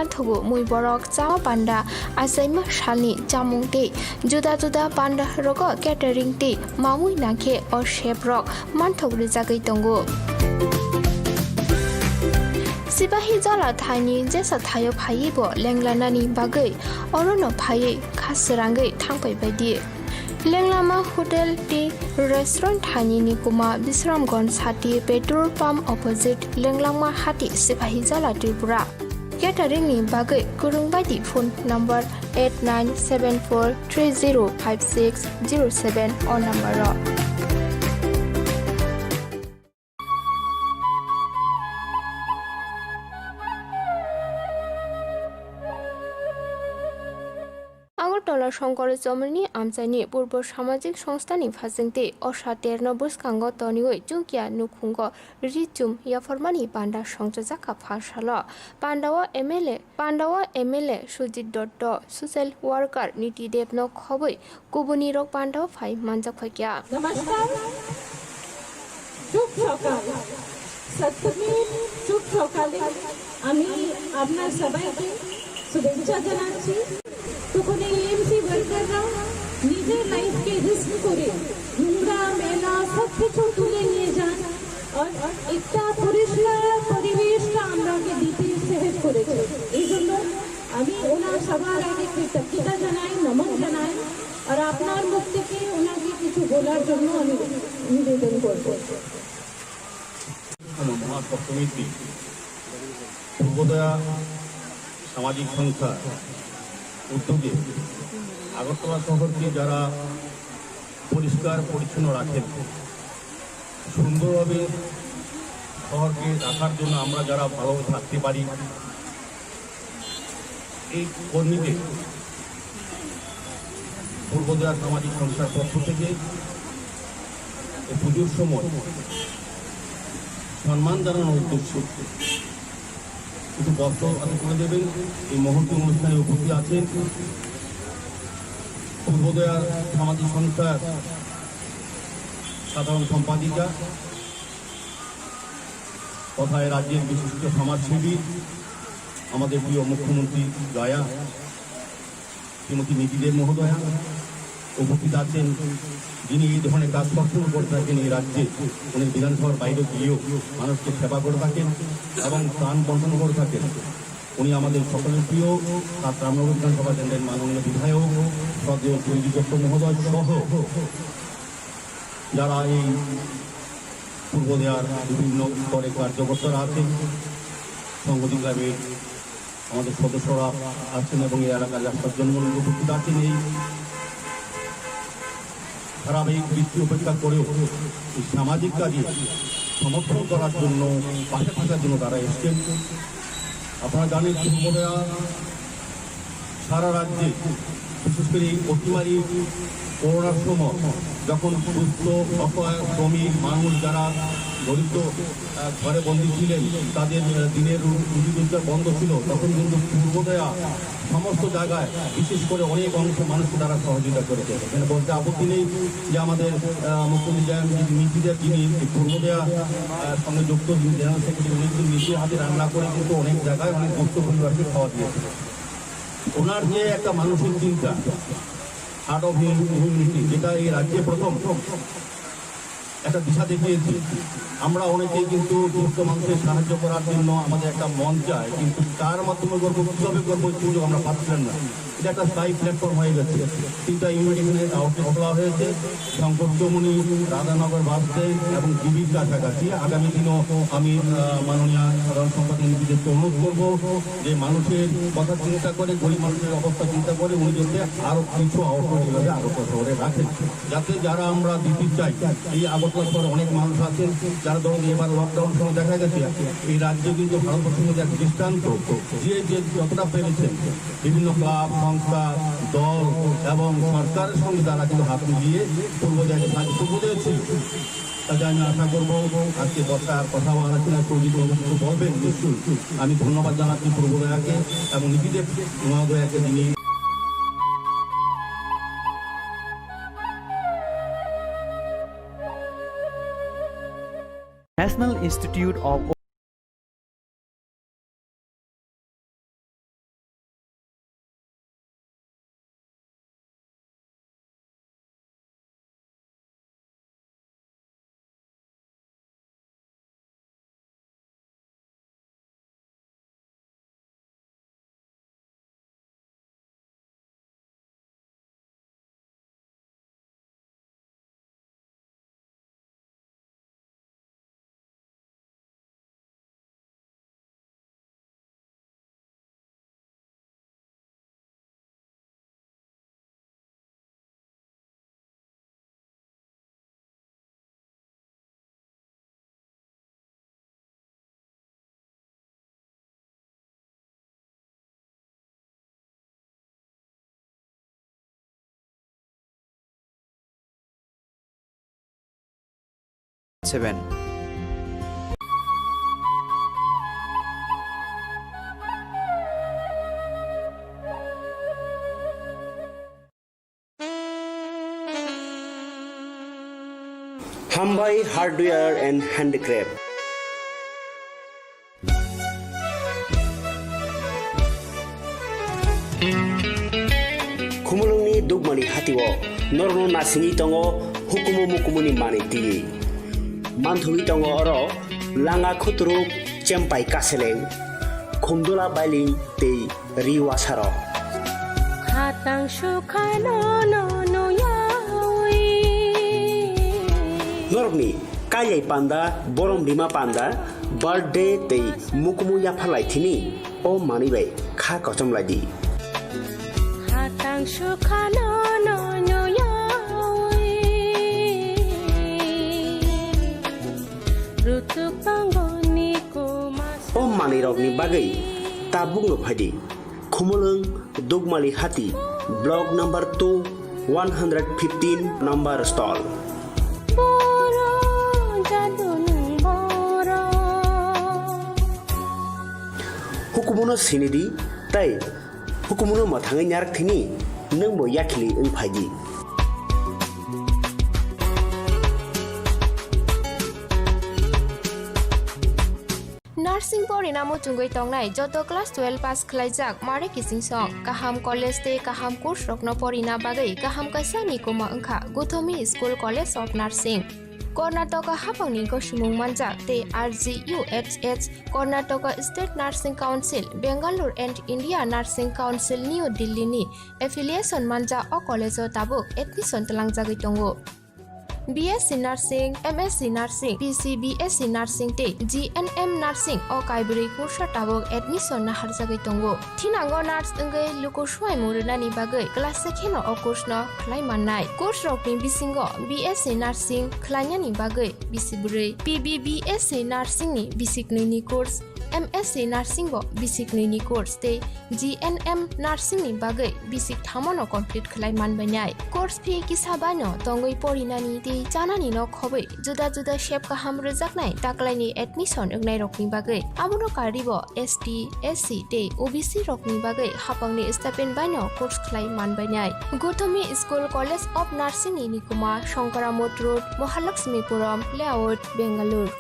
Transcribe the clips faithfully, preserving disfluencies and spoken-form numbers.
Manthogo mui borok chama panda, achaima salni chamung tei juda juda panda rogo catering tei mamui nangkhe o chef rok manthok rijagwi tongo. Sipahi Jala thaini jesa thaio phaiwi bo lenglanani bagwi orono phaiwi kha srangwi thangpai baidi. Lenglama Hotel tei Restaurant thaini ni kuma Bisramganj hati petrol pump opposite Lenglama hati Sipahi Jala Tripura. Catering ni bagwi kwrwng baidi phone number eight nine seven four three zero five six zero seven o number o. Agartala Shankar Chomrni amchaini Purbo Samajik Songstha ni phasingtwi Osha terno bwskango toniwi chukya nukhungo ri chum yapharmani panda songchajak kha pha salo. Pandao M L A, Pandao M L A Sujit Dotto, social worker Niti Debno khobwi kubunirok pandao phai manjak phaikya. নমস্কার, শুভ সকাল। সপ্তমীর শুভ সকালে আমি আপনার সবাইকে শুভেচ্ছা জানাচ্ছি। তখন এই এএমসি ওয়ার্কাররা নিজের লাইফকে রিস্ক করে নোংরা, মেলা সব কিছু তুলে নিয়ে যান, আর একটা পরিষ্কার পরিবেশটা আমরাকে দিতে সাহায্য করেছে। এই জন্য আমি ওনার সবার আগে কৃতজ্ঞতা জানাই, নমন জানাই, আর আপনার মুখ থেকে ওনাকে কিছু বলার জন্য আমি নিবেদন করব। মহাসপ্তমীর দিন পূর্বোদয়া সামাজিক সংস্থার উদ্যোগে আগরতলা শহরকে যারা পরিষ্কার পরিচ্ছন্ন রাখেন, সুন্দরভাবে শহরকে রাখার জন্য আমরা যারা ভালোভাবে থাকতে পারি, এই কর্মীদের পূর্বোদয়া সামাজিক সংস্থার পক্ষ থেকে এই পুজোর সময় সম্মান জানানোর উদ্দেশ্যে কিছু বস্ত্র আদি করে দেবেন। এই মহতী অনুষ্ঠানে উপস্থিত আছেন পূর্বোদয়া সামাজিক সংস্থার সাধারণ সম্পাদিকা তথা এই রাজ্যের বিশিষ্ট সমাজসেবী, আমাদের প্রিয় মুখ্যমন্ত্রী জয়া, শ্রীমতী নীতি দেব মহোদয়া উপস্থিত আছেন, যিনি এই ধরনের কাজ সবসময় করে থাকেন এই রাজ্যে। উনি বিধানসভার বাইরে গিয়েও মানুষকে সেবা করে থাকেন এবং ত্রাণ বন্টন করে থাকেন। উনি আমাদের সকলের প্রিয় সাত রামনগর বিধানসভা কেন্দ্রের মাননীয় বিধায়ক শ্রদ্ধেয় সুরজিৎ দত্ত মহোদয় সহ যারা এই পূর্বোদয়ার বিভিন্ন স্তরে কার্যকর্তারা আছেন, সংগঠন ক্লাবের আমাদের সদস্যরা আছেন এবং এই এলাকার রাস্তার জনগণ উপস্থিত আছেন। এই ধারাবাহিক বৃষ্টি উপেক্ষা করেও এই সামাজিক কাজে সমর্থন করার জন্য, পাশে থাকার জন্য তারা এসছেন। আপনারা জানেন, পূর্বোদয়া সারা রাজ্যে, বিশেষ করে এই অতিমারি করোনার সময় যখন দুস্থ, অসহায়, শ্রমিক মানুষ যারা দরিদ্র, আহ, ঘরে বন্দী ছিলেন, তাদের, আহ, দিনের রু-, রুজি রোজগার বন্ধ ছিল, তখন কিন্তু পূর্বোদয়া সমস্ত জায়গায়, বিশেষ করে অনেক অংশ মানুষকে তারা সহযোগিতা করেছে। এখানে বলতে আপত্তি নেই যে আমাদের, আহ, মুখ্যমন্ত্রী জয়ন্তী নীতিদের যিনি পূর্বোদয়া, আহ, সঙ্গে যুক্ত, যিনি জেনারেল সেক্রেটারি, উনি কিন্তু নিজে হাতে রান্না করে কিন্তু অনেক জায়গায় অনেক দুস্থ পরিবারকে খাওয়া দিয়েছে। ওনার যে একটা মানসিক চিন্তা, হার্ট অফ হিউম্যানিটি, যেটা এই রাজ্যে প্রথম একটা দিশা দেখিয়েছে। আমরা অনেকেই কিন্তু দুস্থ মানুষের সাহায্য করার জন্য আমাদের একটা মঞ্চ চাই, কিন্তু কার মাধ্যমে করবো, কিভাবে করবো, এই সুযোগ আমরা পাচ্ছিলাম না। এটা একটা স্থায়ী প্ল্যাটফর্ম হয়ে গেছে। তিনটা ইউনিট এখানে আউটলেট খোলা হয়েছে, শঙ্কর চৌমুহনী, রাধানগর বাস স্ট্যান্ড এবং ডিবির কাছাকাছি। আগামী দিনও আমি, আহ, মাননীয় সাধারণ সম্পাদক নিজেদেরকে অনুরোধ করবো যে মানুষের কথা চিন্তা করে, গরিব মানুষের অবস্থা চিন্তা করে উনি যাতে আরো কিছু আউটলেট এভাবে আগরতলা শহরে রাখেন, যাতে যারা আমরা দিতে চাই, এই আগরতলা শহরে অনেক মানুষ আছেন যারা, ধরুন, এবার লকডাউন সময় দেখা গেছে এই রাজ্য কিন্তু ভারতবর্ষের মধ্যে এক দৃষ্টান্ত, যে যে যতটা পেরেছেন বিভিন্ন ক্লাব, সংস্থা, দল এবং সরকারের সঙ্গে তারা কিন্তু হাত মিলিয়ে পূর্ব জায়গায় সাহায্য করে দিয়েছে। কাজে আমি আশা করব আজকে বক্তা আর কথা বলার সময় প্রদীপ বাবু কিছু বলবেন নিশ্চয়ই। আমি ধন্যবাদ জানাচ্ছি পূর্বোদয়াকে এবং নীতিদেব মহোদয়াকে, যিনি National Institute of seven. Hambai Hardware and Handicraft. Khumulwngni Dugmani hatio norokno nasingwi tongo hukumu mukumuni manwi twiwi. Manthogwi tongo oro langa khuturuk, chempai kaseleng, khumdula bailing tei ri wasarok. Khatang sukha no no no yawi. Norokni kailai panda, borom rima panda, birthday tei mukumu yapharlai thini o manwi bai kha kochom lai di. Khatang sukha no no no yawi. Rutuk tongoni kuma. O manwirokni bagwi tabukno phai di. Khumulwng Dugmali Hati, block number two, one hundred fifteen number stall. Boro jadunung boro. Hukumuno sinidi tei hukumuno mwthangwi narak thini nwngbo yakhili wng phaidi. Nursing porina muchungwi tongnai joto class twelve pass khlaijak mare kiching song, kaham college tei kaham course rokno porina bagwi kaham kaisa ni kuma wngkha Guthomi School College of Nursing. Karnataka haphangni gosomung manjak tei R G U H H, Karnataka State Nursing Council, Bangalore and India Nursing Council, New Delhi ni affiliation manjak o college o tabuk admission twlangjagwi tongo. B S C Nursing, M S C Nursing, P C B S C Nursing tei G N M Nursing o kaibrwi kursa tabuk admission naharjagwi tongo. Thinango nurse wngwi luku suaimung rwnani bagwi class se kheno o course no khlai mannai. Course rokni bisingo B S C Nursing khlainani bagwi bisi bwrwi, P B B S C Nursing ni bisi knwi ni course, M S C Nursing bo bisi knwi ni course tei G N M Nursing ni bagwi bisi thamo no complete khlai manbainai. Course fee kisa bai no tongwi porinani tei chanani no khobwi juda juda sep kaham rwjaknai taklaini admission wngnairokni bagwi. Abono karwibo S T, S C tei O B C rokni bagwi haphangni stipend baino course khlai manbainai. Guthomi School College of Nursing ni nikuma Shankaramot Road, Mahalakshmipuram Layout, Bangalore.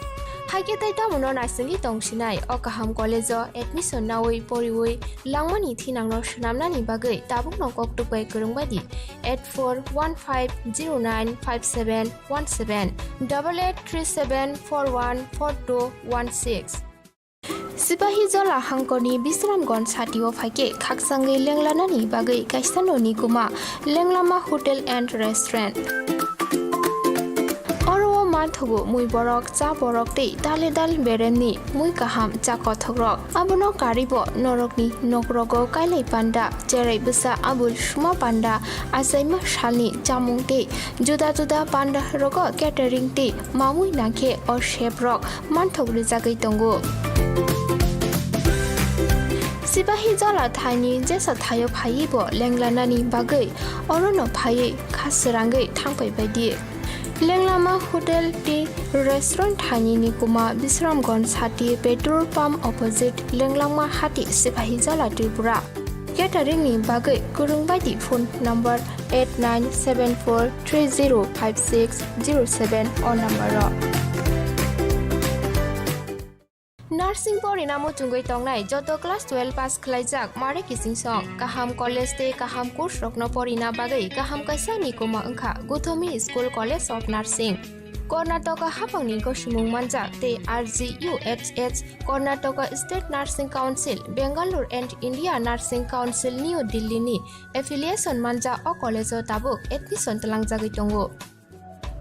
Haikhe tei tamono naisingwi tongsinai o kaham college o admission nawi poriwi langmani thinangno swnamnani bagwi tabukno koktwk bai kwrwngbaidi eight four one five zero nine five seven one seven, double eight three seven four one four two one six. Sipahi Jola hangkorni Bisramganj satio phaikhe khaksangwi lenglanani bagwi kaisa noni kuma Lenglama Hotel and Restaurant. Oro o manthogo mui borok, cha borok tei dale dal beremni mui kaham cha kothokrok. Abono karwibo norokni nokrogo kailai panda, cherai bwsa abul suma panda, achaima salni chamung tei juda juda panda rogo catering tei mamui nangkhe o chef rok manthok rwjagwi tongo. Sipahi Jola thaini jesa thaio phaiwi bo lenglanani bagwi orono phaiwi kha srangwi thangpai baidi. Lenglama Hotel tei Restaurant thaini nikuma Bisramganj sati petrol pump opposite Lenglama Hati, Sipahi Jola, Tripura. Catering ni bagwi kwrwng baidi phone number eight nine seven four three zero five six zero seven o number o. Nursing porina muchungwi tongnai joto class twelve pass khlaijak mare kiching song, kaham college tei kaham course rokno porina bagwi kaham kaisa ni kuma wngkha Guthomi School College of Nursing. Karnataka haphangni gosomung manjak tei R G U H H, Karnataka State Nursing Council, Bangalore and India Nursing Council, New Delhi ni affiliation manjak o college o tabuk admission twlangjagwi tongo.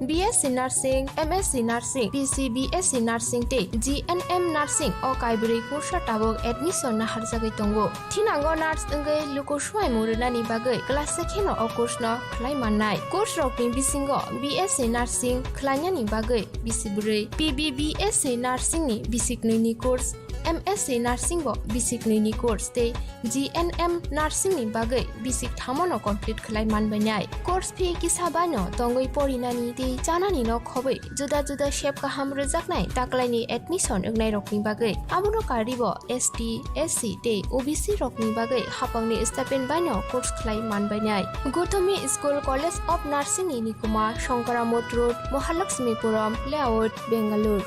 B S C Nursing, M S C Nursing, P C B S C Nursing tei G N M Nursing o kaibrwi kursa tabuk admission naharjagwi tongo. Thinango nurse wngwi luku suaimung rwnani bagwi class se kheno o course no khlai mannai. Course rokni bisingo B S C Nursing khlainani bagwi bisi bwrwi, P B B S C Nursing ni bisi knwi ni course, M S C Nursing bo bisik nwi ni course tei G N M Nursing ni bagwi bisik thamo no complete khlai man bainai. Course fee kisa bai no tongwi porinani tei chanani no khobwi juda juda sep kaham rwjaknai taklaini admission wngnai rokni bagwi. Abono karwi bo S T, S C tei O B C rokni bagwi hapangni stipend bai no course khlai man bainai. Gothomi School College of Nursing ni nikuma Shankaramot Road, Mahalakshmipuram Layout, Bengaluru.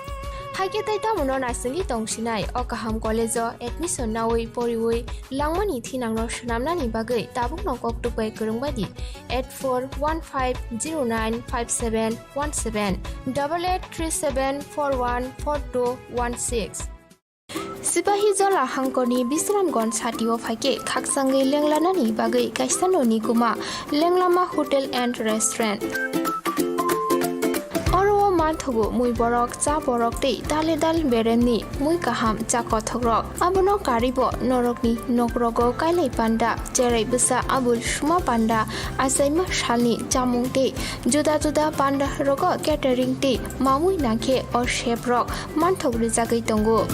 Haikhe tei tamono naisingwi tongsinai o kaham college-o admission naui poriui langmani thinangno swnamnani bagwi tabukno koktwk bai kwrwng bai di eight four one five zero nine five seven one seven, double eight three seven four one four two one six. Sipahijola hangkorni Bisramganj satio phaikhe khakchangwi lenglanani bagwi kaisa noni kuma Lenglama Hotel and Restaurant. Oro o manthogo mui borok, cha borok tei dale dal beremni mui kaham cha kothokrok. Abono karwi bo norokni nokrogo kailai panda, cherai bwsa abul suma panda, achaima salni chamung tei juda juda panda rogo catering tei mamui nangkhe o chef rok manthok rwjagwi tongo.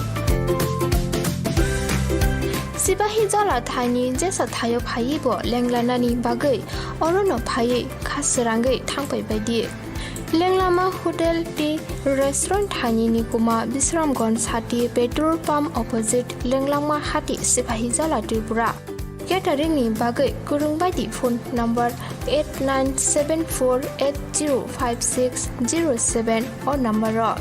Sipahijola thaini jesa thaio phaiwi bo lenglanani bagwi orono phaiwi kha srangwi thangpai baidi. Lenglama Hotel tei Restaurant thaini nikuma Bisramganj sati petrol pump opposite Lenglama hati Sipahijola Tripura. Catering ni bagwi kwrwng bai di phone number eight nine seven four eight zero five six zero seven o number o.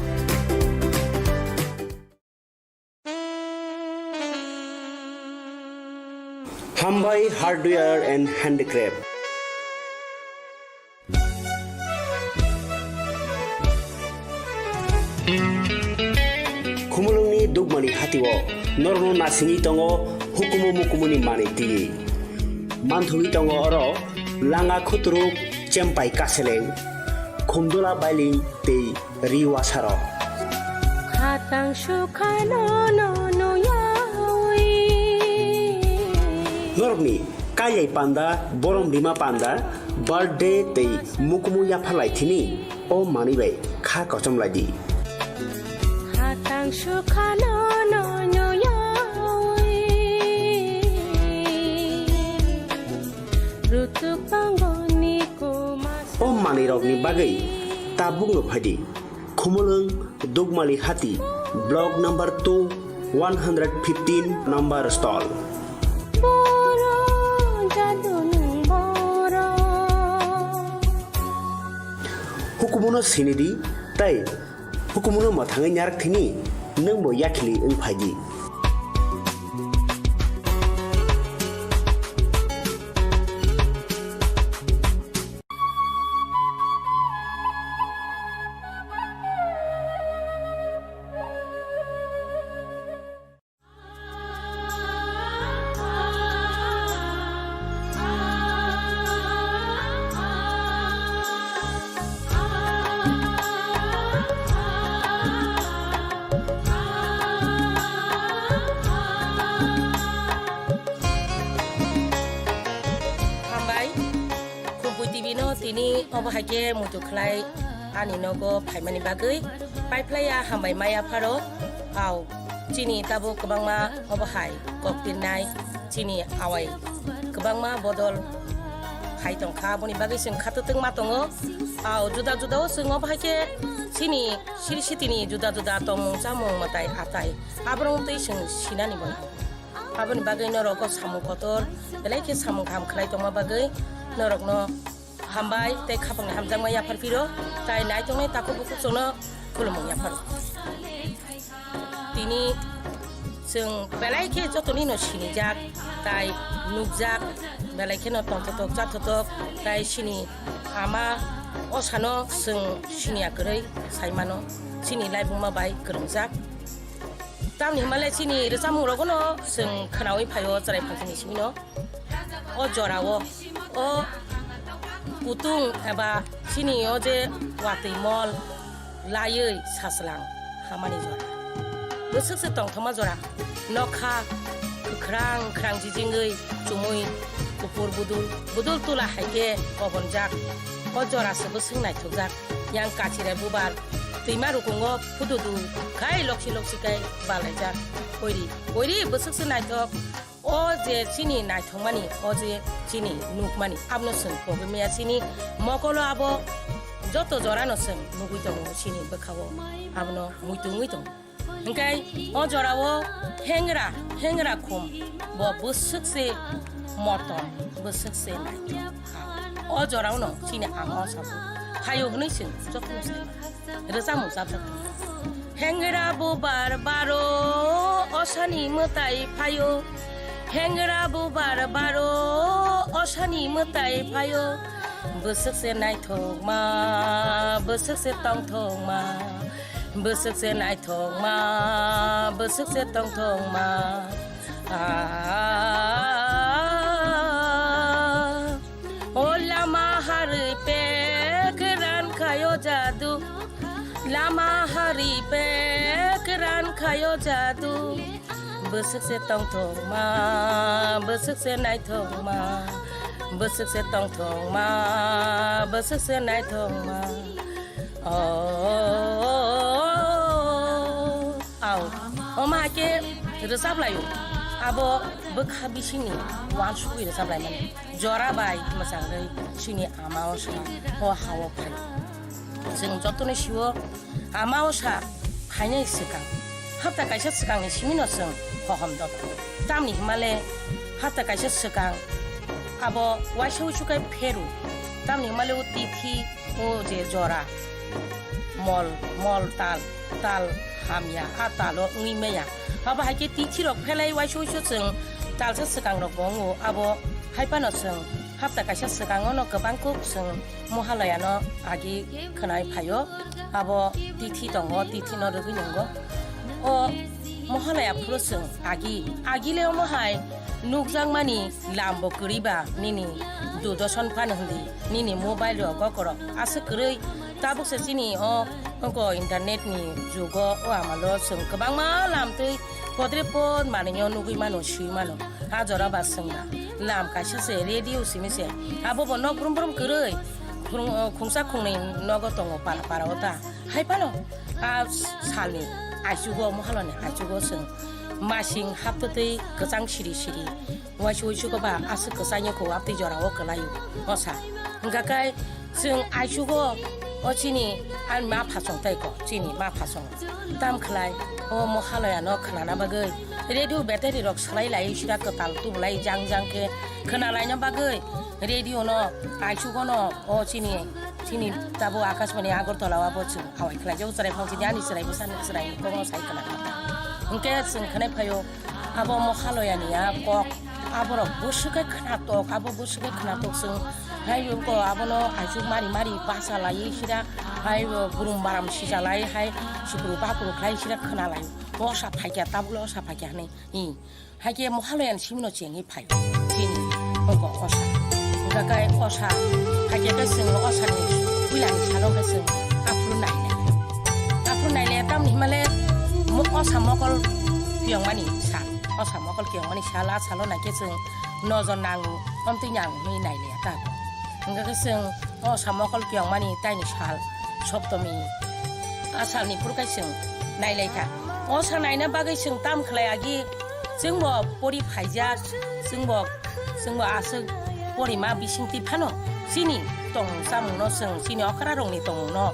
Hambai Hardware and Handicraft. Khumulwngni Dukmani hatio norokno nasingwi tongo hukumu mukumuni manwi twiwi. Manthogwi tongo oro langa khuturuk, chempai kaseleng, khumdula bailing tei ri wasarok. Khatang sukhano no nuyawi. Norokni kailai panda, borom rima panda, birthday tei mukumu yapharlai thini o manwi bai kha kochom lai di. Khatang sukhano no nuyawi. Rutuk pangoni kuma. O manwi rokni bagwi tabukno phai di. Khumulwng Dukmali Hati, Block number two, one hundred fifteen number stall. Boro jadunung boro. Hukumuno sinidi tei hukumuno mwthangwi nyarak thini nwngbo yakhili wng phaidi. Hambai. Khumui T V no tini obo hai khe muitu khlai ani nogo phaimani bagwi. Paiphlaiya hambai maya pharo. Au, chini tabuk kwbangma obo hai kok pirnai, chini awai kwbangma bodol hai tongkha, aboni bagwi chwng khatwtwng ma tongo. Au, juda juda o chwng obo hai khe chini siri sitini juda juda tongmung chamung mwtai atai aborok twi chwng sinani bo. Aboni bagwi norok o samung kotor belai khe samung kaham khlai tongma bagwi norokno hambai tei khapangni hamjakma yaphar phiro, tai naitongnai takhuk bukhuk chwngno khulumung yapharo. Tini chwng belai khe jotonino sinijak tai nukjak, belai kheno tongthotok chathotok tai chini ama osano chwng siniya kwrwi saimano, chini laibuma bai kwrwngjak. Tamni hwnba le chini rwchapmung rogono chwng khwnaui phaio chwrai phansini simino. O jorao o kutung eba chini o je watwi mol laiwi sachwlang hamani jora. Bwswk se tongthokma jora. Nokha kwkhrang kwkhrang jijingwi chumui kupur budul budul tula hai khe kobonjak. O jora se bwswk naithokjak. Yang kachirai bubar twima rukungo phududu khai loksi loksi khai balaijak. Poiri, poiri bwswk se naithok. O je chini naithokmani, o je chini nukmani, abono chwng pogwi maya chini mokolo abo joto jorano chwng nugwi tongo chini bwkhao, abono muitu wngwi tongo. Hwnkhe o jorao hengra, hengra khum bo bwswk se motom, bwswk se naithok. O jorao no chini ama o sabo phaio hwnwi chwng jotono sai mano. Rwchapmung chapjak tongo. Hengra bubar baro osani mwtai phaio. Hengra bubar baro osani mwtai phaio. Bwswk se naithokma, bwswk se tongthokma. Bwswk se naithokma, bwswk se tongthokma. Ah, o lama harwi pek ran khayo jadu. Lama harwi pek ran khayo jadu. Bwswk se tongthokma, bwswk se naithokma. Bwswk se tongthokma, bwswk se naithokma. Oh, au. Omo hai khe rwchap laio. Abo bwkha bisingni uansugwi rwchap laimani. Jora bai mwchangwi chini ama o sa o ha-o phai. Chwng jotono sio ama o sa phainai swkang. Hapta kaisa swkangni simino chwng hohom dot. Tamni himale hapta kaisa swkang abo waisa uisu kai pheru. Tamni himale o tithi o je jora mol, mol tal, tal hamya, a talo wngwi maya. Abo hai khe tithi rok phelai waisa uisu chwng talsa swkang rok bo wngo. Abo hai phano chwng hapta kaisa swkang ono kwbang kuk chwng Mohalaya no agi khwnai phaio. Abo tithi tongo, tithi no rwgwi nungo. O Mohalaya phuru chwng agi, agi le omo hai nukjakmani lam bo kwrwi ba nini Doordarshan phano hindi, nini mobile rogo korok aswk kwrwi. Tabuk se chini o oko internet ni jugo o amalo chwng kwbangma lam twi podre pod manwi o nugwi mano, swi mano. A jora ba chwng ba lam kaisa se radio simi se, abo bo nok brum brum kwrwi khung-, khungsa khungnwi nogo tongo para para o ta. Hai phano a salni aichugo, Mohalani aichugo chwng masing haptwtwi kwchang siri siri. Waisa uichugo ba aswk kwchangya kho, aptwi jorao kwlaio osa. Hwnkha khe chwng aichugo o chini ani ma phasong tei kho, chini ma phasong. Tam khlai o Mohalaya no khwnana bagwi radio battery rok swlai lai sira kwtal tubulai jang jang khe khwnalaina bagwi radio no aichugo no o chini, chini tabo Akashbani Agartala o abo chwng awai khlai jago chwrai phang chini ani chwrai bwsa ni chwrai kokno sai khwna. Hwnkhe chwng khwnai phaio. Abo Mohalaya ni a kok, aborok bwswk khe khwnatok, abo bwswk khe khwnatok chwng. Hai ko abono aichuk mari mari bacha laiwi sira, hai brum baram sija lai, hai sipru bapru khlai sira khwna lai. Osa phaikya, tabukle osa phaikya hwnwi. Hi. Hai khe Mohalaya ni simino chengwi phai. Chini, oko osa. Hwnkha khe osa, phaikya khe chwng osa ni puila ni salo khe chwng aphuru nai lai. Aphuru nai le tamni himale mo-, osa mokol piyongmani sal. Osa mokol kiyongmani sal, a salo naikhe chwng nojor nango, omtwi nango hwnwi nailiya ta. Hwnkha khe chwng osa mokol kiyongmani taini sal, Soptomi, a salni phuru khe chwng nailaikha. Osa naina bagwi chwng tam khlai agi, chwngbo pori phaijak, chwngbo, chwngbo aswk porima bisingtwi phano chini tongmung chamungno chwng, chini okrarokni tongmungno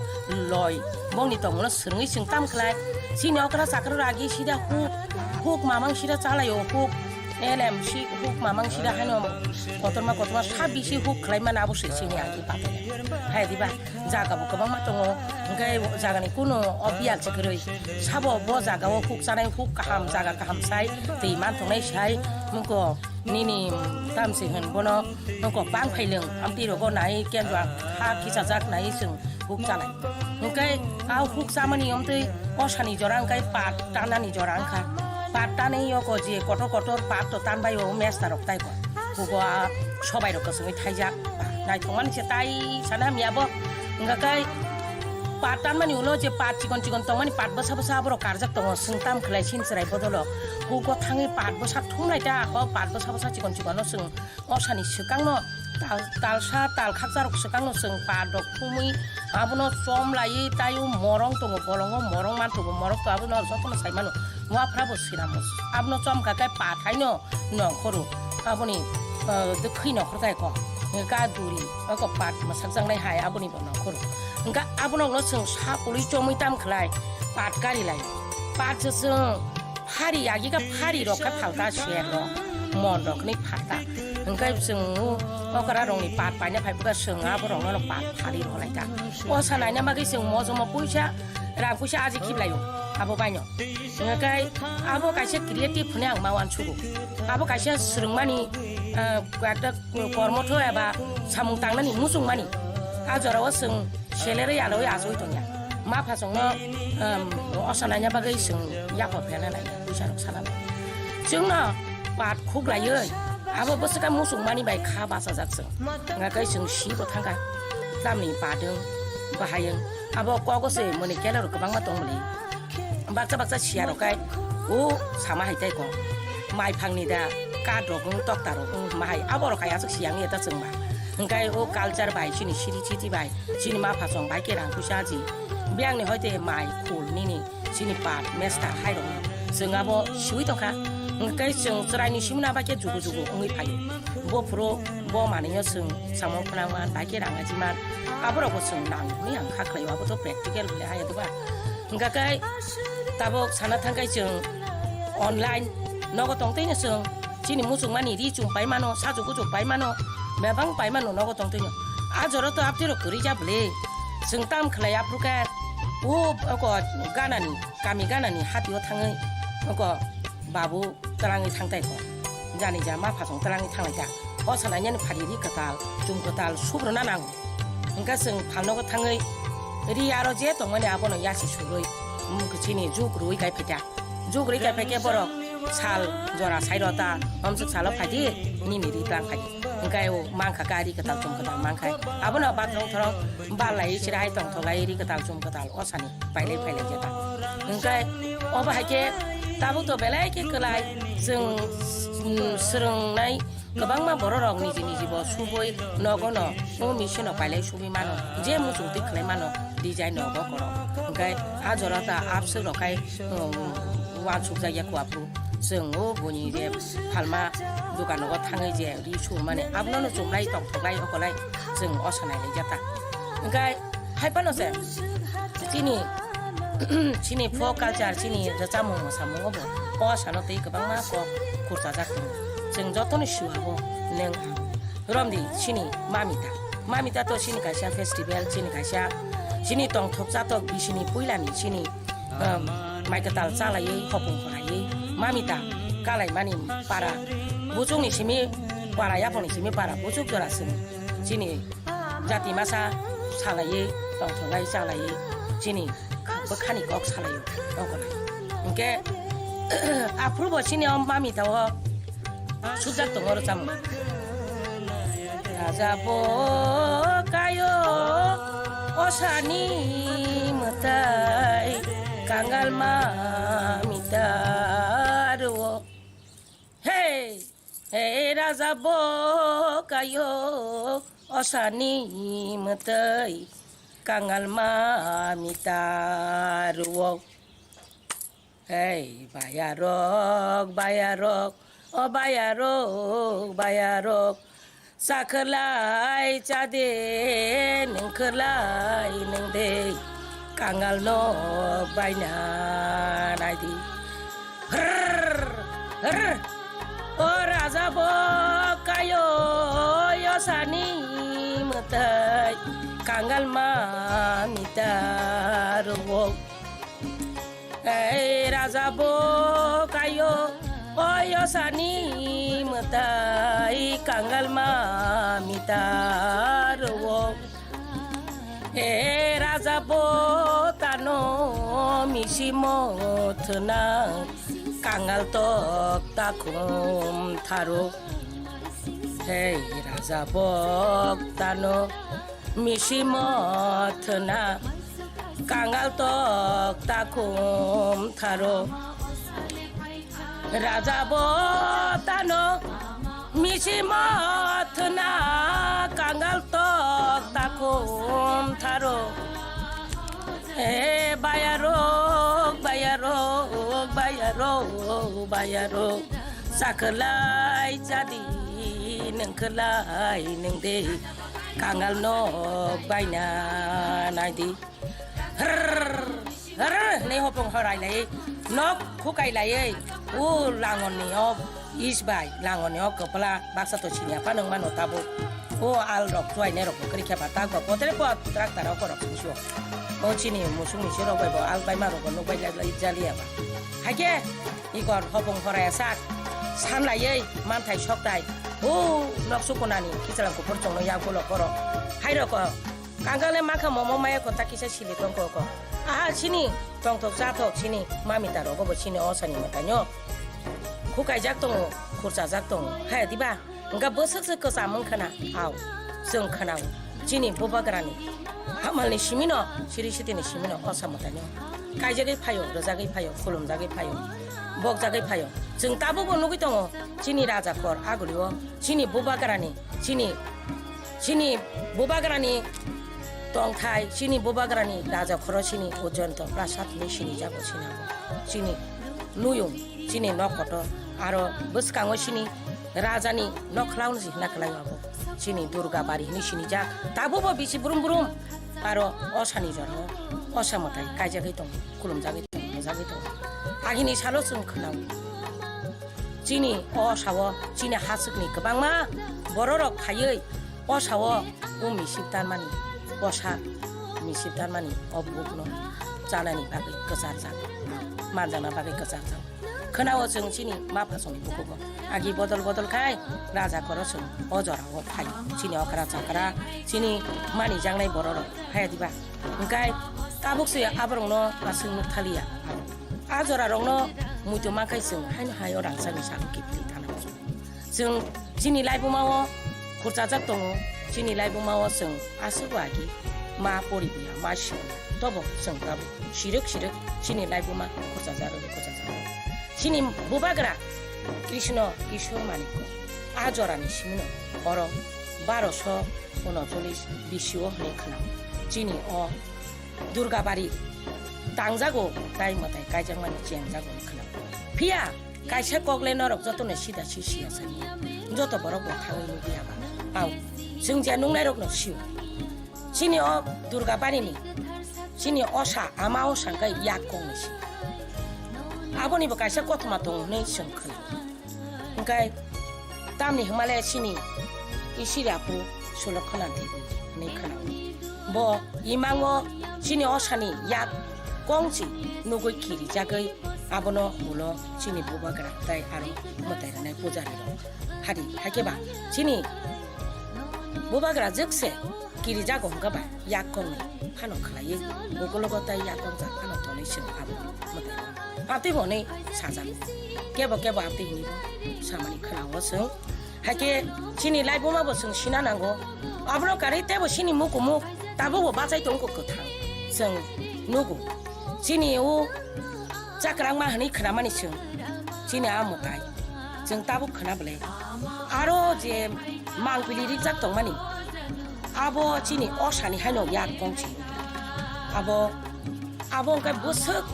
loi, bongni tongmungno swrwngwi chwng tam khlai. Chini okra chakra ragi sida huk, huk mamang sida chalaio, huk L M C huk mamang sida haino kotorma kotorma sa bisi huk khlai mana abo se chini agi patere. Hai diba jaga bo kwbangma tongo, hwnkhe jagani kuno o biyal se kwrwi. Sabo bo jaga o huk chanai huk kaham, jaga kaham sai, twi manthoknai sai, mungko nini tamsi hwn bono nokok bang phailwng, amtwi rogo nai kendra ha kichajak nai chwng huk chanai. Hwnkhe a huk chamani omtwi osani jora hwnkhe pat tanani jora wngkha. Pat tanai yoko je kotor kotor pat to tanbai o mesta rok tai ko. Hugo a sobai rok kwchwngwi thaijak. Naithokmani se tai sana hamya bo. Hwnkhe pat tanmani ulo je pat chikon chikon tongmani pat bwsa bwsa aborok karjak tongo, chwng tam khlai sin chwrai bodolo. Hugo thangwi pat bwsa thumlai ta, o pat bwsa bwsa chikon chikon no chwng osani swkangno tal, talsa tal khakcharok swkangno chwng pat rok thumwi abono chom laiwi taiwi morong tongo, bolongo morong man tongo, morok to abono jotono sai mano. Wafra bo sinamo. Abno chomka khe pathaino nongkhoro. Aboni, eh, de khwi nongkhor tai ko. Ga duri, oko pat masakjaknai hai aboni bo nongkhoro. Hingkha abono no chwng sa ului chomui tam khlai, pat kari lai. Pat se chwng phari yagi kha phari rok kha phalta ser rok, mon rok ni phalta. Hingkha chwng okra rok ni pat paina phai bwkha chwng abo rok no pat phari rok lai ta. O sa naina bagwi chwng mojomo puisa, rang puisa aji khiblai o abo baino. Hingkhe abo kaisa creative hwnwi ang ma uansugo. Abo kaisa swrwngmani, ah, ekta kormotho eba samung tangnani muchungmani. A jorao chwng selerwi alwi achugwi tongya. Ma phasongno, um, osa naina bagwi chwng yaphor phela nai, puisa rok sana nai. Chwngno pat khuklaiwi abo bwswkha muchungmani bai kha bachajak chwng. Hingkhe chwng sibo thangkha tamni padwng, bahayung. Abo kogo se mwnwi kela rok kwbangma tongmani. Baksa baksa siya rok kai o sama hai tei kok. Mai phangni da kat rok wng tokta rok wng ma hai abo rok hai aswk siyang ya ta chwng ba. Hingkai o culture bai chini siri siti bai chini ma phasong bai ke rang puisa ji. Biyang ni hoi te mai khul nini chini pat mester hai rok wng. Chwng abo siwi tongkha. Hingkai chwng chwrai ni simna bai ke jugu jugu wngwi phaio. Bo phuru bo manwi o chwng samung phwnang man bai ke rang aji man. Abo rok bo chwng nang ni ang kha khlai o abo to practical le hai ya to ba. Hingka khe tabuk sana thangkai chwng online nogo tongtwino chwng chini muchungmani ri chum pai mano, sajuk kuchuk pai mano, bebang pai mano nogo tongtwino. A jora to aptwi rok kwrwi ja bwle. Chwng tam khlai aphuru khe o oko ganani, kami ganani hatio thangwi oko babu twlangwi thangtai kho. Jani ja ma phasong twlangwi thanglai ta. O sanai nani phari ri kwtal, chum kwtal subruna nango. Hingke chwng phalnogo thangwi ri aro je tongmani abono yasi sugwi, mm, chini juk rwi kai phaikha. Juk rwi kai phaikhe borok sal jora sai rota, omsuk salo phaidi, nini ri tlang phaidi. Hingke o mankha ka ri kwtal chum kwtal mankha. Abono bathorong thorong bal lai chira hai tongthok lai ri kwtal chum kwtal o sani pailai phailai jeta. Hingke obo hai khe tabuk to belai khe kwlai chwng, mm, swrwngnai Kwbangma bororok niji niji bo subui nogo no o machine o pailai subui mano, je muchung twi khlai mano design nogo korok. Hingkhe a jora ta abswk rok khai, um, uansuk jak ya kho aphuru. Chwng o buini je phalma dukan nogo thangwi je ri sumani abono no chumlai tongthoklai okolai chwng o sanai lai jata. Hingkhe hai phano se chini, chini folk culture, chini rwchapmung mwsamung obo o sano tei kwbangma kok khurchajak tongo. Chwng jotoni sua bo nwng ang. Romdi chini Mamita. Mamita to chini kaisa festival, chini kaisa chini tongthok chatok bisini puilani chini, um, mai kwtal chalaiwi hopung khoraiwi Mamita kalaimani para buchukni simi para yaphangni simi para buchuk jora chwng chini jati masa salaiwi tongthok lai chalaiwi chini bwkhani kok salai o tongkha. Hingke aphuru bo chini o Mamita o sujak tongo rwchapmung. Raja bo kayo osani mwtai kangal Mamita rwo. Hey! Hey, raja bo kayo osani mwtai kangal Mamita rwo. Hey, bayarok, bayarok, o bayarok, bayarok, chakhwlai chade, nwngkhwlai nwngde, kangal nok baina naidi. Hrrr, hrrr. O raja bo kayo, yosani mwtai, kangal Mamita rwo. Ei raja bo kayo, o yosani mwtai, kangal Mamita rwo. He raja bo tano misi mothwna kangal tok takhum tharo. He raja bo tano misi mothwna kangal tok takhum tharo. Raja bo tano misi mothwna kangal tok takhum tharo. He bayarok, bayarok, bayarok. O bayaro, chakwlai chadi, nwngkwlai nwngde, kangal nok baina naidi. Hrrrr, hrrrr, hwnwi hopong horai lai, nok khukai lai, o langoni o is bai, langoni o kwpla baksa to sini apa nung mano tabuk. O al rok chuai ne rok kwrwi khe ba tak ba potre po tractor rok rok sung sio. O chini musung ni siro bai bo al bai ma rok bo nuk bai lai lai jali aba. Haikhe ikor hopong horai sak san lai manthai sok tai. O nok sukunani kichalang kuphur chongno yak bolok koro. Hai rok Kangal le makha momo maya kota kisa sili tongko ko. Aha chini tongthok chathok chini mami ta rogo bo chini osani mwtaino. Khukaijak tongo, khurchajak tongo. Haya diba? Wngkha bwswk se kwcham wngkhana. Aw, chwng khwnao. Chini bubagrani hamalni simino, siri sitini simino osa mwtaino. Kaijagwi phaio, rwjagwi phaio, khulumjagwi phaio, bokjagwi phaio. Chwng tabukbo nugwi tongo chini raja kor agulio, chini bubagrani, chini Chini bubagrani tongthai, chini bubagrani raja khoro chini Ujjayanta Prasad hinwi sinijago chini abo. Chini nuyung, chini nok kotor, aro bwskango chini rajani nok khwlangno se hwnna kwlaio abo. Chini Durga bari hinwi sinijak, tabukbo bisi brum brum, aro osani jorao osa mwtai kaijagwi tongo, khulumjagwi tongo, rwjagwi tongo. Agini salo chwng khwnao. Chini o sao chini haswkni kwbangma bororok phaiwi o sao o misip tanmani, o sa misip tanmani o bukno chanani bagwi kwcharjak, manjakna bagwi kwcharjak. Khwnao chwng chini ma phasongni bukugo agi bodol bodol khai raja koro chwng o jorao phai chini okra chakra chini manijaknai bororok phai diba? Hwnkhe tabuk se aborokno aswk nuk thaliya. A jorarokno muitu mankhai chwng haino hai o rangchakni salo kiphilwi thana muchungo. Chwng chini laibuma o khurchajak tongo, chini laibuma o chwng aswk agi ma pori buya, ma sio. Tobo chwng tabuk sirwk sirwk chini laibuma khurchajak rwdi, khurchajak rwdi. Chini bubagra Krishna Kishore Manikya a jorani simino oro baroso unocholish B C o hwnwi khwnao. Chini o Durgabari tangjago, tai mwtai kaijakmani chengjago wngkha. Phiya kaisa kokle norok jotono sida si siya sani. Joto borok bo thangwi nukya ba. Au, chwng je nungnairokno sio. Chini o Durgabarini, chini osa, ama osa hwnkhe yak kongni si. Aboni bo kaisa kothoma tongo hwnwi chwng khna. Hwnkhe tamni hwnmale chini isiri apu Sulokhana Devi hinwi khna. Bo imango chini osani yak kongchi nugwi kirijagwi abono ulo chini bubagra tai aro mwtai rwnai pujari rok. Hari haikhe ba chini bubagra jwkse kirijago hwnkhe ba yak kongni phano khlaiwi ukulogo tai yak kongjak phano tonwi chwng abo mwtai rwnai. Abtwi bo hwnwi sajago. Kebo kebo abtwi hwnwi bo samani khwnao chwng. Haikhe chini laibuma bo chwng sina nango. Abono karwi teibo chini mukumuk tabukbo bachai tongo kwthang. Chwng nugo. Chini o chakrangma hwnwi khnamani chwng. Chini a mwtai. Chwng tabuk khna bwle. Aro je mangpili rijak tongmani. Abo chini osani haino yak kongchi. Abo Abo wngkha bwswk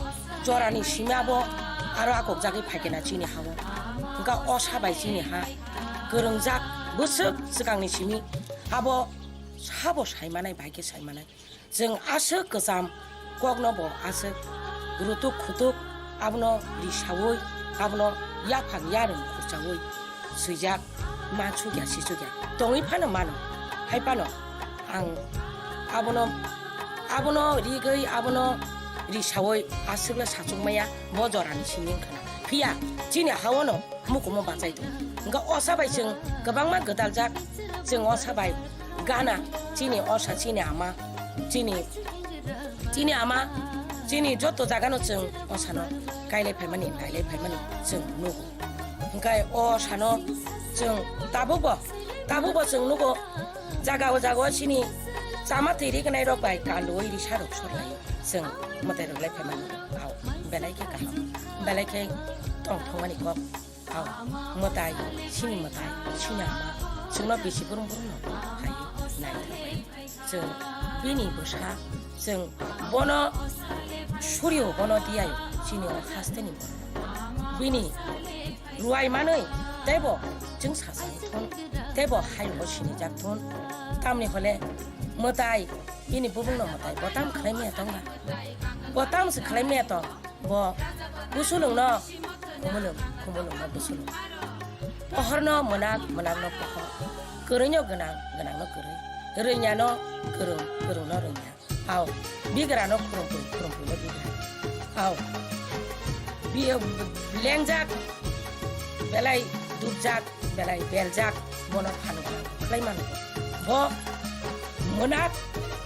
jorani simi abo aro akokjagwi phaikhe na chini ha-o. Wngkha osa bai chini ha kwrwngjak bwswk swkangni simi abo sabo saimanai bai khe saimanai. Chwng aswk kwcham kokno bo aswk rutuk khutuk abono risaui abono yaphang yarwng khurchaui swijak. Ma chukya si chukya tongwi phano mano. Hai phano ang abono, abono rigwi, abono risaui aswkle sachukmaya bo jorani simi wngkhana. Phiya chini haono mukumu bachai tongo. Wngkha osa bai chwng kwbangma gwdaljak, chwng osa bai gana chini osa, chini ama, chini Chini ama, chini joto jagano chwng osano kailai phaimani, nailai phaimani chwng nugo. Hwnkhe o sano chwng tabukbo, tabukbo chwng nugo, jaga o jaga o chini chama twi rignai rok bai kanduwi risa rok sorlai chwng mwtai rwglai phaimani. Au, belai khe kaham, belai khe tongthokmani kok. Au, mwtai, chini mwtai, chini ama, chwngno bisi brum brum no phai nai. Chwng bini bwsa, chwng bono surio, bono diyayo, chini o hasteni borok. Bini ruai manwi teibo chwng sasai thun, teibo hayungo sinijak thun. Tamni hole mwtai, bini bubungno mwtai bo tam khlai maya tongba? Bo tam se khlai maya tong? Bo busulungno khumulung, khumulungno busulung. Pohorno mwnak, mwnakno pohor. Kwrwino gwnang, gwnangno kwrwi. Rwnyano kwrwng, kwrwngno rwnya. Ao, bigrano khurumphwi, khurumphwino bigra. Ao, bi-, lengjak, belai dukjak, belai beljak, bono phan gwnang khlai mano. Bo mwnak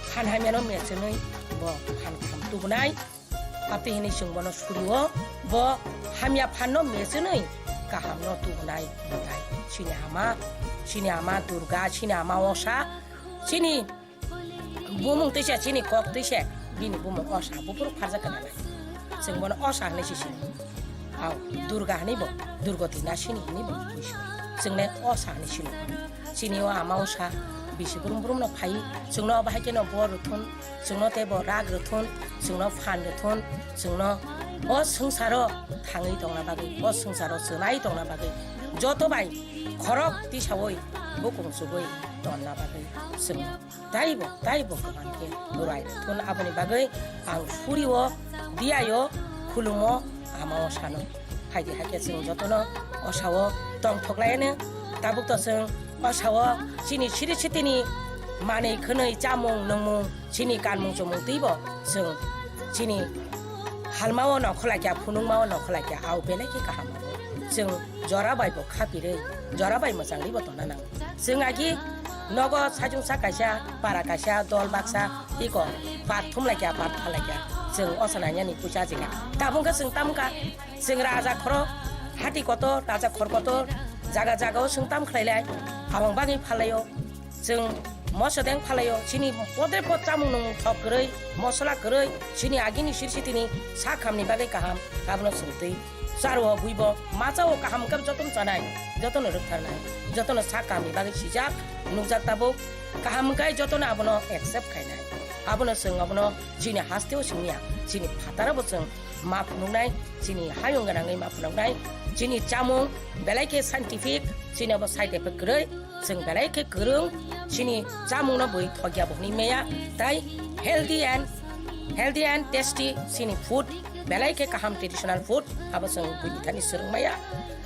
phan hamyano mechenwi bo phan kham tubunai. Ati hini chwng bono surio, bo hamya phanno mechenwi kahamno tubunai mwtai. Chini ama, chini ama Durga, chini ama Osa, chini bumung tisa, chini kok tisa, bini bumung Osa, buphuru pharjak kana nai. Chwng bono Osa hinwi si sini. Ao, Durga hinwi bo, Durgoti na sini hinwi bo, chwng le Osa hinwi sini. Chini o ama Osa, bisi brum brum no phai, chwngno bahai khe no bor rwthun, chwngno tei bo rak rwthun, chwngno phan rwthun, chwngno o swngcharo thangwi tongna bagwi, o swngcharo chwlai tongna bagwi, joto bai khorok tisaui bukung chugui tonna bagwi chwng taibo, taibo kwbang khe lurai thun. Aboni bagwi ang surio, diaio, khulumo ama Osano. Phaidi hakhe chwng jotono Osao tongthoklaiano. Tabuk to chwng Osao chini siri sitini manwi khwnwi chamung nungmung, chini kanmung chumung twibo chwng chini halmao nongkhorlaikha, phunukmao nongkhorlaikha, ao belai khe kaham abo. Chwng jora bai bo khapirwi, jora bai mwchangribo tongna nango. Chwng agi nogo saichung sak kaisa, para kaisa, dol baksa, iko par thumlaikha, par thalaikha. Chwng Osa nainani puisa jikha. Tabuk khe chwng tamkha, chwng raja khoro, hati kotor, raja khor kotor, jaga jagao chwng tam khlailai, aboni bagwi phalaio. Chwng moso deng phalaio, chini podre pod chamung nung thok kwrwi, mosola kwrwi, chini agini siri sitini sak hamni bagwi kaham, abono chwng twi charo buibo, machao kaham khe jotono chanai, jotono rwktharnai, jotono sak hamni bagwi sijak, nukjak tabuk, kaham khe jotono abono accept khainai. Abono chwng abono chini hasteo simiya, chini phataro bo chwng ma phunuknai, chini hayung gwnangwi ma phunuknai, chini chamung belai khe scientific, chini abo side effect kwrwi, chwng belai khe kwrwng, chini chamungno bui thokya bo hwnwi maya, tai healthy and, healthy and tasty chini food, belai khe kaham traditional food, abo chwng buini thani swrwng maya,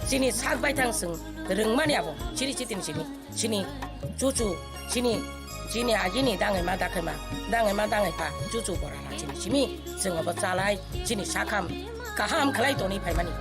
chini sak baithang chwng rwngmani abo, chiri chitini chini. Chini chuchu, chini, chini agini dangwi ma dakhaima, dangwi ma dangwi pha, chuchu bora la chini simi, chwng obo chalai, chini sakham kaham khlai toni phaimani.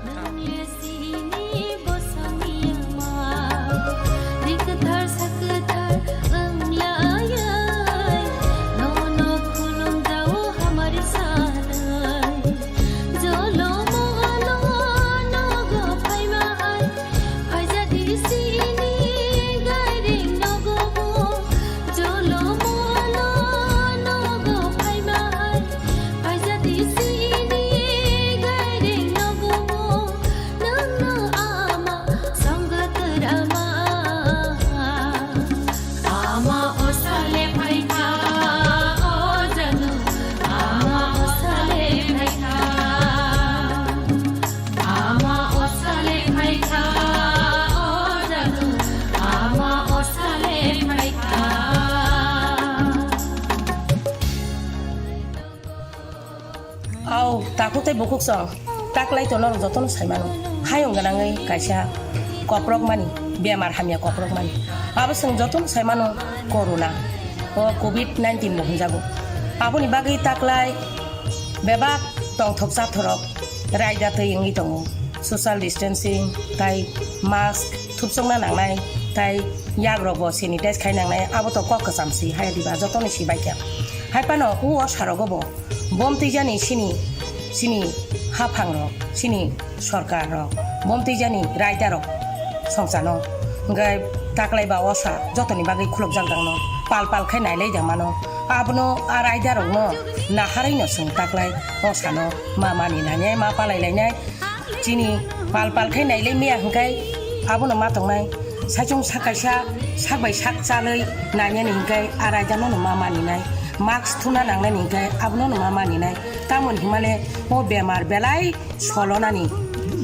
Au, takhuk tei bukhuk song, taklai to norok jotono sai mano. Hayung gwnangwi kaisa koprok mani, bemar hamya koprok mani. Abo chwng jotono sai mano corona, o covid nineteen bo hwnjago. Aboni bagwi taklai bebak tongthok chathorok raida twi wngwi tongo. Social distancing tai mask thupsokna nangnai tai yagrok bo sanitize khai nangnai, abo to kok kwcham si haya diba, jotono si baikha. Hai phano o sarogo bo bom twijani sini, sini haphangrok, sini sorkarrok, bom twijani raidarok songchano. Hwnkhe taklai ba osa jotoni bagwi khulukjak dangno, pal pal khai nailai da mano. Abono a raidarokno naharwi no chwng taklai osano ma mani lainai, ma palai lainai. Chini pal pal khai nailai maya hwnkhe abono ma tongnai. Saichung sak kaisa sak bai sak chalwi nainani hwnkhe a raidano no ma maninai. Mask thuna nangnani hwnkhe abono no ma maninai. Tamoni hwnmale o bemar belai solonani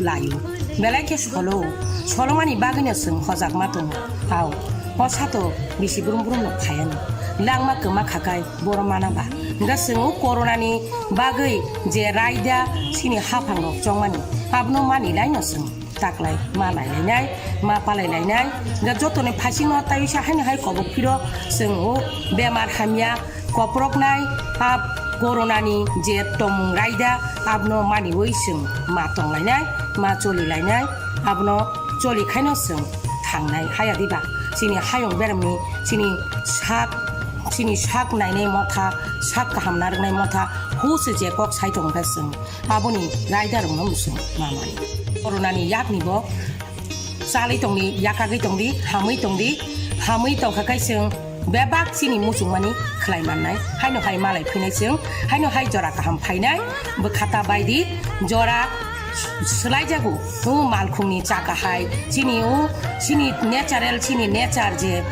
laio. Belai khe solo, solomani bagwino chwng hojakma tongo. Ao, o sato bisi brum brum no phaiano. Langma kwma khakai boro mana ba. Hwnkhe chwng o corona ni bagwi je raida chini haphang rok chongmani, abono mani laino chwng taklai ma lai lainai, ma palai lainai. Hwnkhe jotoni phasingno taiwi sa haino hai kobok phiro chwng o bemar hamya, koproknai, a corona ni je tongmung raida, abono maniwi chwng ma tonglainai, ma cholilainai, abono choli khaino chwng thangnai. Haya diba, chini hayung beremni, chini sak, chini sak nainai motha, sak kaham narwknai motha, huse je kok sai tongkha chwng, aboni raida rokno chwng ma mani. Corona ni yakni bo chalwi tongdi, yakagwi tongdi, hamwi tongdi, hamwi tongkha khe chwng bebak chini muchungmani khlai mannai. Haino hai malai phinai chwng, haino hai jora kaham phainai, bwkhata baidi jora swlaijago. O malkhungni chaka hai, chini o, chini natural, chini nature je,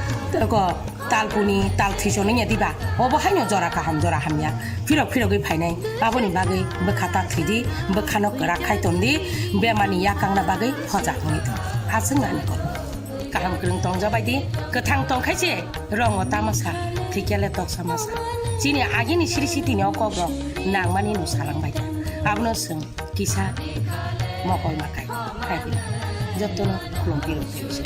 ko, talpuni, tal thwiso nungya diba? Obo haino jora kaham, jora hamya. Phirok phirogwi phainai. Aboni bagwi bwkha ta thwidi, bwkhano kwrak khai tondi, bemarni yakangna bagwi hojak wngwi tong. Aswk nani kok. Kaham kwrwng tongjabai di, kwthang tongkhaise rongo tamasa, thwikyale toksa masa. Chini agini siri sitini o kokrok nangmani no salangbai kha. Abono chwng kisa mokol makai. Hai di. Jotono khulum phirok phirok se.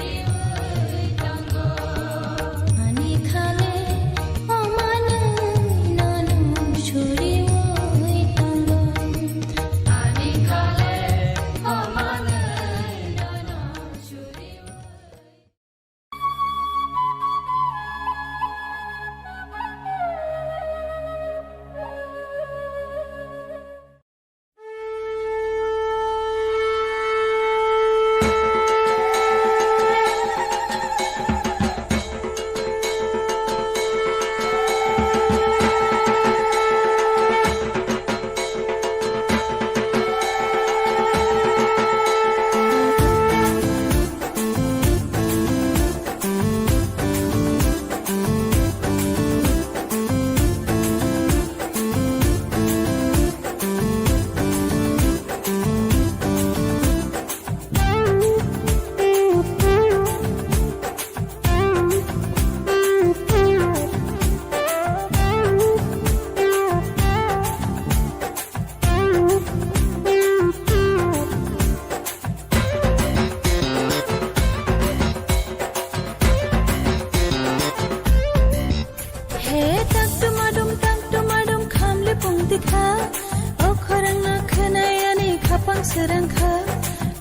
He tak tumadum, tak tumadum, khamle pungti kha. O khorang no khwnai ani khapang srang kha.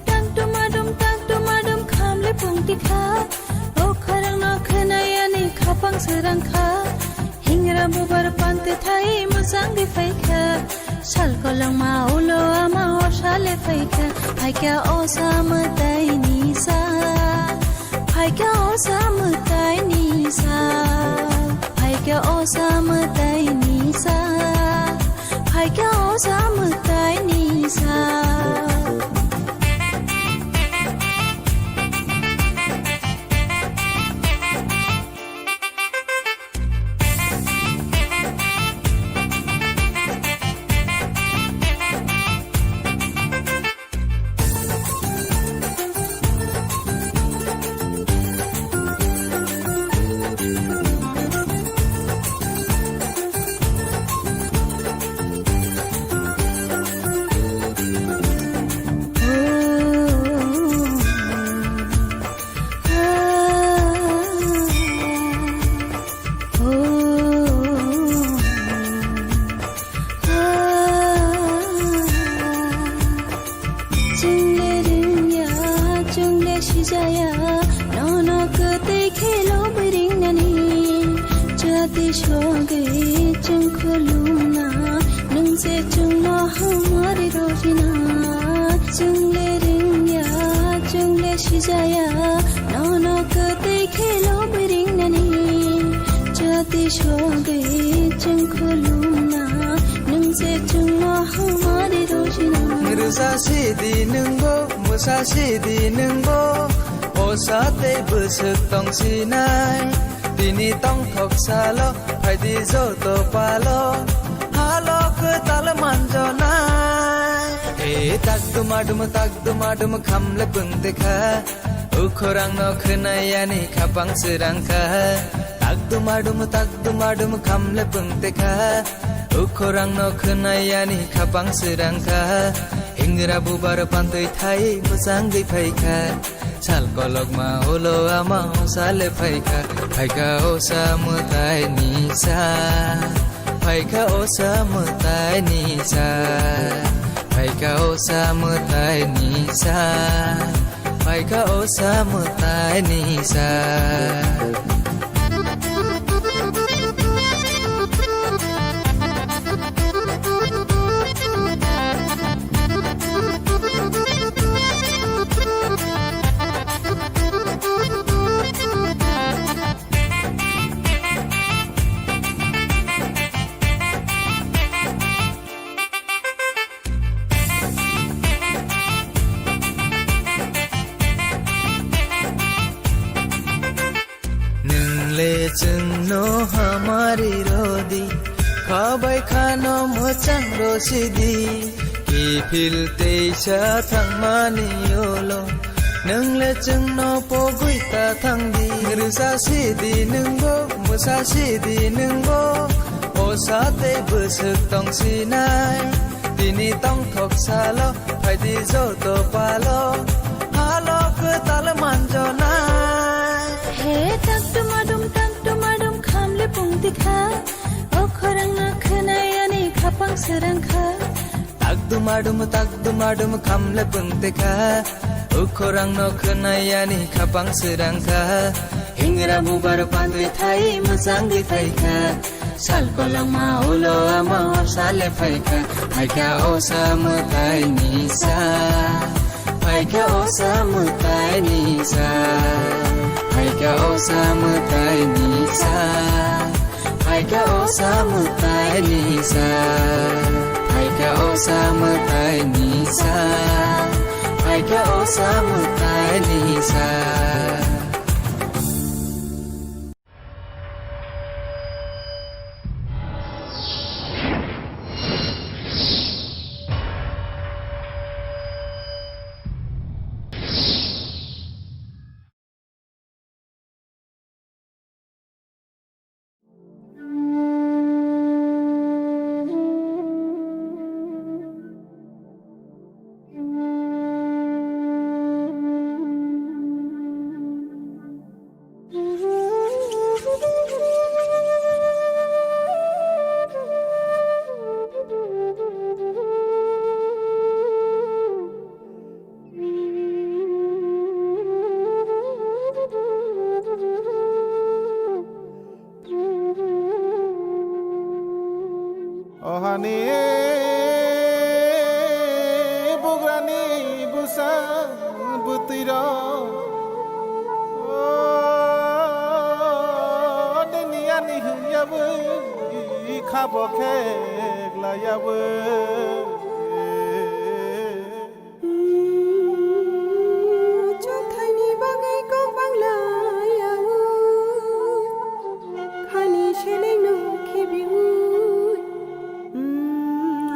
Tak tumadum, tak tumadum, khamle pungti kha. O khorang no khwnai ani khapang srang kha. Hingra bubar pante thai musang di phai kha. Sal kolongma ulo ama osa le phaikha, phaikha osa mwtaini sal, phaikha osa mwtaini sal, phaikha osa mwtaini sal, phaikha osa mwtaini sal. Chwngle rwngya, chwngle sijaya, nono kwtwi khe lob ringnani. Jati sogwi chwng khulumna, nwng se chwngno hamari rojina. Chwngle rwngya, chwngle sijaya, nono kwtwi khe lob ringnani. Jati sogwi chwng khulumna, nwng se chwngno hamari rojina. Rwja sidi nwngbo, mwsa sidi nwngbo, osa tei bwswk tongsinai. Tini tongthok salo, phaidi joto palo, halo kwtal manjonai. E tak duma dum, tak duma dum, khamle pung te kha. Ukhorang no khwnayani khapang srang kha. Tak duma dum, tak duma dum, khamle pung te kha. Ukhorang no khwnayani khapang srang kha. Hingra bubar pantwi thai mwchangwi phai kha. Sal kolokma ulo ama osa le phaikha, phaikha osa mwtai ni sa, phaikha osa mwtai ni sa, phaikha osa mwtai ni sa, phaikha osa mwtai ni sa. Nwng le chwngno hamari rodi, kha bai khano mwchang rosidi. Kiphil teisa thangmani ulo, nwng le chwngno pogwi ta thangdi. Rwsa sidi nwngbo, mwsa sidi nwngbo, osa tei bwswk tongsinai. Tini tongthok salo, phaidi joto palo, halo kwtal manjonai. He tak tumadum, tak tumadum, khamle pungti kha. O khorang no khwnai ani khapang srang kha. Tak dumadum, tak dumadum, khamle pungte kha. Ukhorang no khwnai ani khapang srang kha. Hingra bubar pandui thai mwchangwi phai kha. Sal kolokma ulo ama osa le phai kha. Phai kha osa mwtai ni sa. Phai kha osa mwtai ni sa. Phai kha osa mwtai ni sa. Phai kha osa mwtai ni sa. Phai kha osa mwtai ni sa. Phai kha osa mwtai ni sa. Ohani bugrani bwsa bwtwirok, o, tini ani hwnyawi khabo kheklaiyawi. Chothaini bagwi kok bangla yaui, khani selengno khibiui,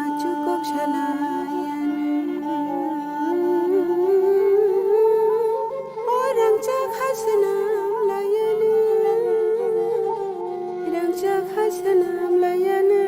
achu kok salai ano. O rangcha kha swnam lai ano, rangcha kha swnam lai ano.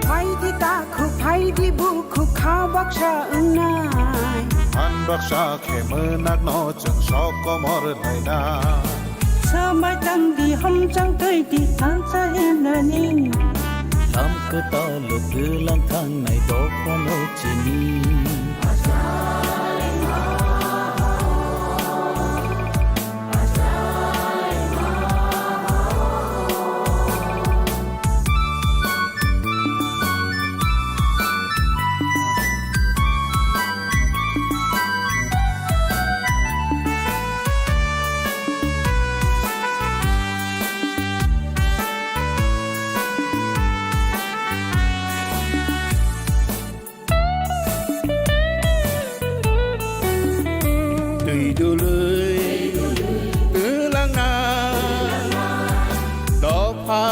Phaidi takhuk, phaidi bukhuk, kha baksa wngnai. Phan baksa khe mwnakno chwng sok komor laina. Swmai tangdi, hamchang twi di, thansa himnani. Lam kwtal twlang thangnai dophano chini.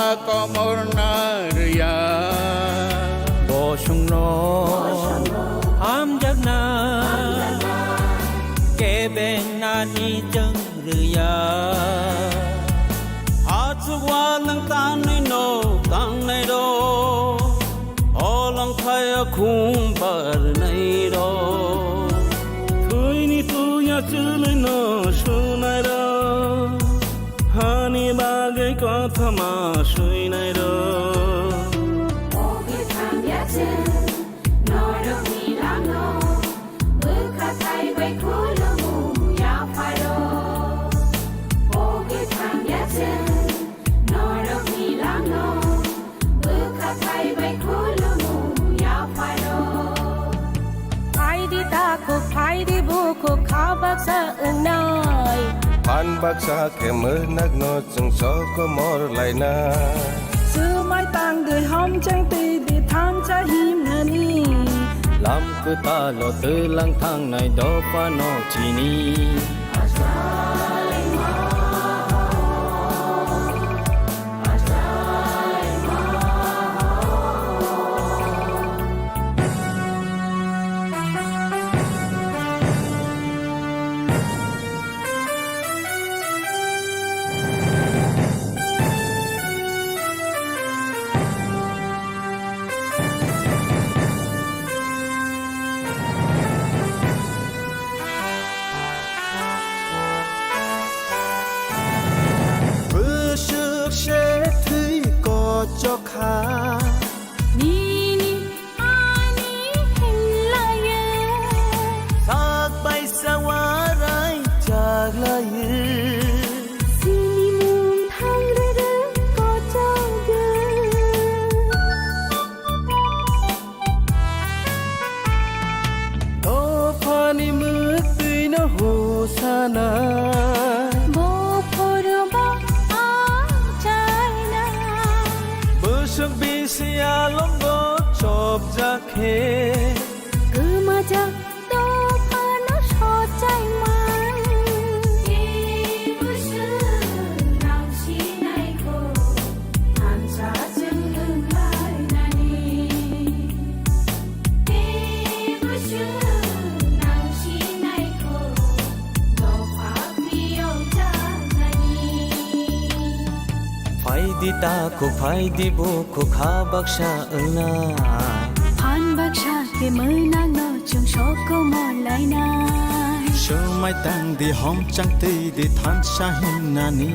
Komor narya. Bosongno hamjakna, kebengnani chwng rwya. Achuk walwng tangnai no tangnai ro, holong thaya khum barnai ro. Thwini tuya chwlwino sunai ro. Hani bagwi kothoma swinai rw. O kwthang ya chwng norokni langno, bwkha thai bai khulumung yapharo. O kwthang ya chwng norokni langno, bwkha thai bai khulumung yapharo. Phaidi takhuk, phaidi bukhuk, kha baksa wngnai. Phan baksa khe mwnak no chwng sokomor lainai. Swmai tang di, hamchang twi di, thansa himnani. Lam kwtalo twlang thangnai dopha no chini. Bwswk se thwi kochok kha. Nini ani hinlayo. Sak baisa warai chaklayo. Sini mung thangrwrwng kochogyo. Dophani mwktwino hosana. Bo phuru bo achaina. Bwswk bisi alongo chopjak khe. Kwmajak dophano sochaima. Tei bwswk nang sinaikho. Thansa chwng wnglainani. Tei bwswk nang sinaikho, dopha phiyokjaknani. Phaidi takhuk, phaidi bukhuk, kha baksa wngna. Phan baksa khe mwnak no chwng sokomor lainai. Swmai tang di, homchang twi di, thansa himnani.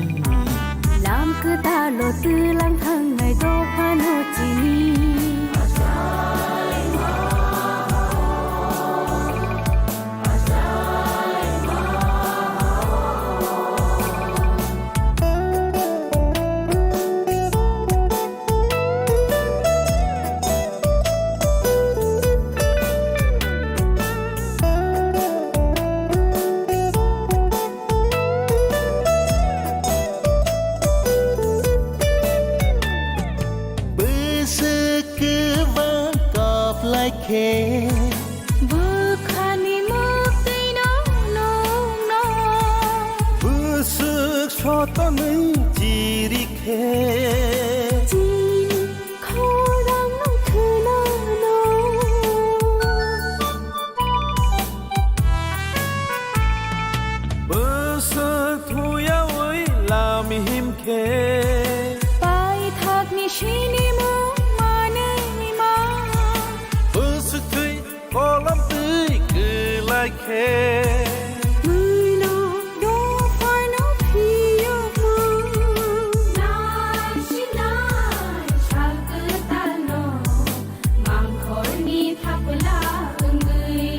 Lam kwtalo twlang thangnai dophano chini. Bwswk kwbang kap lai khe. Bwkhani mwktwino nukno. Bwswk sotonwi chiri khe. Chini khorang no khwnano. Bwswk thuyawi lam him khe. Paithakni sinimung manwi ma. Bwswk thwi kolom twi kwlai khe. Mwino dophano phiyokma. Nai sinai sal kwtalno mangkhorni thapla wngwi.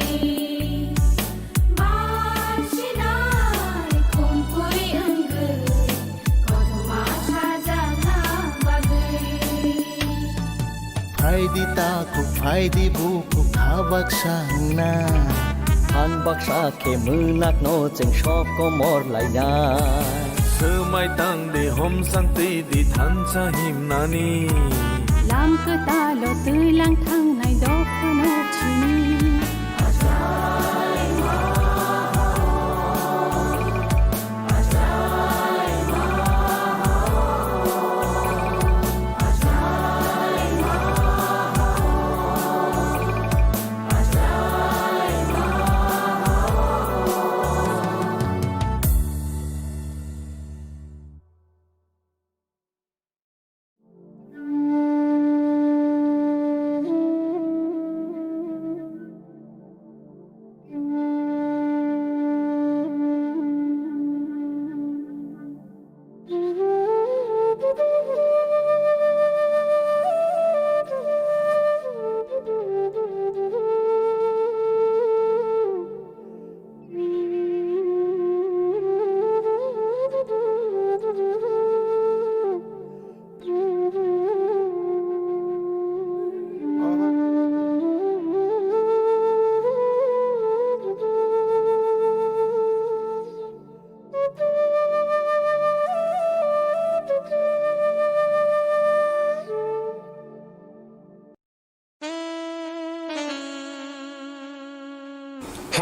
Bar sinai khumpui wngwi kothoma sajakna bagwi. Phaidi takhuk, phaidi bukhuk, kha baksa wngna. Phan baksa khe mwnak no chwng sokomor lainai. Swmai tang di, homchang twi di, thansa himnani. Lam kwtalo twlang thangnai dophano chini.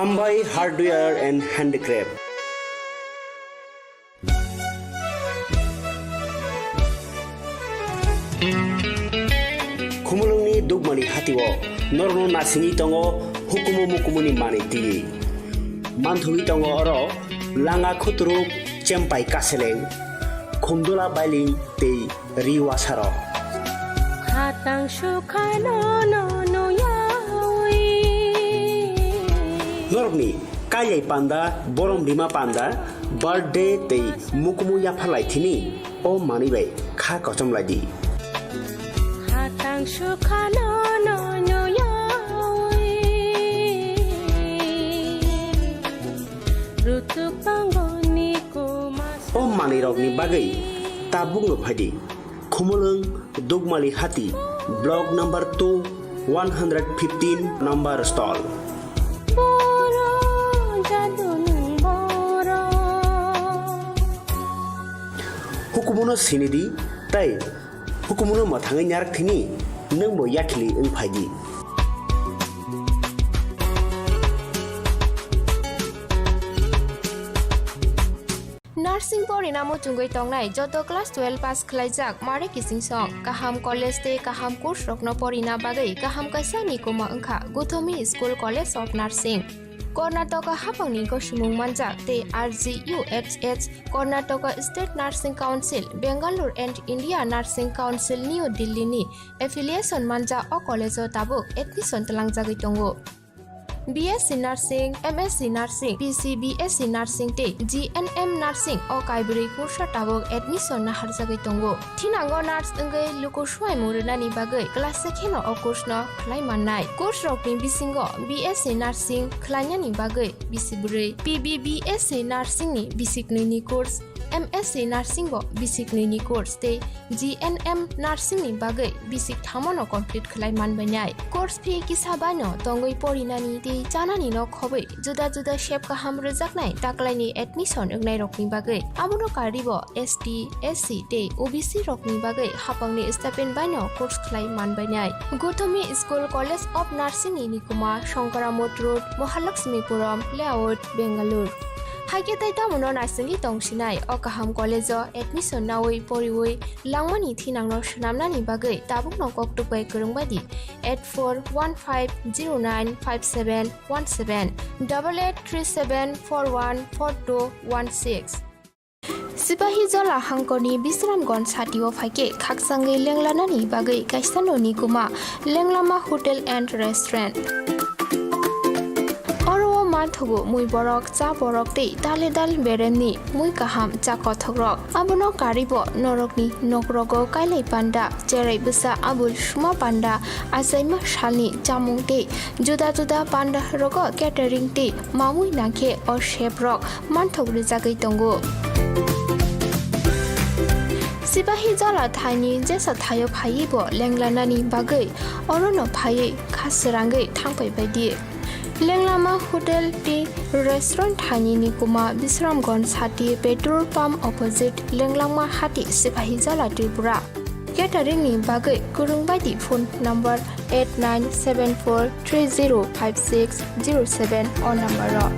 Ambai Hardware and Handicraft. Khumulwngni Dukmani hatio norokno nasingwi tongo hukumu mukumuni manwi twiwi. Manthogwi tongo oro langa khuturuk, chempai kaseleng, khumdula bailing tei ri wasarok. Khatang sukhano no nuyawi. Norokni kailai panda, borom rima panda, birthday tei mukumu yapharlai thini o manwi bai kha kochom lai di. Khatang sukhano no nuyawi. Rutuk tangoni kuma. O manwirokni bagwi tabukno phai di. Khumulwng Dukmali Hati, Block number two, one hundred fifteen number stall. Boro jadunung boro. Hukumuno sinidi tei hukumuno mwthangwi narak thini nwngbo yakhili wng phai di. Nursing porina muchungwi tongnai joto class twelve pass khlaijak mare kiching song, kaham college tei kaham course rokno porina bagwi kaham kaisa ni kuma wngkha Gothomi School College of Nursing. Karnataka haphangni gosimung manjak tei R G U H H, Karnataka State Nursing Council, Bangalore and India Nursing Council, New Delhi ni affiliation manjak o college o tabuk admission twlangjagwi tongo. B S C Nursing, M S C Nursing, P C B S C Nursing tei G N M Nursing o kaibrwi course o tabuk admission naharjagwi tongo. Thinango nurse wngwi luku swimung rwnani bagwi class se kheno o course no khlai mannai. Course rokni bisingo B S C Nursing khlainani bagwi bisi bwrwi, P B B S C Nursing ni bisi knwi ni course, M S C Nursing bo bisi knwi ni course tei G N M Nursing ni bagwi bisi thamo no complete khlai manbainai. Course fee kisa bai no tongwi porinani tei chanani no khobwi juda juda sep kaham rwjaknai taklaini admission wngnairokni bagwi. Abono karwi bo S T, S C tei O B C rokni bagwi haphangni stipend bai no course khlai manbainai. Gothomi School College of Nursing ni nikuma Shankaramot Road, Mahalakshmipuram Layout, Bangalore. Haikhe tei tamono naisingwi tongsinai o kaham college o admission nawi poriwi langmani thinangno swnamnani bagwi tabukno koktuk bai kwrwng bai di, eight four one five zero nine five seven one seven, double eight three seven four one four two one six. Sipahijola hangkorni Bisramganj satio phaikhe khakchangwi lenglanani bagwi kaisa noni kuma Lenglama Hotel and Restaurant. Oro o manthogo mui borok, cha borok tei dale dal beremni mui kaham cha kothokrok. Abono karwi bo norokni nokrogo kailai panda, cherai bwsa abul suma panda, achaima salni chamung tei juda juda panda rogo catering tei mamui nangkhe o chef rok manthok rwjagwi tongo. Sipahijola thaini jesa thaio phaiwi bo lenglanani bagwi orono phaiwi kha srangwi thangpai bai di. Lenglama Hotel tei Restaurant thaini nikuma Bisramganj sati petrol pump opposite Lenglama Hati, Sipahijola, Tripura. Catering ni bagwi kwrwng bai di phone number eight nine seven four three zero five six zero seven o number o.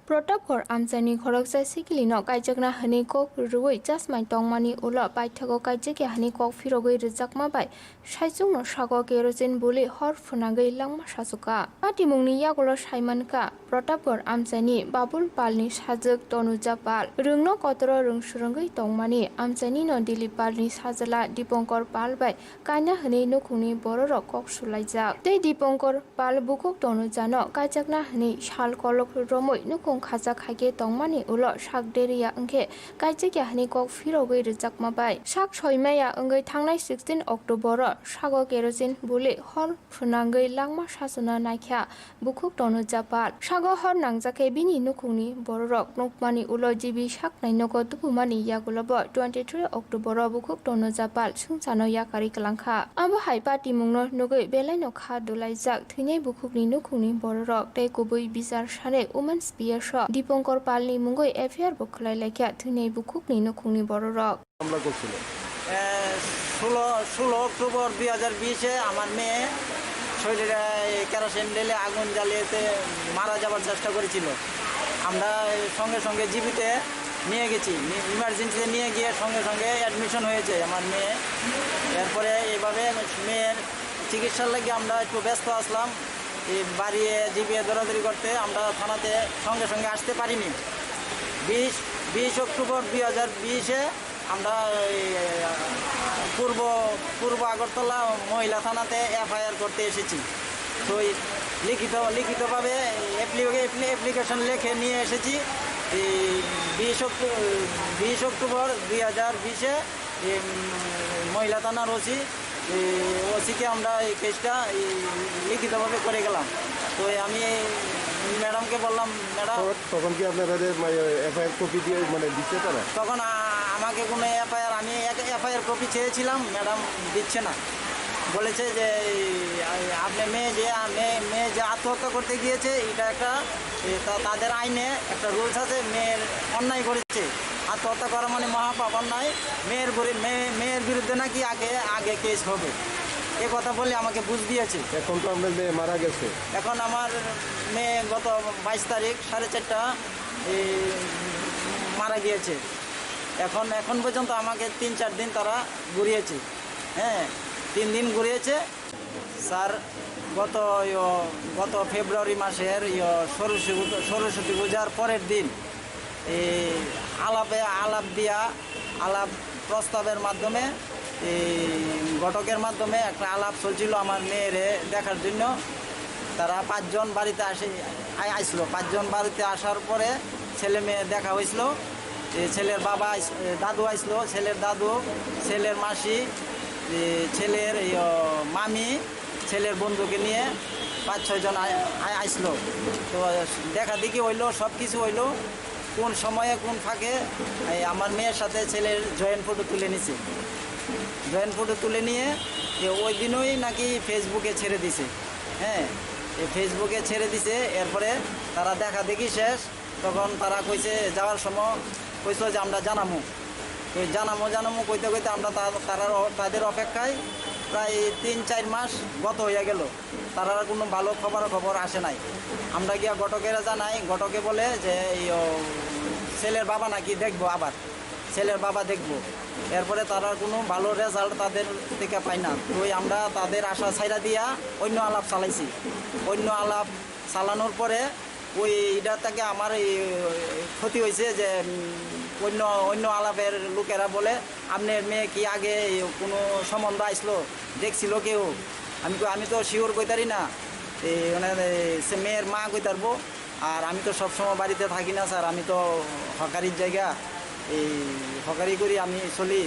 Pratapgarh amchaini khoroksa sikilino kaijakna hwnwi kok rwui chasmai tongmani ulo paithago kaijakya hwnwi kok phirogwi rwjakma bai saichungno sago kerosene buli hor phwnangwi langma sachukha. Patimungni yagulo saimankha, Pratapgarh amchaini Babul Palni sajwk Tonuja Pal rwngno kotoro rwng swrwngwi tongmani amchainino Dilip Palni sajla Dipankar Pal bai kaina hwnwi nukhungni bororok kok sulaijak. Tei Dipankar Pal bukhuk Tonujano kaijakna hwnwi sal kolok romwi nukhung khajak hai khe tongmani ulo sak deriya wngkhe kaijakya hwnwi kok phirogwi rwjakma bai sak soimaya wngwi thangnai sixteen October-o sago kerosene buli hor phwnangwi langma sachuna naikha bukhuk Tonuja Pal. Sago hor nangjak khe bini nukhungni bororok nukmani ulo G B saknai nogo tubumani yagulobo twenty three October-o bukhuk Tonuja Pal swngcharno yakarwi kwlangkha. Abo hai patimungno nugwi belaino kha dulaijak thwinai bukhukni nukhungni bororok tei kubui bichar sanwi Women's P S o Dipankar Palni mungwi F I R bo khwlai laikha thwinai bukhukni nukhungni bororok. হামলা করছিল। এ, ষোলো, ষোলো অক্টোবর দুই হাজার বিশে আমার মেয়ে শরীরে এই কেরোসিন ঢেলে আগুন জ্বালিয়েতে মারা যাবার চেষ্টা করেছিল। আমরা সঙ্গে সঙ্গে জিবিতে নিয়ে গেছি, নি-, ইমার্জেন্সিতে নিয়ে গিয়ে সঙ্গে সঙ্গে অ্যাডমিশন হয়েছে আমার মেয়ে। এরপরে এইভাবে মেয়ের চিকিৎসার লাগি আমরা একটু ব্যস্ত আসলাম। এই বাড়ি জিবিয়ে দৌড়াদৌড়ি করতে আমরা থানাতে সঙ্গে সঙ্গে আসতে পারিনি। বিশ, বিশ অক্টোবর দুই হাজার বিশে আমরা এই, আহ, পূর্ব, পূর্ব আগরতলা মহিলা থানাতে এফআইআর করতে এসেছি। তো এই লিখিত, লিখিতভাবে অ্যাপ্লি-, অ্যাপ্লি-, অ্যাপ্লিকেশন লিখে নিয়ে এসেছি। এই বিশ অক্টো-, বিশ অক্টোবর দুই হাজার বিশে এই, উম, মহিলা থানার ওসি, এই ওসিকে আমরা এই কেসটা এই লিখিতভাবে করে গেলাম। তো এই আমি ম্যাডামকে বললাম, "ম্যাডাম।" তখন, তখন কি আপনারা যে, মানে, এফআইআর কপি দিয়ে, মানে, দিচ্ছে তারা? তখন আ-, আমাকে কোনো এফআইআর, আমি এক এফআইআর কপি চেয়েছিলাম, ম্যাডাম দিচ্ছে না। বলেছে যে, এই, আ-, আপনার মেয়ে যে, আ, মেয়ে, মেয়ে যে আত্মহত্যা করতে গিয়েছে, এটা একটা, এ, তা-, তাদের আইনে একটা রুলস আছে, মেয়ের অন্যায় করেছে, আত্মহত্যা করা মানে মহাপাপ, অন্যায়, মেয়ের গরি-, মেয়ে, মেয়ের বিরুদ্ধে নাকি আগে, আগে কেস হবে, এ কথা বলে আমাকে বুঝ দিয়েছে। এখন তো আপনার মেয়ে মারা গেছে। এখন আমার মেয়ে গত বাইশ তারিখ সাড়ে চারটা, এই, মারা গিয়েছে। এখন, এখন পর্যন্ত আমাকে তিন চার দিন তারা ঘুরিয়েছে, হ্যাঁ, তিন দিন ঘুরিয়েছে। স্যার, গত, ইয়ো, গত ফেব্রুয়ারি মাসের, ইয়ো, সরস্বতী পুজো, সরস্বতী পূজার পরের দিন এই আলাপে, আলাপ দিয়া, আলাপ প্রস্তাবের মাধ্যমে, এই ঘটকের মাধ্যমে একটা আলাপ চলছিল আমার মেয়েরে দেখার জন্য। তারা পাঁচজন বাড়িতে আসে, আই-, আইছিল। পাঁচজন বাড়িতে আসার পরে ছেলে মেয়ে দেখা হয়েছিল। এ, ছেলের বাবা আইস-, এ, দাদু আইছিল, ছেলের দাদু, ছেলের মাসি, এ, ছেলের, এই, ও, মামি, ছেলের বন্ধুকে নিয়ে পাঁচ ছয় জন আই-, আই-, আইছিল। তো দেখা দেখি হইলো, সব কিছু হইলো। কোন সময়ে কোন ফাঁকে এই আমার মেয়ের সাথে ছেলের জয়েন্ট ফটো তুলে নিছে। জয়েন্ট ফটো তুলে নিয়ে এ ওই দিনই নাকি ফেসবুকে ছেড়ে দিছে। হ্যাঁ, এই ফেসবুকে ছেড়ে দিছে। এরপরে তারা দেখা দেখি শেষ। তখন তারা কইছে, যাওয়ার সময় কইছিল যে, "আমরা জানামু।" তো জানামু, জানামু কইতে কইতে আমরা তা-, তারার অ-, তাদের অপেক্ষায় প্রায় তিন চার মাস গত হইয়া গেল। তারার কোনো ভালো খবর, খবর আসে নাই। আমরা গিয়া ঘটকেরা জানাই, ঘটকে বলে যে, এই, ও, ছেলের বাবা নাকি দেখবো আবার, ছেলের বাবা দেখবো। এরপরে তারার কোনো ভালো রেজাল্ট তাদের থেকে পাই না। তো ওই আমরা তাদের আশা ছাইড়া দিয়া অন্য আলাপ চালাইছি। অন্য আলাপ চালানোর পরে ওই এটা থেকে আমার এই ক্ষতি হয়েছে যে, উম, অন্য, অন্য আলাপের লোকেরা বলে, "আপনার মেয়ে কি আগে এই কোনো সম্বন্ধ আইসলো, দেখছিল কেউ?" আমি কই, "আমি তো শিওর কইতারি না।" এই মানে, এই সে মেয়ের মা কইতারবো। আর আমি তো সবসময় বাড়িতে থাকি না স্যার, আমি তো হকারির জায়গা, এই হকারি করি আমি চলি।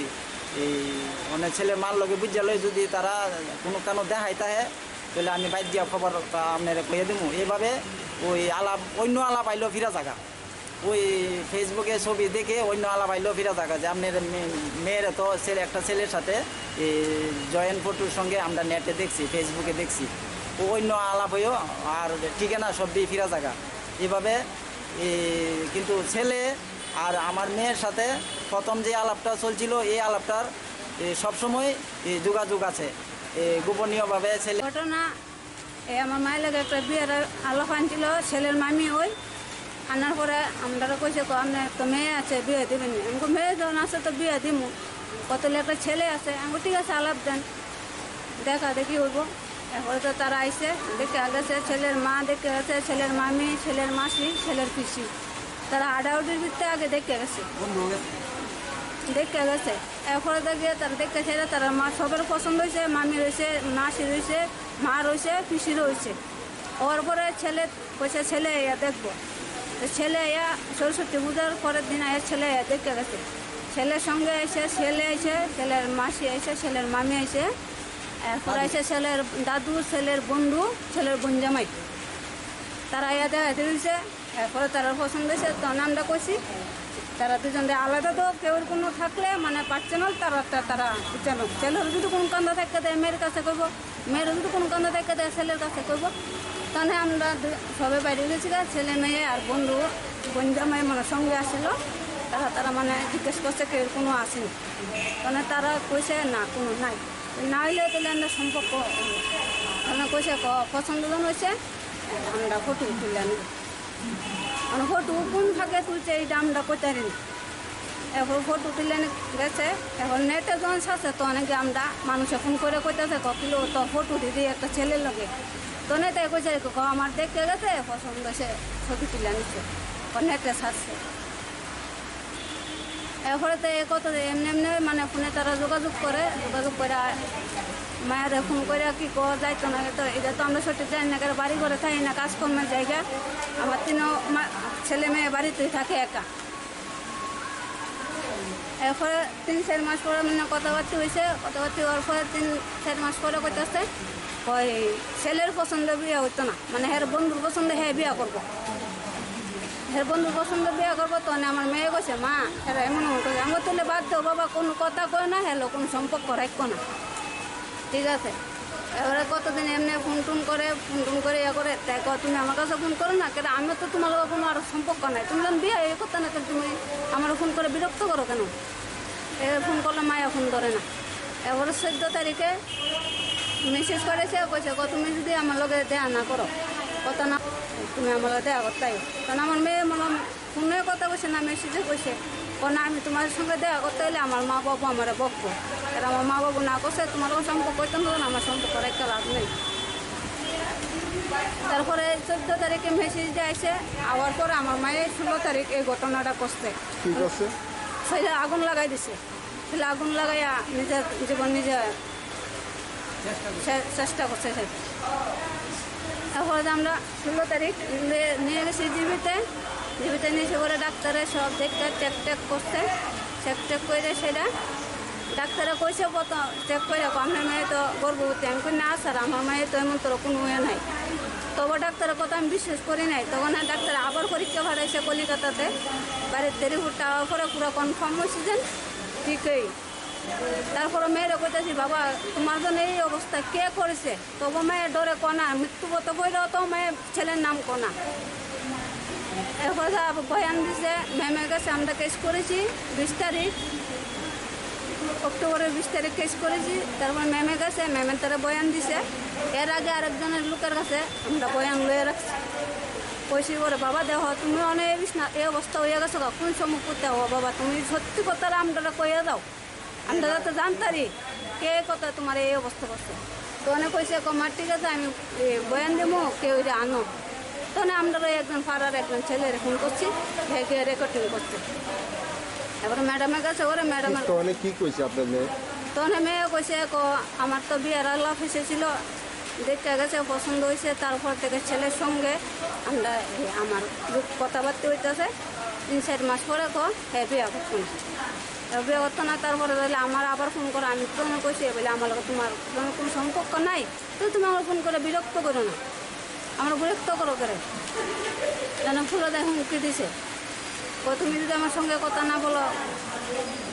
এই মানে ছেলে মার লগে বুঝা লই যদি তারা কোনো কানো দেখাই তাহে, তাহলে আমি বাইর দিয়া খবর আপনারে কইয়া দিমু। এইভাবে ওই আলাপ, অন্য আলাপ আইলো ফিরা জাগা। ওই Facebook-এ ছবি দেখে অন্য আলাপ আইলো ফিরা জাগা যে আপনার মে-, মেয়ের তো ছেলে, একটা ছেলের সাথে, এ, জয়েন্ট ফটোর সঙ্গে আমরা নেটে দেখছি, Facebook-এ দেখছি। ও অন্য আলাপ হইও আর ঠিকানা সব দিয়ে ফিরা জাগা। এভাবে, এ, কিন্তু ছেলে আর আমার মেয়ের সাথে প্রথম যে আলাপটা চলছিল, এই আলাপটার, এ, সবসময়, এ, যোগাযোগ আছে। এ, গোপনীয়ভাবে ছেলে ঘটনা, এ, আমার মায়ের লগে একটা বিয়ের আলাপ আনছিল ছেলের মামি ওই। আনার পরে আমরা কইছে, "কো, আপনার তো মেয়ে আছে, বিয়ে দিবেন নি?" আমি কই, "মেয়ে যখন আছে তো বিয়ে দিমু, কত একটা ছেলে আছে।" আমি কই, "ঠিক আছে, আলাপ দেন, দেখা দেখি হইব।" এরপরে তো তারা আইছে, দেখে গেছে, ছেলের মা দেখে গেছে, ছেলের মামি, ছেলের মাসি, ছেলের পিসি, তারা আডাউডির ভিতরে আগে দেখে গেছে, দেখে গেছে। এরপরে তো গিয়ে তারা দেখে ছেলে, তারা মা সবার পছন্দ হয়েছে, মামি রয়েছে, মাসি রয়েছে, মা রয়েছে, পিসি রয়েছে। ওর পরে ছেলে কইছে, "ছেলে আইয়া দেখবো।" তো ছেলে আইয়া সরস্বতী পূজার পরের দিন আইয়া ছেলে আইয়া দেখে গেছে। ছেলের সঙ্গে আইছে, ছেলে আইছে, ছেলের মাসি আইছে, ছেলের মামি আইছে, এরপর আইছে ছেলের দাদু, ছেলের বন্ধু, ছেলের বোন জামাই। তারা আইয়া দেখাইতে দিছে, এরপরে তারা পছন্দ হয়েছে, তখন আমরা কইছি, তারা দুজন আলাদা তো কেউর কোনো থাকলে মানে পার্সোনাল তারা, তা-, তারা বুঝানো। ছেলের যদি কোনো কান্দা থাকে, তাই মেয়ের কাছে কইবো, মেয়ের যদি কোনো কান্দা থাকে, তাই ছেলের কাছে কইবো। তখন আমরা দু-, সবাই বাইরে গেছি গা, ছেলে মেয়ে আর বন্ধু, বোন জামাই মানে সঙ্গে আসছিল, তারা, তারা মানে জিজ্ঞেস করছে, কেউর কোনো আসেনি। মানে তারা কইছে, "না, কোনো নাই।" না হইলে তাহলে আমরা সম্পর্ক, মানে কইছে, "ক-, পছন্দ জন হয়েছে, আমরা ফটো তুলে আনি।" মানে ফটো কোন ফাঁকে তুলছে, এইটা আমরা কইতারি না। এখন ফটো তুলে গেছে, এখন নেটে যখন ছাড়ছে, তো অনেকে আমরা মানুষে ফোন করে কইতেছে, "ক-, কিলো তো ফটো দিদি একটা ছেলের লগে।" তো নেতায় কইছে, "ক-, আমার দেখতে গেছে, পছন্দ হয়েছে, ছবি তুলে আনিছে।" ও নেটে ছাড়ছে। এরপরে তো এ কত এমনি এমনি মানে ফোনে তারা যোগাযোগ করে, যোগাযোগ করে আ-, মায়ের ফোন করে কি কো যাইতো না, তো এটা তো আমরা সঠিক জানি না, কারণ বাড়ি ঘরে থাকি না, কাজকর্মের জায়গা। আমার তিনও মা-, ছেলে মেয়ে বাড়িতেই থাকে একা। এরপরে তিন চার মাস পরে মানে কথাবার্তা হয়েছে, কথাবার্তা হওয়ার পরে তিন চার মাস পরে কইতেছে, ওই ছেলের পছন্দ বিয়ে হইতো না, মানে হের বন্ধুর পছন্দ হে বিয়ে করবো, হের বন্ধুর পছন্দ বিয়ে করবো। তখন আমার মেয়ে কইছে, "মা, এরা এমন এমন করে।" আমি বলতে, "বাদ দাও বাবা, কোনো কথা কয় না, হ্যালো, কোনো সম্পর্ক রাখবো না।" ঠিক আছে। এবারে কতদিন এমনি ফোন টোন করে, ফোন টোন করে ইয়ে করে, তাই কয়, "তুমি আমার কাছে ফোন করো না, কেন? আমি তো তোমার লগে কোনো আর সম্পর্ক নাই। তুমি যখন বিয়ে ইয়ে করতে না, তাহলে তুমি আমার ফোন করে বিরক্ত করো কেন?" এ ফোন করলে মায়া ফোন ধরে না। এবারে চোদ্দ তারিখে মেসেজ করেছে, কইছে, "গো, তুমি যদি আমার লগে দেখা না করো, কথা না, তুমি আমার লগে দেখা করতে আইও।" কারণ আমার মেয়ে মনে হয় ফোনে কথা কইছে না, মেসেজে কইছে, "ও না, আমি তোমার সঙ্গে দেখা করতে হলে আমার মা বাবু আমারে বকবো। আর আমার মা বাবু না করছে, তোমার লগে সম্পর্ক করতে না, আমার সম্পর্ক রাখতে লাভ নেই।" তারপরে চোদ্দ তারিখে মেসেজ দিয়ে আইছে, আওয়ার পর আমার মায়ে ষোলো তারিখ এই ঘটনাটা করছে। কি করছে? সেটা আগুন লাগাই দিছে। তাহলে আগুন লাগাইয়া নিজের জীবন নিজে চে-, চেষ্টা করছে সে। তারপরে যে আমরা ষোলো তারিখ লে-, নিয়ে গেছি জিবিতে, জিবিতে নিয়ে এসে পরে ডাক্তারে সব দেখতে চেক টেক করছে, চেক টেক করে সেটা ডাক্তারে কইছে, "কত চেক করে দেখো, আপনার মেয়ে তো গর্ভবতী।" আমি কই, "না স্যার, আমার মেয়ে তো এমন তোর কোনো ইয়ে নাই।" তবু ডাক্তারের কথা আমি বিশ্বাস করি নাই। তখন আর ডাক্তার আবার পরীক্ষা পাঠাইছে কলিকাতাতে, বাড়িতে রিপোর্টটা আওয়ার পরে পুরো কনফার্ম হয়েছে যে ঠিকই। তারপরে মেয়েরে কইতাছি, "বাবা, তোমার জন্য এই অবস্থা কে করেছে?" তবু মেয়ে ডরে কনা, মৃত্যু বত বইল তো মেয়ে ছেলের নাম কনা। এরপরে তো আবার বয়ান দিছে, ম্যামের কাছে আমরা কেস করেছি বিশ তারিখ, অক্টোবরের বিশ তারিখ কেস করেছি। তারপর ম্যামের কাছে, ম্যামের তারা বয়ান দিছে। এর আগে আরেকজনের লোকের কাছে আমরা বয়ান লয়ে রাখছি। কইছি, "ওরে বাবা, দেখো, তুমি অনেক বিছনা, এই অবস্থা হয়ে গেছো গা, কোন সময় করতে হবো বাবা, তুমি সত্যি কথা আমরা কইয়া দাও।" আমরা তো জানতারি কে কথা তোমার এই অবস্থা করছে। তো অনেক কইছে, "কমা ঠিক আছে, আমি, এ, বয়ান দেবো, কেউ এটা আনো।" তো না, আমরা ওই একজন পাড়ার একজন ছেলের ফোন করছি, হে গিয়ে রেকর্ডিং করছে। এবার ম্যাডামের কাছে, ওরে ম্যাডামের তো অনেক কি কইছে আপনার মেয়ে? তো অনেক মেয়ে কইছে, "ক-, আমার তো বিয়ার আলাপ এসেছিল, দেখতে গেছে, পছন্দ হয়েছে, তারপর থেকে ছেলের সঙ্গে আমরা, এ, আমার কথাবার্তা হইতেছে, তিন চার মাস পরে ক, হে বিয়া করতো না।" এবার বিয়ে করতো না, তারপরে তাহলে আমার আবার ফোন করো, আমি তো কইছি, বলে, "আমার লগে তোমার কোনো সম্পর্ক নাই, তো তুমি আমার ফোন করে বিরক্ত করো না, আমরা বিরক্ত করো করে।" যেন ফুলো দেয় হুমকি দিছে, "ও তুমি যদি আমার সঙ্গে কথা না বলো,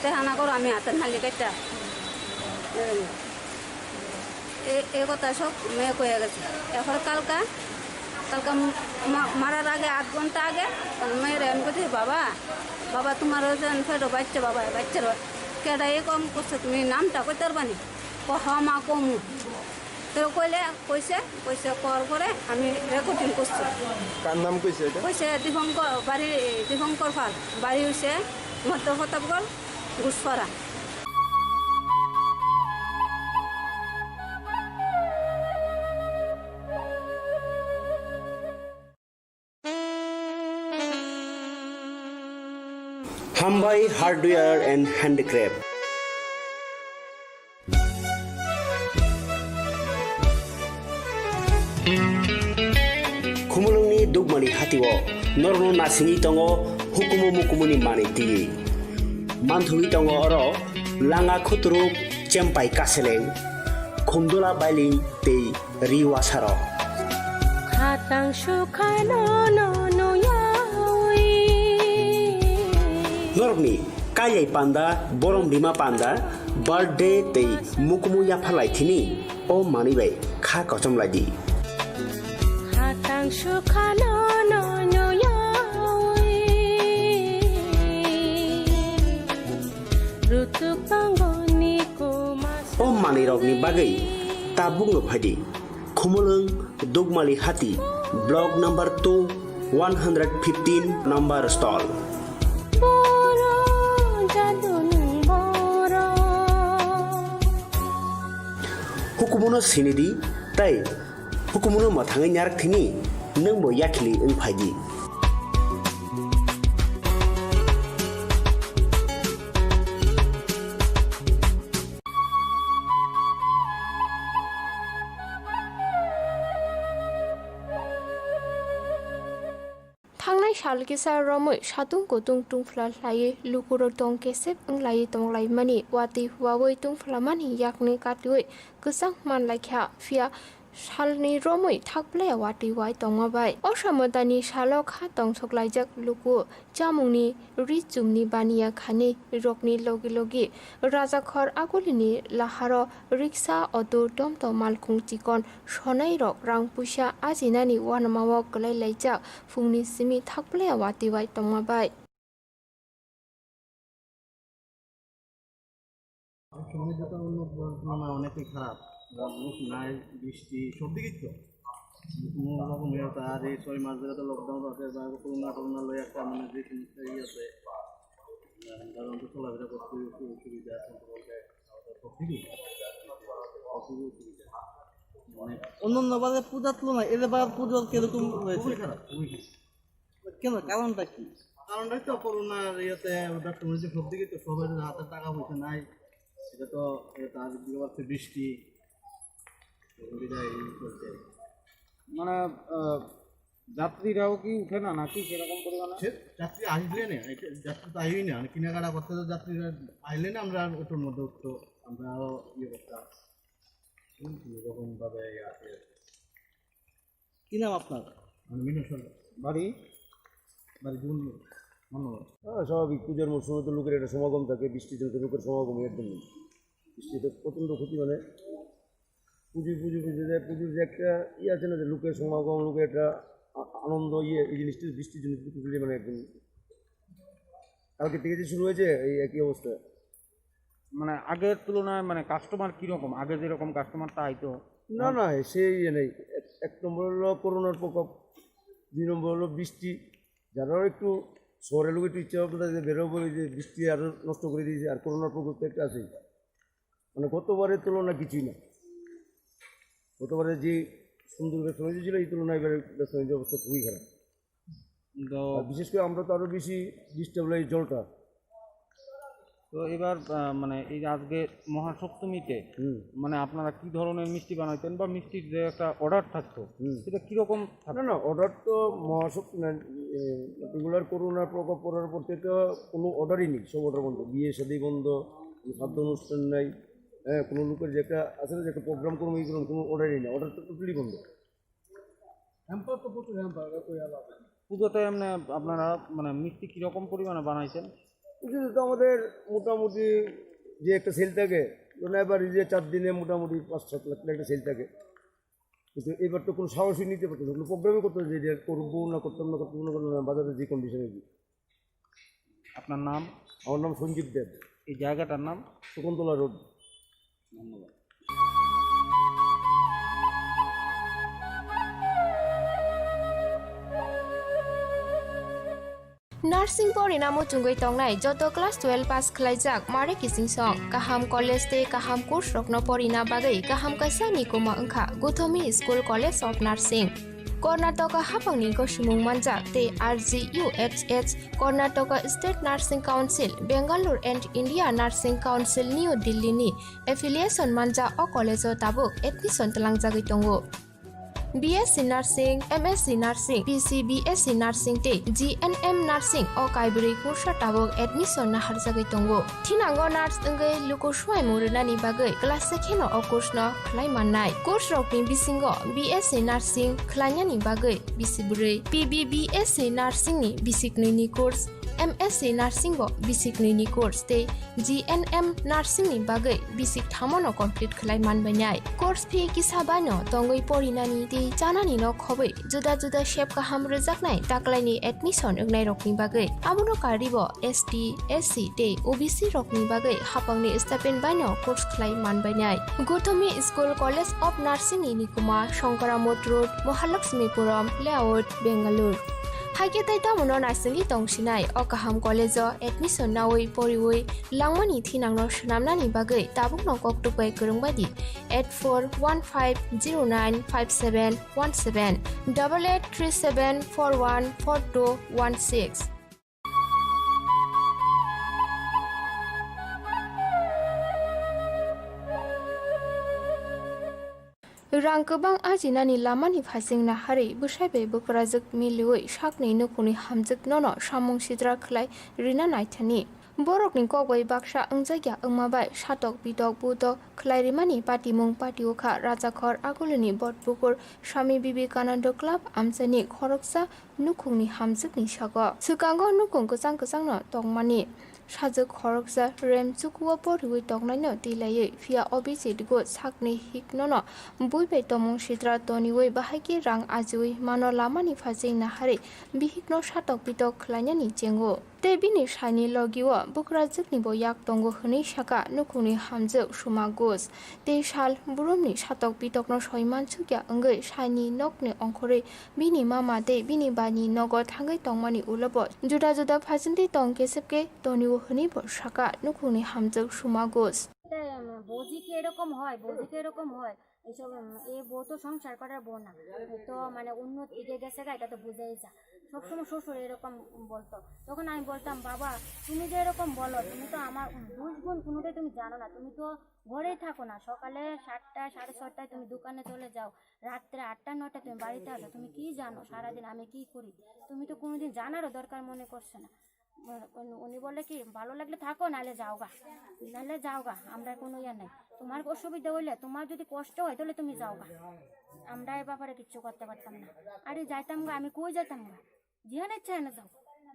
দেখা না করো, আমি হাতের নালি কাটটা।" এই, এই কথা সব মেয়ে কয়ে গেছে। এরপরে কালকা, কালকা মা-, মারার আগে আধ ঘন্টা আগে মেয়ের এমন করছে, "বাবা, বাবা, তোমার ওই যে ফেটো বাচ্চা, বাবা, বাচ্চার বা-, কেডা এরকম করছে, তুমি নামটা কইতে পারবা নি?" ক, "হ মা, কমু।" তো কইলে কইছে, কইছে কর পরে আমি রেকর্ডিং করছি। কার নাম কইছে এটা? কইছে দীপঙ্কর, বাড়ি দীপঙ্কর পাল, বাড়ি হইছে মধ্য প্রতাপগড়, ঘুষপাড়া। Hambai Hardware and Handicraft. Khumulwngni Dugmani hatio norno nasingwi tongo hukumu mukumuni manwi twiwi. Manthogwi tongo oro langa khuturuk, chempai kaseleng, khumdula bailing tei ri wasarok. Khatang sukhano no nuyawi. Norokni kailai panda, borom rima panda, birthday tei mukumu yapharlai thini o manwi bai kha kochom lai di. Khatang sukhano no nuyawi. Rutuk tangoni koma. O manwirokni bagwi tabukno phai di. Khumulwng Dugmali Hati, Block number two, one hundred fifteen number stall. Boro jaduni boro. Hukumuno sinidi tei hukumuno mwthangwi narak thini nwngbo yakhili wng phai di. Thangnai sal kisa romwi satung kutung tungphla hlaiwi lukurok tong kesep wnglaiwi tonglaimani watwi huawi tungphlamani yakni katiwi kwchang manlaikha, phiya salni romwi thakplaya watwi wai tongma bai. O samodani salo kha tongsoklaijak luku chamungni ri chumni baniya khani rokni logi logi Rajakhor Agulini laharo riksa, auto, tomtom, malkhung chikon sonairok rang puisa ajinani uanamao kwlai laijak phungni simi thakplaya watwi bai tongma bai. সময় যেটা উন্নত বর্তমানে অনেকটাই খারাপ, রোদ নাই, বৃষ্টি সব দিকেই তো কোনো রকম ইয়ে হতো। আর এই ছয় মাস ধরে তো লকডাউন আছে বা করোনা টরোনা লই একটা মানে যে সমস্যা ইয়ে আছে, সাধারণত চলাফেরা করতে একটু অসুবিধা আছে বলতে আমাদের সব দিকেই, সব দিকেই অসুবিধা। মানে অন্যান্য বাজার পূজার তুলনায় এদের বাজার পুজো কিরকম হয়েছে? খুবই খারাপ, খুবই খারাপ। কেন, কারণটা কি? কারণটাই তো করোনার ইয়েতে, ওটা তো হয়েছে সব দিকে তো সবার হাতে টাকা পয়সা নাই, এটা তো এটা আর দিকে পাচ্ছে বৃষ্টি, বিদায় চলছে। মানে, আহ, যাত্রীরাও কি উঠে না নাকি সেরকম পরিমাণে? সে যাত্রী আসলে না, এটা যাত্রী তো আইই না, মানে কেনাকাটা করতে তো যাত্রীরা আইলে না আমরা অটোর মধ্যে উঠতো, আমরাও ইয়ে করতাম। এরকম ভাবে ইয়ে আছে। কি নাম আপনার? আমি মিনন সরকার। বাড়ি? বাড়ি জীবননগর। ধন্যবাদ। হ্যাঁ, স্বাভাবিক, পুজোর মরশুমে তো লোকের একটা সমাগম থাকে, বৃষ্টির জন্য তো লোকের সমাগম একদম নেই। বৃষ্টিতে প্রচণ্ড ক্ষতি, মানে পুজো, পুজো, পুজো যে, পুজোর যে একটা ইয়ে আছে না, যে লোকের সমাগম, লোকের একটা আ-, আনন্দ, ইয়ে, এই জিনিসটা বৃষ্টির জন্য কিন্তু totally মানে একদম কালকে থেকে যে শুরু হয়েছে এই একই অবস্থা। মানে আগের তুলনায় মানে কাস্টমার কিরকম? আগে যেরকম কাস্টমারটা আইতো? না, না, সেই ইয়ে নেই। এক, এক নম্বর হলো করোনার প্রকোপ, দুই নম্বর হলো বৃষ্টি। যারা একটু শহরের লোক একটু ইচ্ছা ভাবনা যে বেরোবো, এই যে বৃষ্টি আরো নষ্ট করে দিয়েছে, আর করোনার প্রকোপ তো একটা আছেই। মানে গতবারের তুলনায় কিছুই না। গতবারে যে সুন্দর ব্যবসা বাণিজ্য ছিল, এই তুলনায় এবারে ব্যবসা বাণিজ্য অবস্থা খুবই খারাপ। তো আর বিশেষ করে আমরা তো আরো বেশি ডিস্টার্ব লাগে জলটা। তো এবার, আহ, মানে এই যে আজকে মহাসপ্তমীতে হুম। মানে আপনারা কি ধরনের মিষ্টি বানাইতেন বা মিষ্টির যে একটা অর্ডার থাকতো, হুম। সেটা কিরকম থাকতো? না, না, অর্ডার তো মহাসপ্ত-, মানে, এ, রেগুলার করোনার প্রকোপ পড়ার পর থেকে কোনো অর্ডারই নেই, সব অর্ডার বন্ধ। বিয়ে শাদী বন্ধ, কোনো শ্রাদ্ধ অনুষ্ঠান নাই, হ্যাঁ, কোনো লোকের যে একটা আছে না, যে একটা প্রোগ্রাম করবো, এই করবো, কোনো অর্ডারই নেই, অর্ডার তো টোটালি বন্ধ। হ্যাম্পার তো প্রচুর হ্যাম্পার, ওটা কই আবার? পুজোতে এমনি আপনারা মানে মিষ্টি কিরকম পরিমাণে বানাইছেন? পুজোতে তো আমাদের মোটামুটি যে একটা সেল থাকে, মানে এবার এই যে চার দিনে মোটামুটি পাঁচ সাত লাখ টাকা একটা সেল থাকে। কিন্তু এবার তো কোনো সাহসই নিতে পারতো না, কোনো প্রোগ্রামই করতো না যে এটা করবো না, করতাম না, করতাম না, করতাম না, বাজারে যে কন্ডিশনে। আপনার নাম? আমার নাম সঞ্জীব দেব। এই জায়গাটার নাম? শকুন্তলা রোড। ধন্যবাদ। Nursing porina muchungwi tongnai joto class twelve pass khlaijak mare kichingsong kaham college tei kaham course rokno porina bagwi kaham kaisa nikuma wngkha Gothomi School College of Nursing. Karnataka haphangni gosimung manjak tei R G U H H, Karnataka State Nursing Council, Bangalore and India Nursing Council, New Delhi ni affiliation manjak o college o tabuk admission tlangjagwi tongo. B S C Nursing, M S C Nursing, P C B S C Nursing tei G N M Nursing o kaibrwi kursa tabuk admission naharjagwi tongo. Thinango nurse wngwi luku swimung rwnani bagwi class se kheno o course no khlai mannai. Course rokni bisingo B S C Nursing khlainani bagwi bisi bwrwi, P B B S C Nursing ni bisi knwi ni course, M S C Nursing bo bisi knwi ni course tei G N M Nursing ni bagwi bisi thamono complete khlai manbainai. Course fee kisa baino tongwi porinani tei chanani no khobwi juda juda sep kaham rwjaknai taklaini admission wngnai rokni bagwi. Abono karwibo S T, S C tei O B C rokni bagwi haphangni stipend baino course khlai manbainai. Gothomi School College of Nursing ni nikuma Shankaramot Road, Mahalakshmipuram Layout, Bangalore. Haikhe tai tamono naisingwi tongsinai o kaham college o admission nawi poriwi langmani thinangno swnamnani bagwi tabukno koktwk bai kwrwng bai di eight four one five zero nine five seven one seven, double eight three seven four one four two one six. Rang kwbang ajinani lamani phasing naharwi bwsai bai bwkrajwk miliwi sakni nukhungni hamjwknono samung sidra khlai rina naithani. Borokni kok bai baksa wngjakya wngma bai satok bitok buto khlai rimani patimung patio kha Rajakhor Agulini Botpukur Swami Vivekananda Club amchaini khoroksa nukhungni hamjwkni sago. Swkango nukhung kwchang kwchangno tongmani sajwk khoroksa rem chukuo poriwi tongnaino twi laiwi, phiya Abhijit Ghosh sakni hiknono bui bai tongmung sidra toniwi bahaikhe rang ajiwi mano lamani phasing naharwi bihikno satok bitok khlainani chengo. Tei bini saini logio bwkrajwknibo yak tongo hwnwi saka nukhungni hamjwk Suma Ghosh. Tei sal burumni satok bitokno soi mansukya wngwi saini nokni ongkhorwi bini mama tei bini baini nogo thangwi tongmani ulobo juda juda phasingtwi tong kesepkhe tonio hwnwibo saka nukhungni hamjwk Suma Ghosh. এটা, উম, বৌজি কি এরকম হয়, বৌজি কি এরকম হয়, এইসব, উম, এ বউ তো সংসার করার বউ না, এ তো মানে অন্য দিকে গেছে গা, এটা তো বুঝেই যা। সবসময় শ্বশুর এরকম বলতো। তখন আমি বলতাম, "বাবা, তুমি যে এরকম বলো, তুমি তো আমার দুষ গুণ কোনোটাই তুমি জানো না, তুমি তো ঘরেই থাকো না, সকালে সাতটা, সাড়ে ছটায় তুমি দোকানে চলে যাও, রাত্রে আটটা, নটায় তুমি বাড়িতে আসো, তুমি কি জানো সারাদিন আমি কি করি? তুমি তো কোনোদিন জানারও দরকার মনে করছো না।" উনি, উনি বলে কি, "ভালো লাগলে থাকো, নাহলে যাওগা, নাহলে যাওগা, আমরা কোনো ইয়ে নাই। তোমার অসুবিধা হইলে, তোমার যদি কষ্ট হয়, তাহলে তুমি যাওগা, আমরা এ ব্যাপারে কিচ্ছু করতে পারতাম না।" আরে যাইতাম গা, আমি কই যাইতাম গা? যেখানে ইচ্ছা এনে যাও,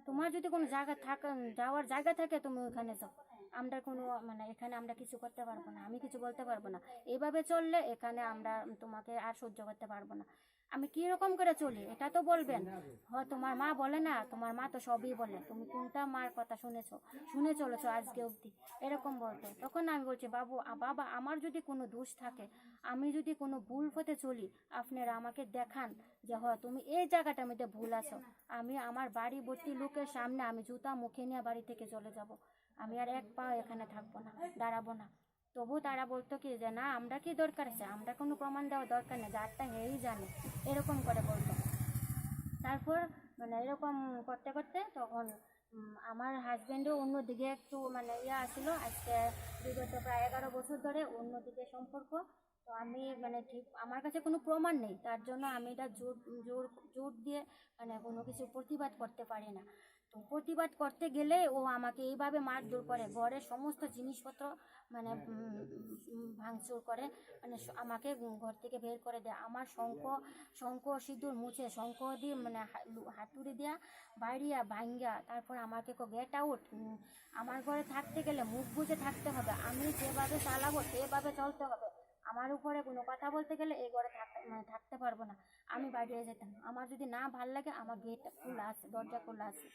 তোমার যদি কোনো জায়গা থাক-, যাওয়ার জায়গা থাকে, তুমি ওখানে যাও, আমরা কোনো, মানে, এখানে আমরা কিছু করতে পারবো না, আমি কিছু বলতে পারবো না। এইভাবে চললে এখানে আমরা তোমাকে আর সহ্য করতে পারবো না। আমি কি রকম করে চলি, এটা তো বলবেন। হয় তোমার মা বলে না, তোমার মা তো সবই বলে, তুমি কোনটা মার কথা শুনেছো, শুনে চলেছো আজকে অবধি, এরকম বলতো। তখন আমি বলছি, "বাবু, আ, বাবা, আমার যদি কোনো দোষ থাকে, আমি যদি কোনো ভুল পথে চলি, আপনারা আমাকে দেখান যে, হয় তুমি এই জায়গাটার মধ্যে ভুল আছো, আমি আমার বাড়িবর্তী লোকের সামনে আমি জুতা মুখে নিয়ে বাড়ি থেকে চলে যাব, আমি আর এক পাও এখানে থাকবো না, দাঁড়াবো না।" তবু তারা বলতো কি যে, "না, আমরা কি দরকার আছে, আমরা কোনো প্রমাণ দেওয়া দরকার নেই, যারটা হেই জানে", এরকম করে বলতো। তারপর মানে এরকম করতে করতে তখন, উম, আমার হাজব্যান্ডও অন্যদিকে একটু মানে ইয়ে আসলো, আজকে বিগত প্রায় এগারো বছর ধরে অন্যদিকে সম্পর্ক। তো আমি মানে ঠিক, আমার কাছে কোনো প্রমাণ নেই, তার জন্য আমি এটা জোর, জোর, জোর দিয়ে মানে কোনো কিছু প্রতিবাদ করতে পারি না। তো প্রতিবাদ করতে গেলে ও আমাকে এইভাবে মারধর করে, ঘরের সমস্ত জিনিসপত্র মানে, উম, উম, ভাঙচুর করে, মানে স-, আমাকে ঘর থেকে বের করে দেয়। আমার শঙ্খ, শঙ্খ সিঁদুর মুছে, শঙ্খ দিয়ে মানে হা-, লু-, হাতুড়ি দিয়া বাড়িয়া ভাঙ্গা, তারপর আমাকে কো, "Get out, উম, আমার ঘরে থাকতে গেলে মুখ বুজে থাকতে হবে, আমি যেভাবে চালাবো সেভাবে চলতে হবে, আমার উপরে কোনো কথা বলতে গেলে এই ঘরে থাক-, মানে থাকতে পারবো না, আমি বাইরে যেতাম, আমার যদি না ভাল লাগে আমার গেট খোলা আছে, দরজা খোলা আছে।"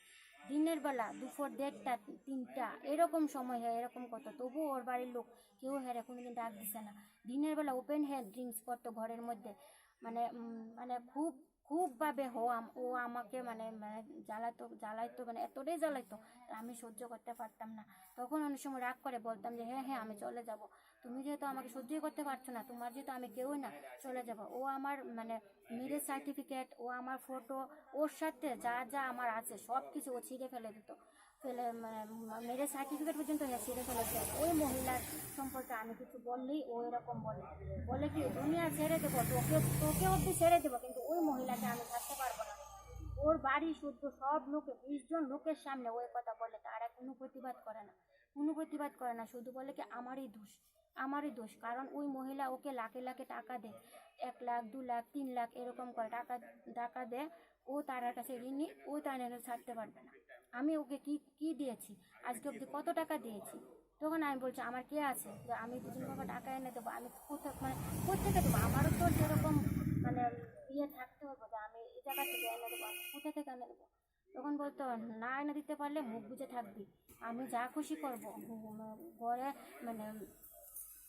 দিনের বেলা দুপুর দেড়টা, তিনটা এরকম সময় হয়, এরকম কথা, তবু ওর বাড়ির লোক কেউ হেরে কোনোদিন ডাক দিছে না। দিনের বেলা ওপেন হেয়ার ড্রিঙ্কস করতো ঘরের মধ্যে, মানে, উম, মানে খুব খুব ভাবে ও আম- ও আমাকে মানে মানে জ্বালাতো জ্বালাইতো, মানে এতটাই জ্বালাইতো, আমি সহ্য করতে পারতাম না। তখন অনেক সময় রাগ করে বলতাম যে, "হ্যাঁ, হ্যাঁ, আমি চলে যাব, তুমি যেহেতু আমাকে সহ্যই করতে পারছো না, তোমার যেহেতু আমি কেউই না, চলে যাব।" ও আমার মানে মেরেজ সার্টিফিকেট, ও আমার ফটো, ওর সাথে যা যা আমার আছে সব কিছু ও ছিঁড়ে ফেলে দিত। ফেলে মানে মেরেজ সার্টিফিকেট পর্যন্ত ছিঁড়ে ফেলেছে। ওই মহিলার সম্পর্কে আমি কিছু বললেই ও এরকম বলে, বলে কি, "দুনিয়া ছেড়ে দেবো, তোকে তোকে অবধি ছেড়ে দেবো, কিন্তু ওই মহিলাকে আমি ছাড়তে পারবো না।" ওর বাড়ি শুদ্ধ সব লোকে, বিশ জন লোকের সামনে ওই কথা বলে, তারা কোনো প্রতিবাদ করে না, কোনো প্রতিবাদ করে না, শুধু বলে কি, "আমারই দোষ, আমারই দোষ।" কারণ ওই মহিলা ওকে লাখে লাখে টাকা দেয়, এক লাখ, দু লাখ, তিন লাখ এরকম করে টাকা টাকা দেয়। ও তার কাছে ঋণী, ও তার ছাড়তে পারবে না। আমি ওকে কি কি দিয়েছি, আজকে অবধি কত টাকা দিয়েছি? তখন আমি বলছি, "আমার কে আছে যে আমি দুদিন পর পর টাকা এনে দেবো? আমি কোথা মানে কোথেকে দেবো? আমারও তো যেরকম মানে ইয়ে থাকতে হবে যে আমি এই জায়গা থেকে এনে দেবো, আমি কোথা থেকে এনে দেবো?" তখন বলতো, "না এনে দিতে পারলে মুখ বুজে থাকবি, আমি যা খুশি করবো।" উম, ঘরে মানে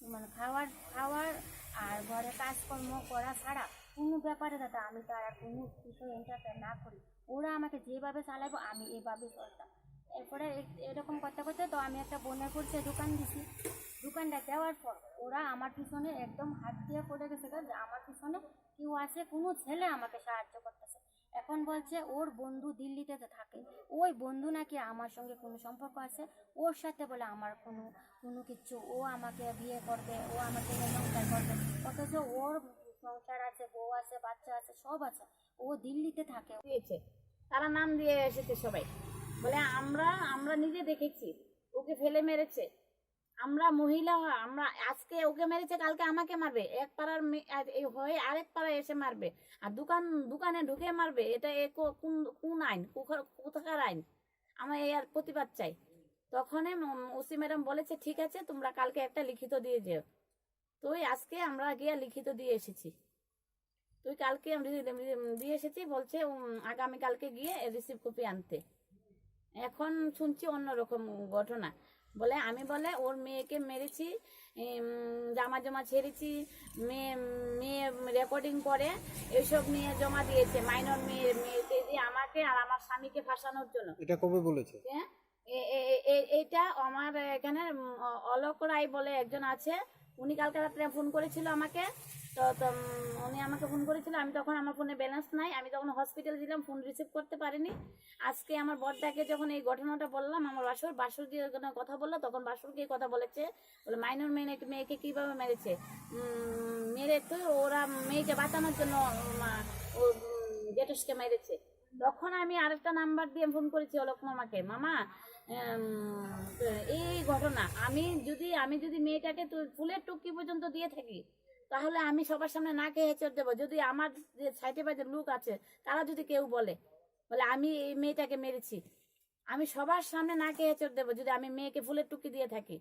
মানে খাওয়ার খাওয়ার আর ঘরে কাজকর্ম করা ছাড়া কোনো ব্যাপারে যাতে আমি তার আর কোনো বিষয়ে এন্টারফেয়ার না করি। ওরা আমাকে যেভাবে চালাইবো আমি এভাবে চলতাম। এরপরে এ- এরকম করতে করতে তো আমি একটা বোনের পরিচয় দোকান দিছি। দোকানটা দেওয়ার পর ওরা আমার পিছনে একদম হাত দিয়ে পড়ে গেছে গো, যে আমার পিছনে কেউ আছে, কোনো ছেলে আমাকে সাহায্য করতেছে। এখন বলছে ওর বন্ধু দিল্লিতে তো থাকে, ওই বন্ধু নাকি আমার সঙ্গে কোনো সম্পর্ক আছে, ওর সাথে বলে আমার কোনো কোনো কিছু, ও আমাকে বিয়ে করবে, ও আমাকে নিয়ে সংসার করবে, অথচ ওর সংসার আছে, বউ আছে, বাচ্চা আছে, সব আছে, ও দিল্লিতে থাকে। দিয়েছে, তারা নাম দিয়ে এসেছে সবাই, বলে, "আমরা আমরা নিজে দেখেছি, ওকে ফেলে মেরেছে। আমরা মহিলা, আমরা আজকে ওকে মেরেছে, কালকে আমাকে মারবে, এক পাড়ার মেয়ে আর এই হয়ে আরেক পাড়ায় এসে মারবে, আর দোকান দোকানে ঢুকে মারবে, এটা এ কো- কোন কোন আইন, কোখা- কোথাকার আইন? আমরা এই আর প্রতিবাদ চাই।" তখনই ওসি ম্যাডাম বলেছে, "ঠিক আছে, তোমরা কালকে একটা লিখিত দিয়ে যেও।" তো ওই আজকে আমরা গিয়ে লিখিত দিয়ে এসেছি। তুই কালকে আমি রি- রি- দিয়ে এসেছি, বলছে, উম, আগামী কালকে গিয়ে রিসিভ কপি আনতে। এখন শুনছি অন্যরকম ঘটনা, বলে আমি বলে ওর মেয়েকে মেরেছি, উম, জামা জামা ছেড়েছি, মেয়ে মেয়ে রেকর্ডিং করে এইসব নিয়ে জমা দিয়েছে, মাইনর মেয়ে মেয়েকে দিয়ে আমাকে আর আমার স্বামীকে ফাঁসানোর জন্য। এটা কবে বলেছে? হ্যাঁ? এ- এ- এ- এ- এইটা আমার এখানে, উম, অ- অলোক রায় বলে একজন আছে, উনি কালকে রাত্রে ফোন করেছিল আমাকে। তো তো, উম, উনি আমাকে ফোন করেছিল, আমি তখন আমার ফোনে ব্যালেন্স নাই, আমি তখন হসপিটাল ছিলাম, ফোন রিসিভ করতে পারিনি। আজকে আমার বড়দাকে যখন এই ঘটনাটা বললাম, আমার বাসুর বাসুর দিয়ে ওখানে কথা বললো, তখন বাসুর গিয়ে কথা বলেছে, বলে, "মাইনর মেয়ে নাকি মেয়েকে কীভাবে মেরেছে, উম, মেরে তো ওরা মেয়েকে বাঁচানোর জন্য, উম, ও, উম, জেঠুসকে মেরেছে।" তখন আমি আরেকটা নাম্বার দিয়ে ফোন করেছি অলোক মামাকে, "মামা, উম, এই ঘটনা, আমি যদি আমি যদি মেয়েটাকে তুই ফুলের টুকি পর্যন্ত দিয়ে থাকি, তাহলে আমি সবার সামনে নাকে হেচড় দেবো। যদি আমার যে সাইডে বাজে লোক আছে, তারা যদি কেউ বলে, বলে আমি এই মেয়েটাকে মেরেছি, আমি সবার সামনে নাকে হেচড় দেবো যদি আমি মেয়েকে ফুলের টুকি দিয়ে থাকি।"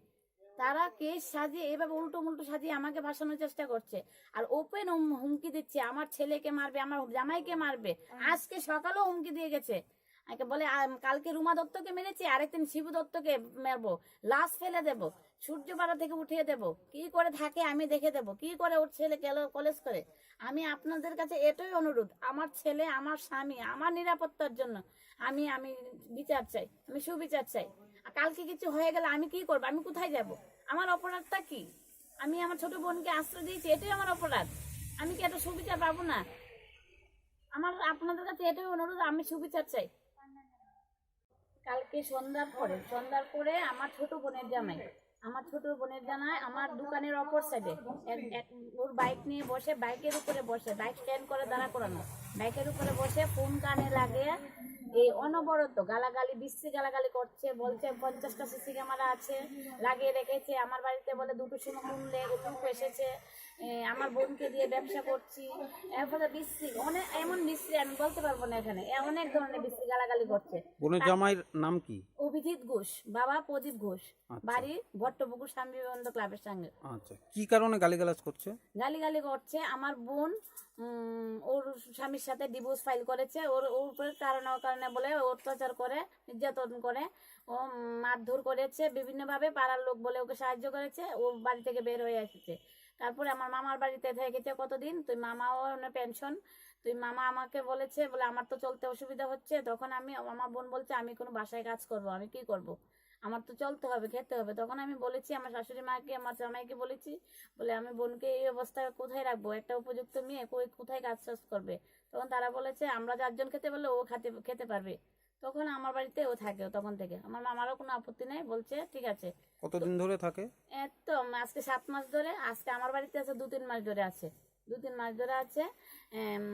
তারা কেস সাজিয়ে, এভাবে উল্টো মুল্টো সাজিয়ে আমাকে ফাঁসানোর চেষ্টা করছে। আর ওপেন হুমকি দিচ্ছে, "আমার ছেলেকে মারবে, আমার জামাইকে মারবে।" আজকে সকালেও হুমকি দিয়ে গেছে। আমাকে বলে, "আম, কালকে রুমা দত্তকে মেরেছি, আরেকদিন শিবু দত্তকে মারবো, লাশ ফেলে দেবো, সূর্যপাড়া থেকে উঠিয়ে দেবো।" কি করে থাকে আমি দেখে দেবো, কি করে ওর ছেলে গেল কলেজ করে। আমি আপনাদের কাছে এটাই অনুরোধ, আমার ছেলে, আমার স্বামী, আমার নিরাপত্তার জন্য আমি আমি বিচার চাই, আমি সুবিচার চাই। আর কালকে কিছু হয়ে গেলে আমি কি করবো? আমি কোথায় যাব? আমার অপরাধটা কি? আমি আমার ছোট বোনকে আশ্রয় দিয়েছি, এটাই আমার অপরাধ। আমি কি একটা সুবিচার পাবো না? আমার আপনাদের কাছে এটাই অনুরোধ, আমি সুবিচার চাই। কালকে সন্ধ্যার পরে, সন্ধ্যার পরে আমার ছোট বোনের জামাই, আমার ছোট বোনের জামাই আমার দোকানের অপর সাইডে এক- এক- ওর বাইক নিয়ে বসে, বাইকের উপরে বসে, বাইক স্ট্যান্ড করে দাঁড়া করানো, বাইকের উপরে বসে ফোন কানে লাগিয়ে এই অনবরত গালাগালি, বিশ্রী গালাগালি করছে, বলছে পঞ্চাশটা সিসি ক্যামেরা আছে, লাগিয়ে রেখেছে, আমার বাড়িতে বলে দুটো সময় খুললে লোক এসেছে, এ, আমার বোনকে দিয়ে ব্যবসা করছি। এরপরে বিশ্রী, অনেক এমন বিশ্রী আমি বলতে পারবো না এখানে, এ, অনেক ধরনের বিশ্রী গালাগালি করছে। বোনের জামাইর নাম কি? অভিজিৎ ঘোষ, বাবা প্রদীপ ঘোষ, আচ্ছা। বাড়ি ভট্টপুকুর স্বামী বিবেকানন্দ ক্লাবের সঙ্গে। আচ্ছা, কি কারণে গালিগালাজ করছে? গালিগালি করছে আমার বোন, উম, ওর স্বামীর সাথে ডিভোর্স ফাইল করেছে, ওর ওর উপরে কারণে অকারণে বলে অত্যাচার করে, নির্যাতন করে, ও, উম, মারধর করেছে বিভিন্নভাবে, পাড়ার লোক বলে ওকে সাহায্য করেছে, ও বাড়ি থেকে বের হয়ে এসেছে। তারপরে আমার মামার বাড়িতে থেকেছে কতদিন, তুই মামাও পেনশন, তুই মামা আমাকে বলেছে বলে আমার তো চলতে অসুবিধা হচ্ছে। তখন আমি, আমার বোন বলছে, "আমি কোনো বাসায় কাজ করব, আমি কি করব? আমার তো চলতে হবে, খেতে হবে।" তখন আমি বলেছি আমার শাশুড়ি মাকে, আমার জামাইকে বলেছি, বলে, "আমি বোনকে এই অবস্থায় কোথায় রাখবো? একটা উপযুক্ত মেয়ে কই, কোথায় কাজ টাজ করবে?" তখন তারা বলেছে, "আমরা চারজন খেতে পারলে ও খেতে, খেতে পারবে।" তখন আমার বাড়িতে ও থাকে তখন থেকে। আমার মামারও কোনো আপত্তি নেই, বলছে, "ঠিক আছে।" কতদিন ধরে থাকে? এ তো আজকে সাত মাস ধরে, আজকে আমার বাড়িতে আছে, দু তিন মাস ধরে আছে, দু তিন মাস ধরে আছে। এম,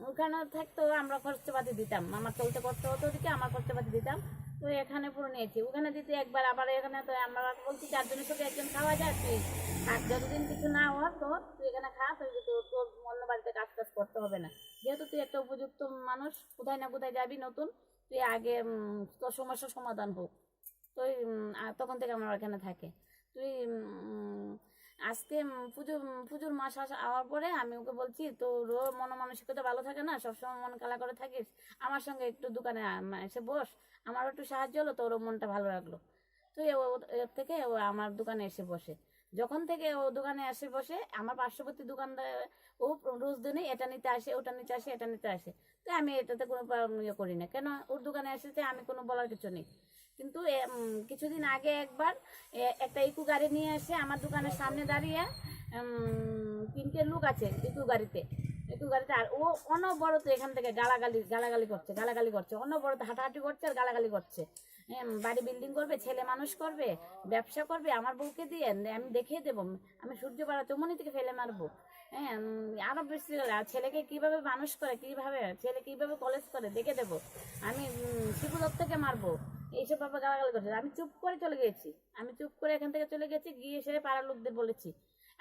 ওখানে থাকতো, আমরা খরচাপাতি দিতাম, আমার চলতে করতে হতো ওদিকে, আমার খরচাপাতি দিতাম। তো এখানে পুরো নিয়েছি, ওখানে দিতে একবার, আবার এখানে তো আমরা বলছি, "চারজনের সাথে একজন খাওয়া যায়, তুই থাক, যতদিন কিছু না হওয়ার তোর, তুই এখানে খা, তুই তো, তোর অন্য বাড়িতে কাজ টাজ করতে হবে না, যেহেতু তুই একটা উপযুক্ত মানুষ, কোথায় না কোথায় যাবি নতুন, তুই আগে, উম, তোর সমস্যার সমাধান হোক।" তো, উম, আ, তখন থেকে আমার এখানে থাকে। তুই, উম, আজকে, উম, পুজো, উম, পুজোর মাস আসা, আওয়ার পরে আমি ওকে বলছি, "তোরও মনোমানসিকতা ভালো থাকে না, সবসময় মন কালা করে থাকিস, আমার সঙ্গে একটু দোকানে আ-, মা-, এসে বস, আমারও একটু সাহায্য হলো, তোরও মনটা ভালো লাগলো।" তো এ-, ও-, এর থেকে ও আমার দোকানে এসে বসে। যখন থেকে ও দোকানে এসে বসে, আমার পার্শ্ববর্তী দোকানদার, ও রোজ দিনই এটা নিতে আসে, ওটা নিতে আসে, এটা নিতে আসে। তো আমি এটাতে কোনো প্রবলেম ইয়ে করি না। কেন? ওর দোকানে এসেছে, আমি কোনো বলার কিছু নেই। কিন্তু এ, উম, কিছুদিন আগে একবার, এ, একটা ইকো গাড়ি নিয়ে এসে আমার দোকানের সামনে দাঁড়িয়ে, উম, তিনটে লোক আছে ইকো গাড়িতে, ইকো গাড়িতে। আর ও অনবরত এখান থেকে গালাগালি, গালাগালি করছে, গালাগালি করছে, অনবরত হাঁটাহাঁটি করছে আর গালাগালি করছে। এম, বাড়ি বিল্ডিং করবে, ছেলে মানুষ করবে, ব্যবসা করবে, আমার বউকে দিয়ে, আমি দেখিয়ে দেবো, আমি সূর্য পাড়া চৌমনি থেকে ফেলে মারবো। হ্যাঁ, উম, আরো বেশি হলে, আর ছেলেকে কিভাবে মানুষ করে, কিভাবে, ছেলে কিভাবে কলেজ করে, দেখে দেবো। আমি, উম, শিবু দত্তকে মারবো। এইসব ভাবে গালাগালি করছে। আমি চুপ করে চলে গেছি, আমি চুপ করে এখান থেকে চলে গেছি, গিয়ে সে পাড়ার লোকদের বলেছি।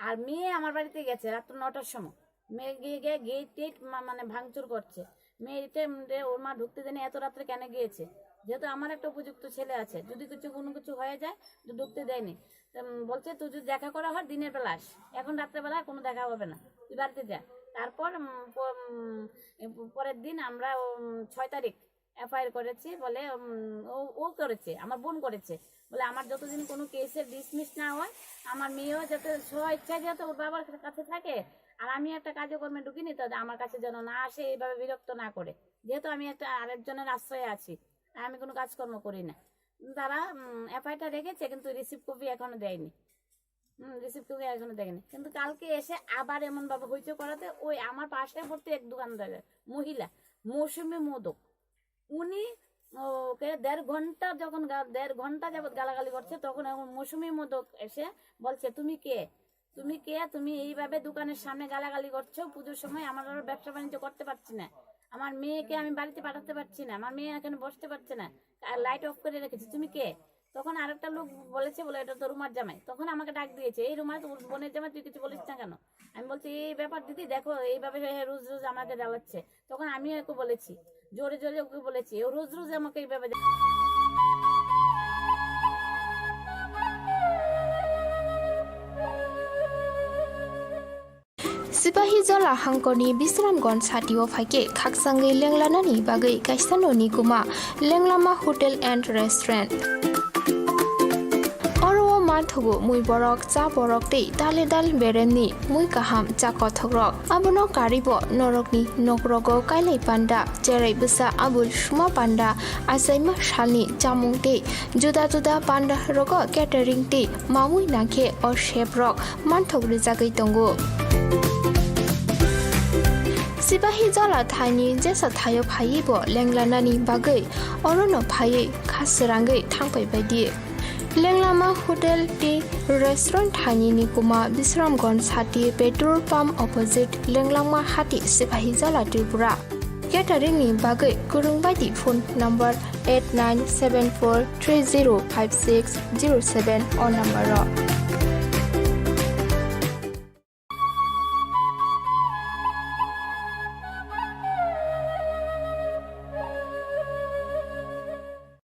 আর মেয়ে আমার বাড়িতে গেছে রাত্র নটার সময়, মেয়ে গিয়ে গিয়ে গেট টেট মা-, মানে ভাঙচুর করছে। মেয়ে এটা, উম, রে, ওর মা ঢুকতে দেয়নি, এত রাত্রে কেন গিয়েছে? যেহেতু আমার একটা উপযুক্ত ছেলে আছে, যদি কিছু, কোনো কিছু হয়ে যায়, তো ঢুকতে দেয়নি। তো, উম, বলছে, "তুই যদি দেখা করা হয় দিনের বেলা আস, এখন রাত্রেবেলা কোনো দেখা হবে না, তুই বাড়িতে যা।" তারপর, উম, প-, উম, এ, প-, পরের দিন আমরা, উম, ছয় তারিখ এফআইআর করেছি বলে, উম, ও, ও করেছে, আমার বোন করেছে। বলে, "আমার যতদিন কোনো কেসের ডিসমিস না হয়, আমার মেয়েও যাতে স্ব ইচ্ছায় যাতে ওর বাবার কাছে থাকে, আর আমি একটা কাজকর্মে ঢুকিনি, তাতে আমার কাছে যেন না আসে, এইভাবে বিরক্ত না করে, যেহেতু আমি একটা আরেকজনের আশ্রয়ে আছি, আমি কোনো কাজকর্ম করি না।" তারা, উম, এফআইআরটা রেখেছে, কিন্তু রিসিভ কপি এখনো দেয়নি। হুম, রিসিভ কপি এখনো দেয়নি। কিন্তু কালকে এসে আবার এমন ভাবে হইচই করাতে ওই আমার পাশে পড়তে এক দোকানদার মহিলা, মৌসুমী মোদক, উনি ওকে দেড় ঘন্টা যখন গা-, দেড় ঘন্টা যাবত গালাগালি করছে, তখন এখন মৌসুমী মোদক এসে বলছে, "তুমি কে? তুমি কে? তুমি এইভাবে দোকানের সামনে গালাগালি করছো, পুজোর সময় আমার আর ব্যবসা বাণিজ্য করতে পারছি না, আমার মেয়েকে আমি বাড়িতে পাঠাতে পারছি না, আমার মেয়ে এখানে বসতে পারছে না, আর লাইট অফ করে রেখেছি, তুমি কে?" তখন আরেকটা লোক বলেছে বলে, "এটা তো রুমার জামাই।" তখন আমাকে ডাক দিয়েছে, "এই রুমা, তোর বোনের জামাই, তুই কিছু বলিস না কেন?" আমি বলছি, "এই ব্যাপার দিদি, দেখো, এইভাবে হয়ে রোজ রোজ আমাকে জ্বালাচ্ছে।" তখন আমিও ওকে বলেছি, জোরে জোরে ওকে বলেছি, ও রোজ রোজ আমাকে এইভাবে জ্বালাচ্ছে। Sipahijola hangkorni Bisramganj satio phaikhe khakchangwi lenglanani bagwi kaisa noni kwma Lenglama Hotel and Restaurant. Oro o manthogo mui borok, cha borok tei dale dal beremni mui kaham, cha kothokrok. Abono karwibo norokni nokrogo kailai panda, cherai bwsa abul suma panda, achaima salni chamung tei juda juda panda rogo catering tei mamui nangkhe o chef rok manthok rijagwi tongo. Sipahijola thaini jesa thaio phaiwi bo lenglanani bagwi orono phaiwi kha srangwi thangpai baidi. Lenglama Hotel tei Restaurant thaini ni kwma Bisramganj sati petrol pump opposite Lenglama hati, Sipahijola, Tripura. Catering ni bagwi kwrwng baidi phone number eight nine seven four three zero five six zero seven o number o.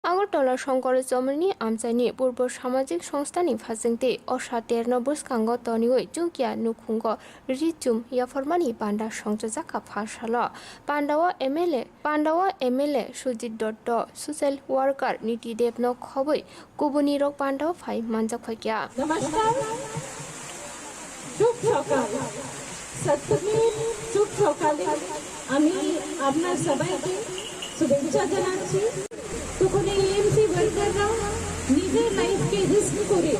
Agartala Shankar Chomrani amchaini Purbo Samajik Songstha ni phasing tei Osha terno bwskango toniwi chukya nukhungo ri chum yapharmani panda songchajak kha pha salo. Pandao M L A, Pandao M L A Sujit Dotto, social worker Niti Debno khobwi kubunirok pandao phai manjak phaikya. নমস্কার। শুভ সকাল। সত্যজিৎ, শুভ সকালে। আমি আপনার সবাইকে শুভেচ্ছা জানাচ্ছি। তখন এই এএমসি ওয়ার্কাররা নিজের লাইফকে রিস্ক করে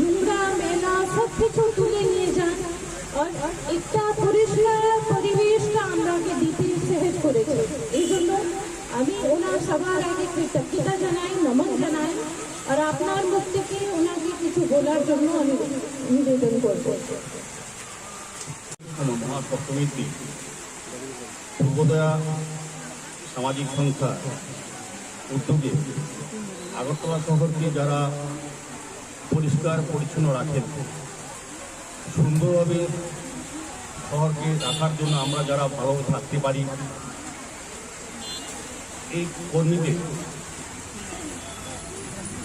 নোংরা মেলা সব কিছু তুলে নিয়ে যান, আর একটা পরিষ্কার পরিবেশটা আমরাকে দিতে সাহায্য করেছে। এই জন্য আমি ওনার সবার আগে কৃতজ্ঞতা জানাই, নমন জানাই, আর আপনার মুখ থেকে ওনাকে কিছু বলার জন্য আমি নিবেদন করব। মহাসপ্তমীর দিন পূর্বোদয়া সামাজিক সংস্থার উদ্যোগে আগরতলা শহরকে যারা পরিষ্কার পরিচ্ছন্ন রাখেন, সুন্দরভাবে শহরকে রাখার জন্য আমরা যারা ভালোভাবে থাকতে পারি, এই কর্মীদের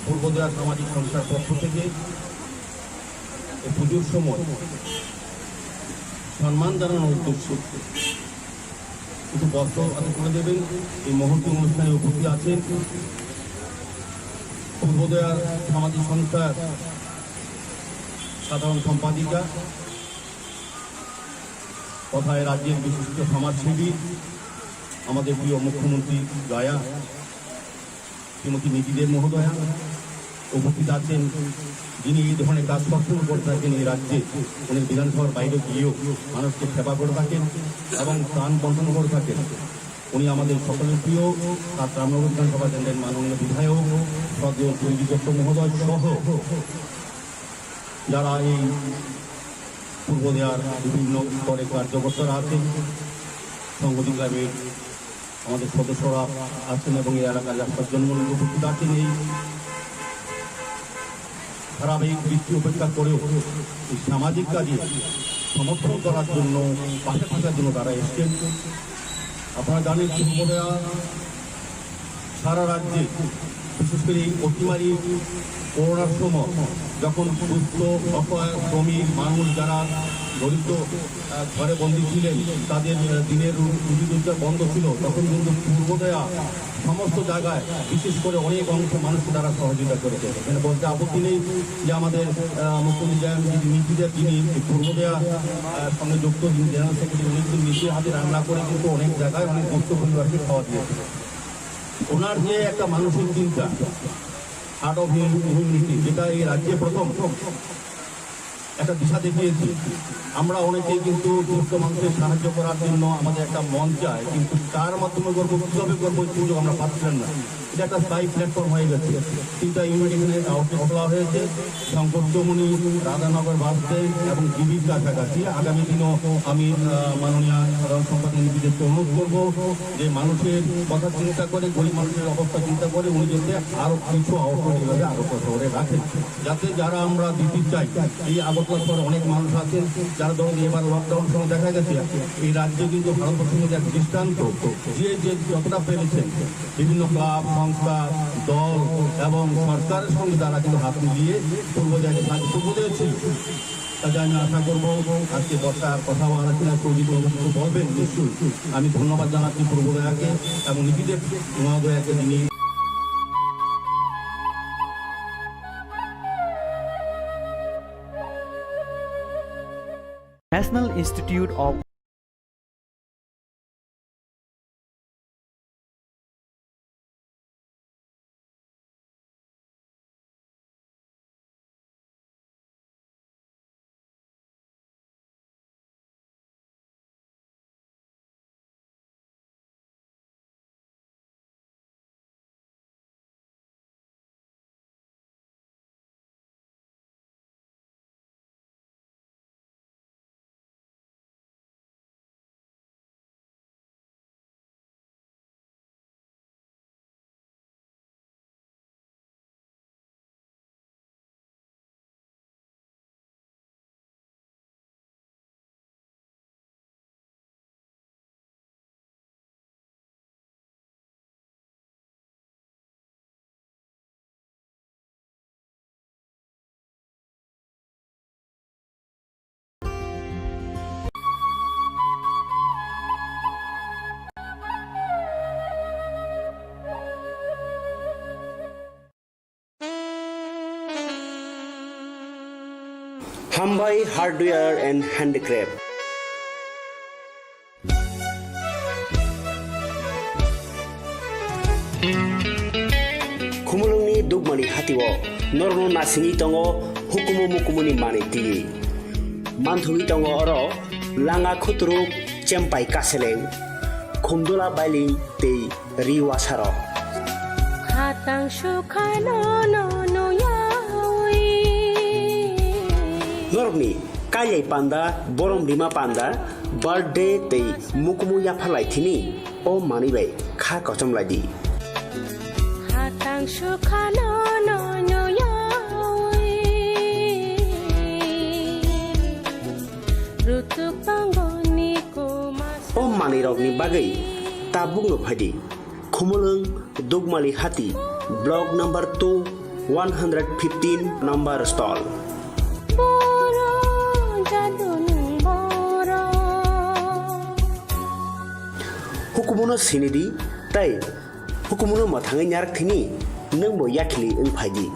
পূর্বোদয়া সামাজিক সংস্থার পক্ষ থেকে এই পুজোর সময় সম্মান জানানোর উদ্দেশ্যে কিছু বস্ত্র আদি করে দেবেন। এই মহতী অনুষ্ঠানে উপস্থিত আছেন পূর্বোদয়া সামাজিক সংস্থার সাধারণ সম্পাদিকা তথা এই রাজ্যের বিশিষ্ট সমাজসেবী, আমাদের প্রিয় মুখ্যমন্ত্রী জয়া, শ্রীমতী নীতি দে মহোদয়া উপস্থিত আছেন, যিনি এই ধরনের কাজ সবসময় করে থাকেন এই রাজ্যে। উনি বিধানসভার বাইরে গিয়েও মানুষকে সেবা করে থাকেন এবং ত্রাণ বন্টন করে থাকেন। উনি আমাদের সকলের প্রিয় সাত রামনগর বিধানসভা কেন্দ্রের মাননীয় বিধায়ক শ্রদ্ধেয় সুরজিৎ দত্ত মহোদয় সহ যারা এই পূর্ব দেয়ার বিভিন্ন স্তরে কার্যকর্তারা আছেন, সংগঠন গ্রামের আমাদের সদস্যরা আছেন এবং এই এলাকার রাস্তার জনগণ উপস্থিত আছেন। এই ধারাবাহিক বৃত্তি উপেক্ষা করেও এই সামাজিক কাজে সমর্থন করার জন্য, পাশে থাকার জন্য তারা এসছেন। আপনারা জানেন, পূর্ব দেয়া সারা রাজ্যে, বিশেষ করে এই অতিমারি করোনার সময় যখন দুস্থ, অসহায়, শ্রমিক মানুষ যারা দরিদ্র, আহ, ঘরে বন্দী ছিলেন, তাদের, আহ, দিনের রু-, রুজি রোজগার বন্ধ ছিল, তখন কিন্তু পূর্বোদয়া সমস্ত জায়গায়, বিশেষ করে অনেক অংশ মানুষকে তারা সহযোগিতা করেছে। এখানে বলতে আপত্তি নেই যে আমাদের, আহ, মুখ্যমন্ত্রী জয়ন্তী নীতিদের যিনি পূর্বোদয়া, আহ, সঙ্গে যুক্ত, যিনি জেনারেল সেক্রেটারি, উনি কিন্তু নিজে হাতে রান্না করে কিন্তু অনেক জায়গায় অনেক দুস্থ পরিবারকে খাওয়া দিয়েছে। ওনার যে একটা মানসিক চিন্তা, হার্ট অফ হিউম্যানিটি, যেটা এই রাজ্যে প্রথম একটা দিশা দেখিয়েছে। আমরা অনেকেই কিন্তু দুস্থ মানুষের সাহায্য করার জন্য আমাদের একটা মন চায়, কিন্তু কার মাধ্যমে করবো, কিভাবে করবো, এই সুযোগ আমরা পাচ্ছিলাম না। এটা একটা স্থায়ী প্ল্যাটফর্ম হয়ে গেছে। তিনটা ইউনিট এখানে আউটলেট খোলা হয়েছে, শঙ্কর চৌমুহনী, রাধানগর বাস স্ট্যান্ড এবং জিবির কাছাকাছি। আগামী দিনও আমি, আহ, মাননীয় সাধারণ সম্পাদক নিজেদেরকে অনুরোধ করবো যে মানুষের কথা চিন্তা করে, গরিব মানুষের অবস্থা চিন্তা করে উনি যাতে আরো কিছু আউটলেট এভাবে আগরতলা শহরে রাখেন, যাতে যারা আমরা দিতে চাই, এই আগরতলা শহরে অনেক মানুষ আছেন যারা, ধরুন, এবার লকডাউন সময় দেখা গেছে এই রাজ্য কিন্তু ভারতবর্ষের মধ্যে এক দৃষ্টান্ত, যে যে যতটা পেরেছেন বিভিন্ন ক্লাব, সংস্থা, দল এবং সরকারের সঙ্গে তারা কিন্তু হাত মিলিয়ে পূর্ব জায়গায় সাহায্য করতে পেরেছিল। কাজে আমি আশা করব আজকে বর্ষার কথা বলা হচ্ছে না, সৌদি কোনো কিছু বলবেন নিশ্চয়ই। আমি ধন্যবাদ জানাচ্ছি পূর্ব দয়াকে এবং নিজেদের মহোদয়াকে, যিনি National Institute of Hambai Hardware and Handicraft. Khumulwngni Dukmani hatio norokno nasingwi tongo hukumu mukumuni manwi twiwi. Manthogwi tongo oro langa khuturuk, chempai kaseleng, khumdula bailing tei riwasarok. Hatang sukhano no nuyawi. Norokni kailai panda, borom rima panda, birthday tei mukumu yapharlai thini o manwi bai kha kochom lai di. Hatang sukhano no nuyawi. Rutuk tongoni kuma. O manwirokni bagwi tabukno phai di. Khumulwng Dukmali Hati, Block number two, one hundred fifteen number stall. Boro jadunung boro. Hukumuno sinidi tei hukumuno mwthangwi narak thini nwngbo yakhili wng phai di.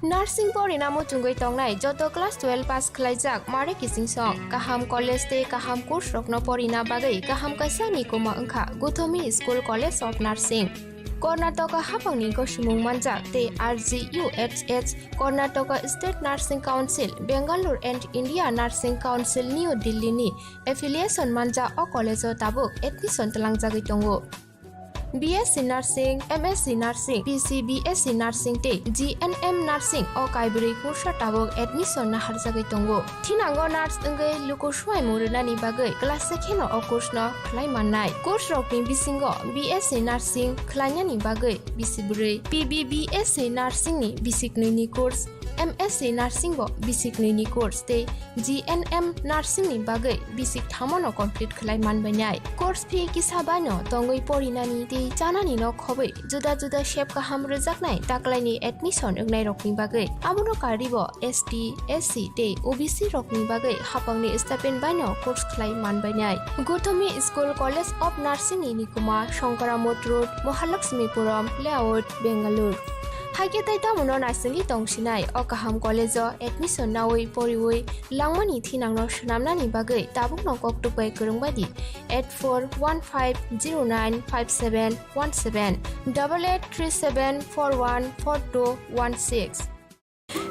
Nursing porina muchungwi tongnai joto class twelve pass khlaijak mare kiching song, kaham college tei kaham course rokno porina bagwi kaham kaisa ni kuma wngkha Guthomi School College of Nursing. Karnataka haphangni gosimung manjak tei R G U H H, Karnataka State Nursing Council, Bangalore and India Nursing Council, New Delhi ni affiliation manjak o college o tabuk admission twlangjagwi tongo. B S C Nursing, M S C Nursing, P C B S C Nursing tei G N M Nursing o kaibrwi kursa tabuk admission naharjagwi tongo. Thinango nurse wngwi luku swimung rwnani bagwi class se kheno o course no khlai mannai. Course rokni bisingo B S C Nursing khlainani bagwi bisi bwrwi, P B B S C Nursing ni bisi knwi ni course, M S C Nursing bo bisi knwi ni course tei G N M Nursing ni bagwi bisi thamo no complete khlai manbainai. Course fee kisa bai no tongwi porinani tei chanani no khobwi juda juda sep kaham rwjaknai taklaini admission wngnairokni bagwi. Abono karwi bo S T, S C tei O B C rokni bagwi haphangni stipend bai no course khlai manbainai. Guthomi School College of Nursing ni nikuma Shankaramot Road, Mahalakshmipuram Layout, Bangalore. Haikhe tei tamono naisingwi tongsinai o kaham college o admission nawi poriwi langmani thinangno swnamnani bagwi tabukno koktuk bai kwrwng bai di eight four one five zero nine five seven one seven, double eight three seven four one four two one six.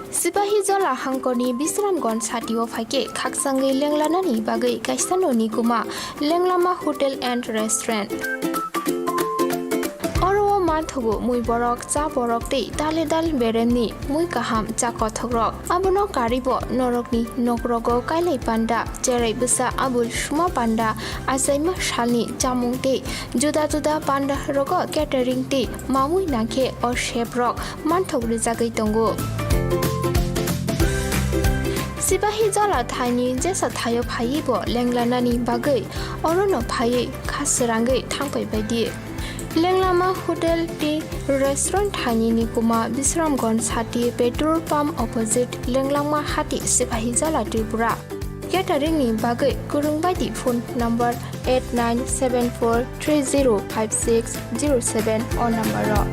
Sipahijola hangkorni Bisramganj satio phaikhe khakchangwi lenglanani bagwi kaisa noni kuma Lenglama Hotel and Restaurant. Oro o manthogo mui borok, cha borok tei dale dal beremni mui kaham cha kothokrok. Abono karwi bo norokni nokrogo kailai panda, cherai bwsa abul suma panda, achaima salni chamung tei juda juda panda rogo catering tei mamui nangkhe o chef rok manthok rwjagwi tongo. Sipahijola thaini jesa thaio phaiwi bo lenglanani bagwi orono phaiwi kha srangwi thangpai baidi. Lenglama Hotel tei Restaurant thaini nikuma Bisramganj sati petrol pump opposite Lenglama Hati, Sipahijola, Tripura. Catering ni bagwi kwrwng bai di phone number eight nine seven four three zero five six zero seven o number o.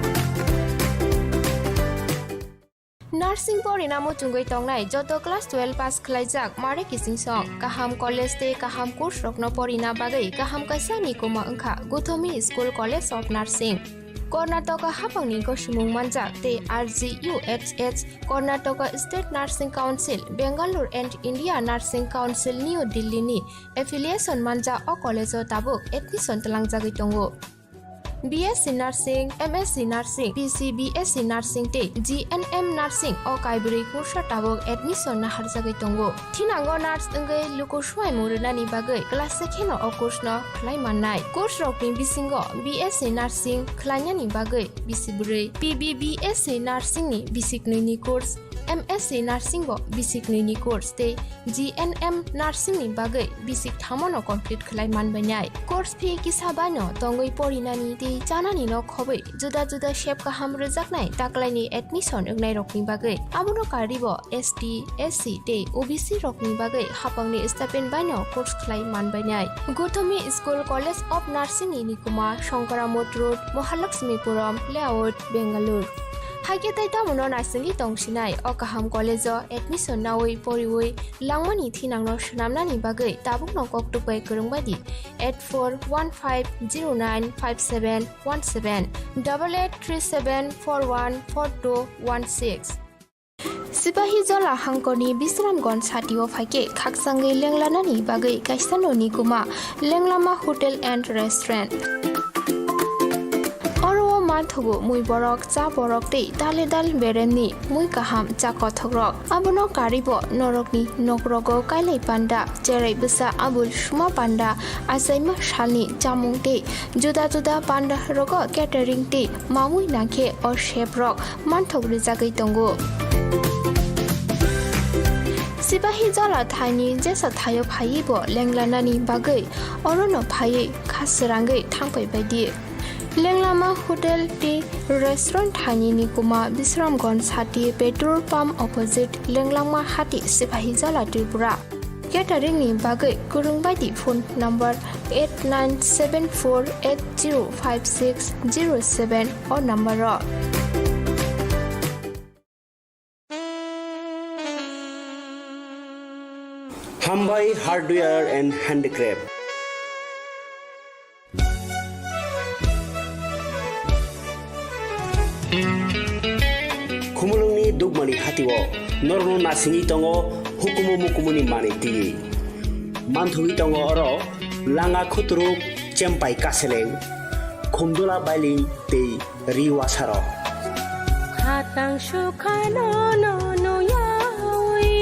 Nursing porina muchungwi tongnai joto class twelve pass khlaijak mare kiching song, kaham college tei kaham course rokno porina bagwi kaham kaisa ni kuma wngkha Guthomi School College of Nursing. Karnataka haphangni gosimung manjak tei R G U H H, Karnataka State Nursing Council, Bangalore and India Nursing Council, New Delhi ni affiliation manjak o college o tabuk admission twlangjagwi tongo. B S C Nursing, M S C Nursing, P C B S C Nursing tei G N M Nursing o kaibrwi kursa tabuk admission naharjagwi tongo. Thinango nurse wngwi luku swimung rwnani bagwi class se kheno o course no khlai mannai. Course rokni bisingo B S C Nursing khlainani bagwi bisi bwrwi, P B B S C Nursing ni bisi knwi ni course, M S C Nursing bo bisi knwi ni course tei G N M Nursing ni bagwi bisi thamo no complete khlai manbainai. Course fee kisa bai no tongwi porinani tei chanani no khobwi juda juda sep kaham rwjaknai taklaini admission wngnairokni bagwi. Abono karwi bo S T, S C tei O B C rokni bagwi haphangni stipend bai no course khlai manbainai. Guthomi School College of Nursing ni nikuma Shankaramot Road, Mahalakshmipuram Layout, Bangalore. Hakhe tei tamono naisingwi tongsinai o kaham college-o admission naui poriui langmani thinangno swnamnani bagwi tabukno koktwk bai kwrwng bai di eight four one five zero nine five seven one seven, double eight three seven four one four two one six. Sipahi Jola hangkorni Bisramganj satio phaikhe khakchangwi lenglanani bagwi kaisa noni kuma Lenglama Hotel and Restaurant. Oro o manthogo mui borok, cha borok tei dale dal beremni mui kaham cha kothokrok. Abono karibo norokni nokrogo kailai panda, cherai bwsa abul suma panda, achaima salni chamung tei juda juda panda rogo catering tei mamui nangkhe o chef rok manthok rijagwi tongo. Sipahi Jola thaini jesa thaio phaiwi bo lenglanani bagwi orono phaiwi kha srangwi thangpai baidi. Lenglama Hotel tei Restaurant thaini ni kuma Bisramganj sati petrol pump opposite Lenglama Hati, Sipahi Jola, Tripura. Catering ni bagwi kwrwng bai di phone number eight nine seven four eight zero five six zero seven o number o. Hambai Hardware and Handicraft. Khumulwngni Dukmani hatio norokno nasingwi tongo hukumu mukumuni manwi twiwi. Manthogwi tongo oro langa khuturuk, chempai kaseleng, khumdula bailing tei ri wasarok. Khatang sukhano no nuyawi.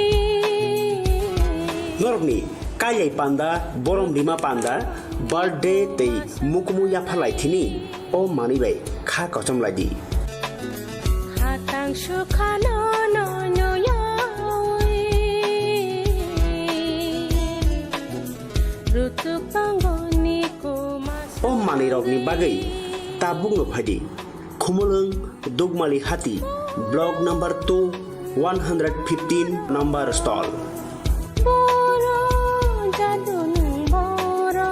Norokni kailai panda, borom rima panda, birthday tei mukumu yapharlai thini o manwi bai kha kochom lai di. Khatang sukhano no nuyawi. Rutuk tongoni kuma. O manwirokni bagwi tabukno phai di. Khumulwng Dukmali Hati, Block number two, one hundred fifteen number stall. Boro jadunung boro.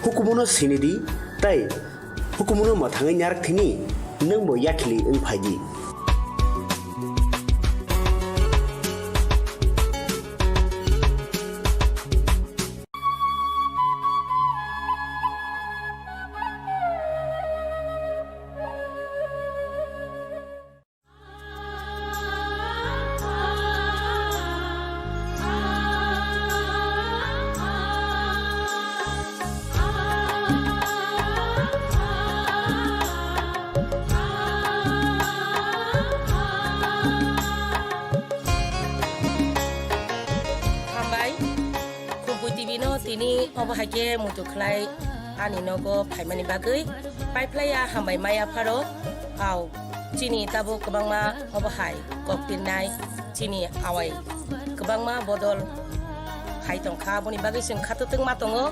Hukumuno sinidi tei hukumuno mwthangwi narak thini nwngbo yakhili wng phaidi. Hambai. Khumui T V no tini obo hai khe muitu khlai ani nogo phaimani bagwi paiphlaiya hambai maya pharo. Au, chini tabuk kwbangma obo hai kok tinnai chini awai kwbangma bodol hai tongkha, aboni bagwi chwng khatwtwng ma tongo.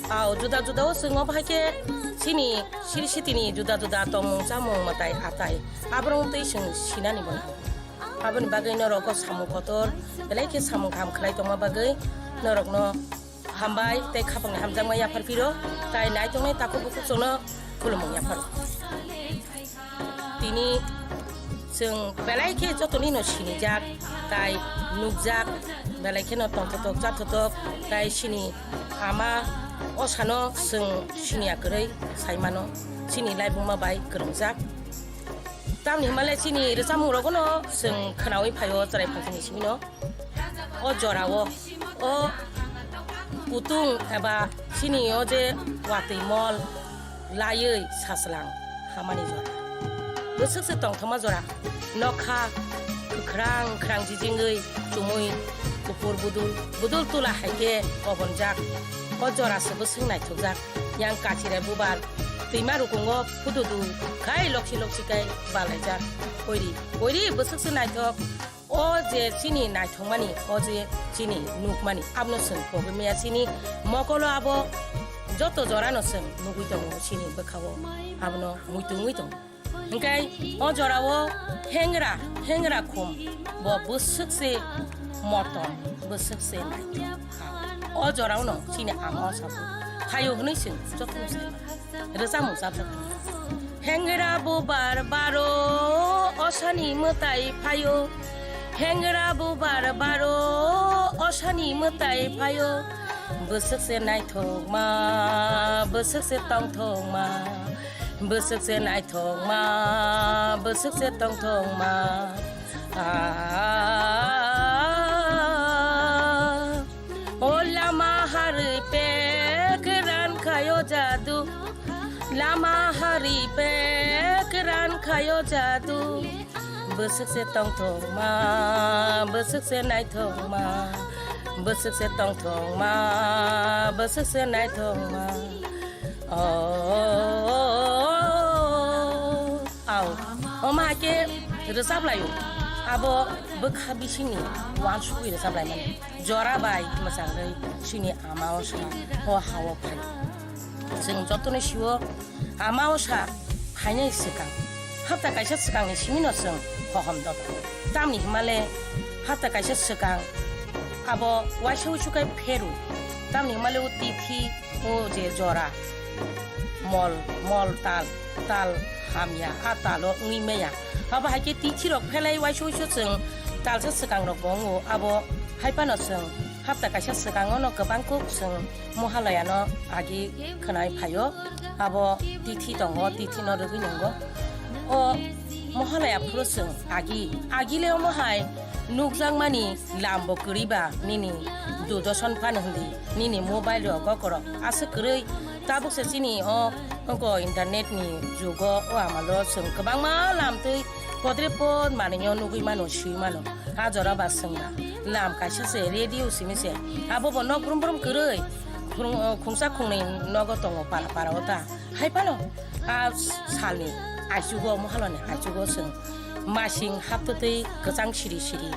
Au, juda juda o chwng obo hai khe chini siri sitini juda juda tongmung chamung mwtai atai aborok twi chwng sinani bo nang. Aboni bagwi norok o samung kotor belai khe samung kaham khlai tongma bagwi norokno hambai tei khapangni hamjakma yaphar phiro, tai naitongnai takhuk bukhuk chwngno khulumung yapharo. Tini chwng belai khe jotonino sinijak tai nukjak, belai kheno tongthotok chathotok tai chini ama osano chwng siniya kwrwi saimano, chini laibuma bai kwrwngjak. Tamni hwnba le chini rwchapmung rogono chwng khwnaui phaio chwrai phaltini simino. O jorao o kutung eba chini o je watwi mol laiwi sachwlang hamani jora. Bwswk se tongthokma jora. Nokha kwkhrang kwkhrang jijingwi chumui kuphur budul budul tula hai khe kobonjak. O jora se bwswk naithokjak. Yang kachire bubar twima rukungo phududu khai loksi loksi kai balaijak. Oiri, oiri bwswk se naithok. O je chini naithokmani, o je chini nukmani, abono chwng pogwi maya chini mokolo abo joto jorano chwng nugwi tongo chini bwkhao, abono muitu wngwi tongo. Hwnkhe o jorao hengra, hengra khum bo bwswk se motom, bwswk se naithok. O jorao no chini ama o sabo phaio hwnwi chwng jotono sai mano. Rwchapmung chapjak. Hengra bubar baro osani mwtai phaio. Hengra bubar baro osani mwtai phaio. Bwswk se naithokma, bwswk se tongthokma. Bwswk se naithokma, bwswk se tongthokma. Ah. O lama hari pek ran khayo jadu. Lama hari pek ran khayo jadu. Bwswk se tongthokma, bwswk se naithokma. Bwswk se tongthokma, bwswk se naithokma. Oh, au. Omo hai khe rwchap laio. Abo bwkha bisingni uansukwi rwchap laimani. Jora bai mwchangwi chini ama osa o ha-o phai. Chwng jotono sio ama osa phainai swkang. Hapta kaisa swkangni simino chwng hohom dodo. Tamni hwnmale hapta kaisa swkang abo waisa uisu khe pheru. Tamni hwnmale o tithi o je jora mol, mol tal, tal hamya, a talo wngwi maya. Abo hai khe tithi rok phelai waisa uisu chwng talsa swkang rok bo wngo. Abo hai phano chwng hapta kaisa swkango no kwbang kuk chwng Mohalaya no agi khwnai phaio. Abo tithi tongo, tithi no rwgwi nungo. O Mohalaya phuru chwng agi, agi le omo hai nukjakmani lam bo kwrwi ba nini Doordarshan phano hindi, nini mobile rogo korok aswk kwrwi. Tabuk se chini o, oko internet ni jugo o amalo chwng kwbangma lam twi podre pod manwi o nugwi mano, swi mano. A jora ba chwng ba lam kaisa se radio simi se, abo bo nok brum brum kwrwi khung-, khungsa khungnwi nogo tongo para para o ta. Hai phano a salni aichugo, Mohalani aichugo chwng masing haptwtwi kwchang siri siri.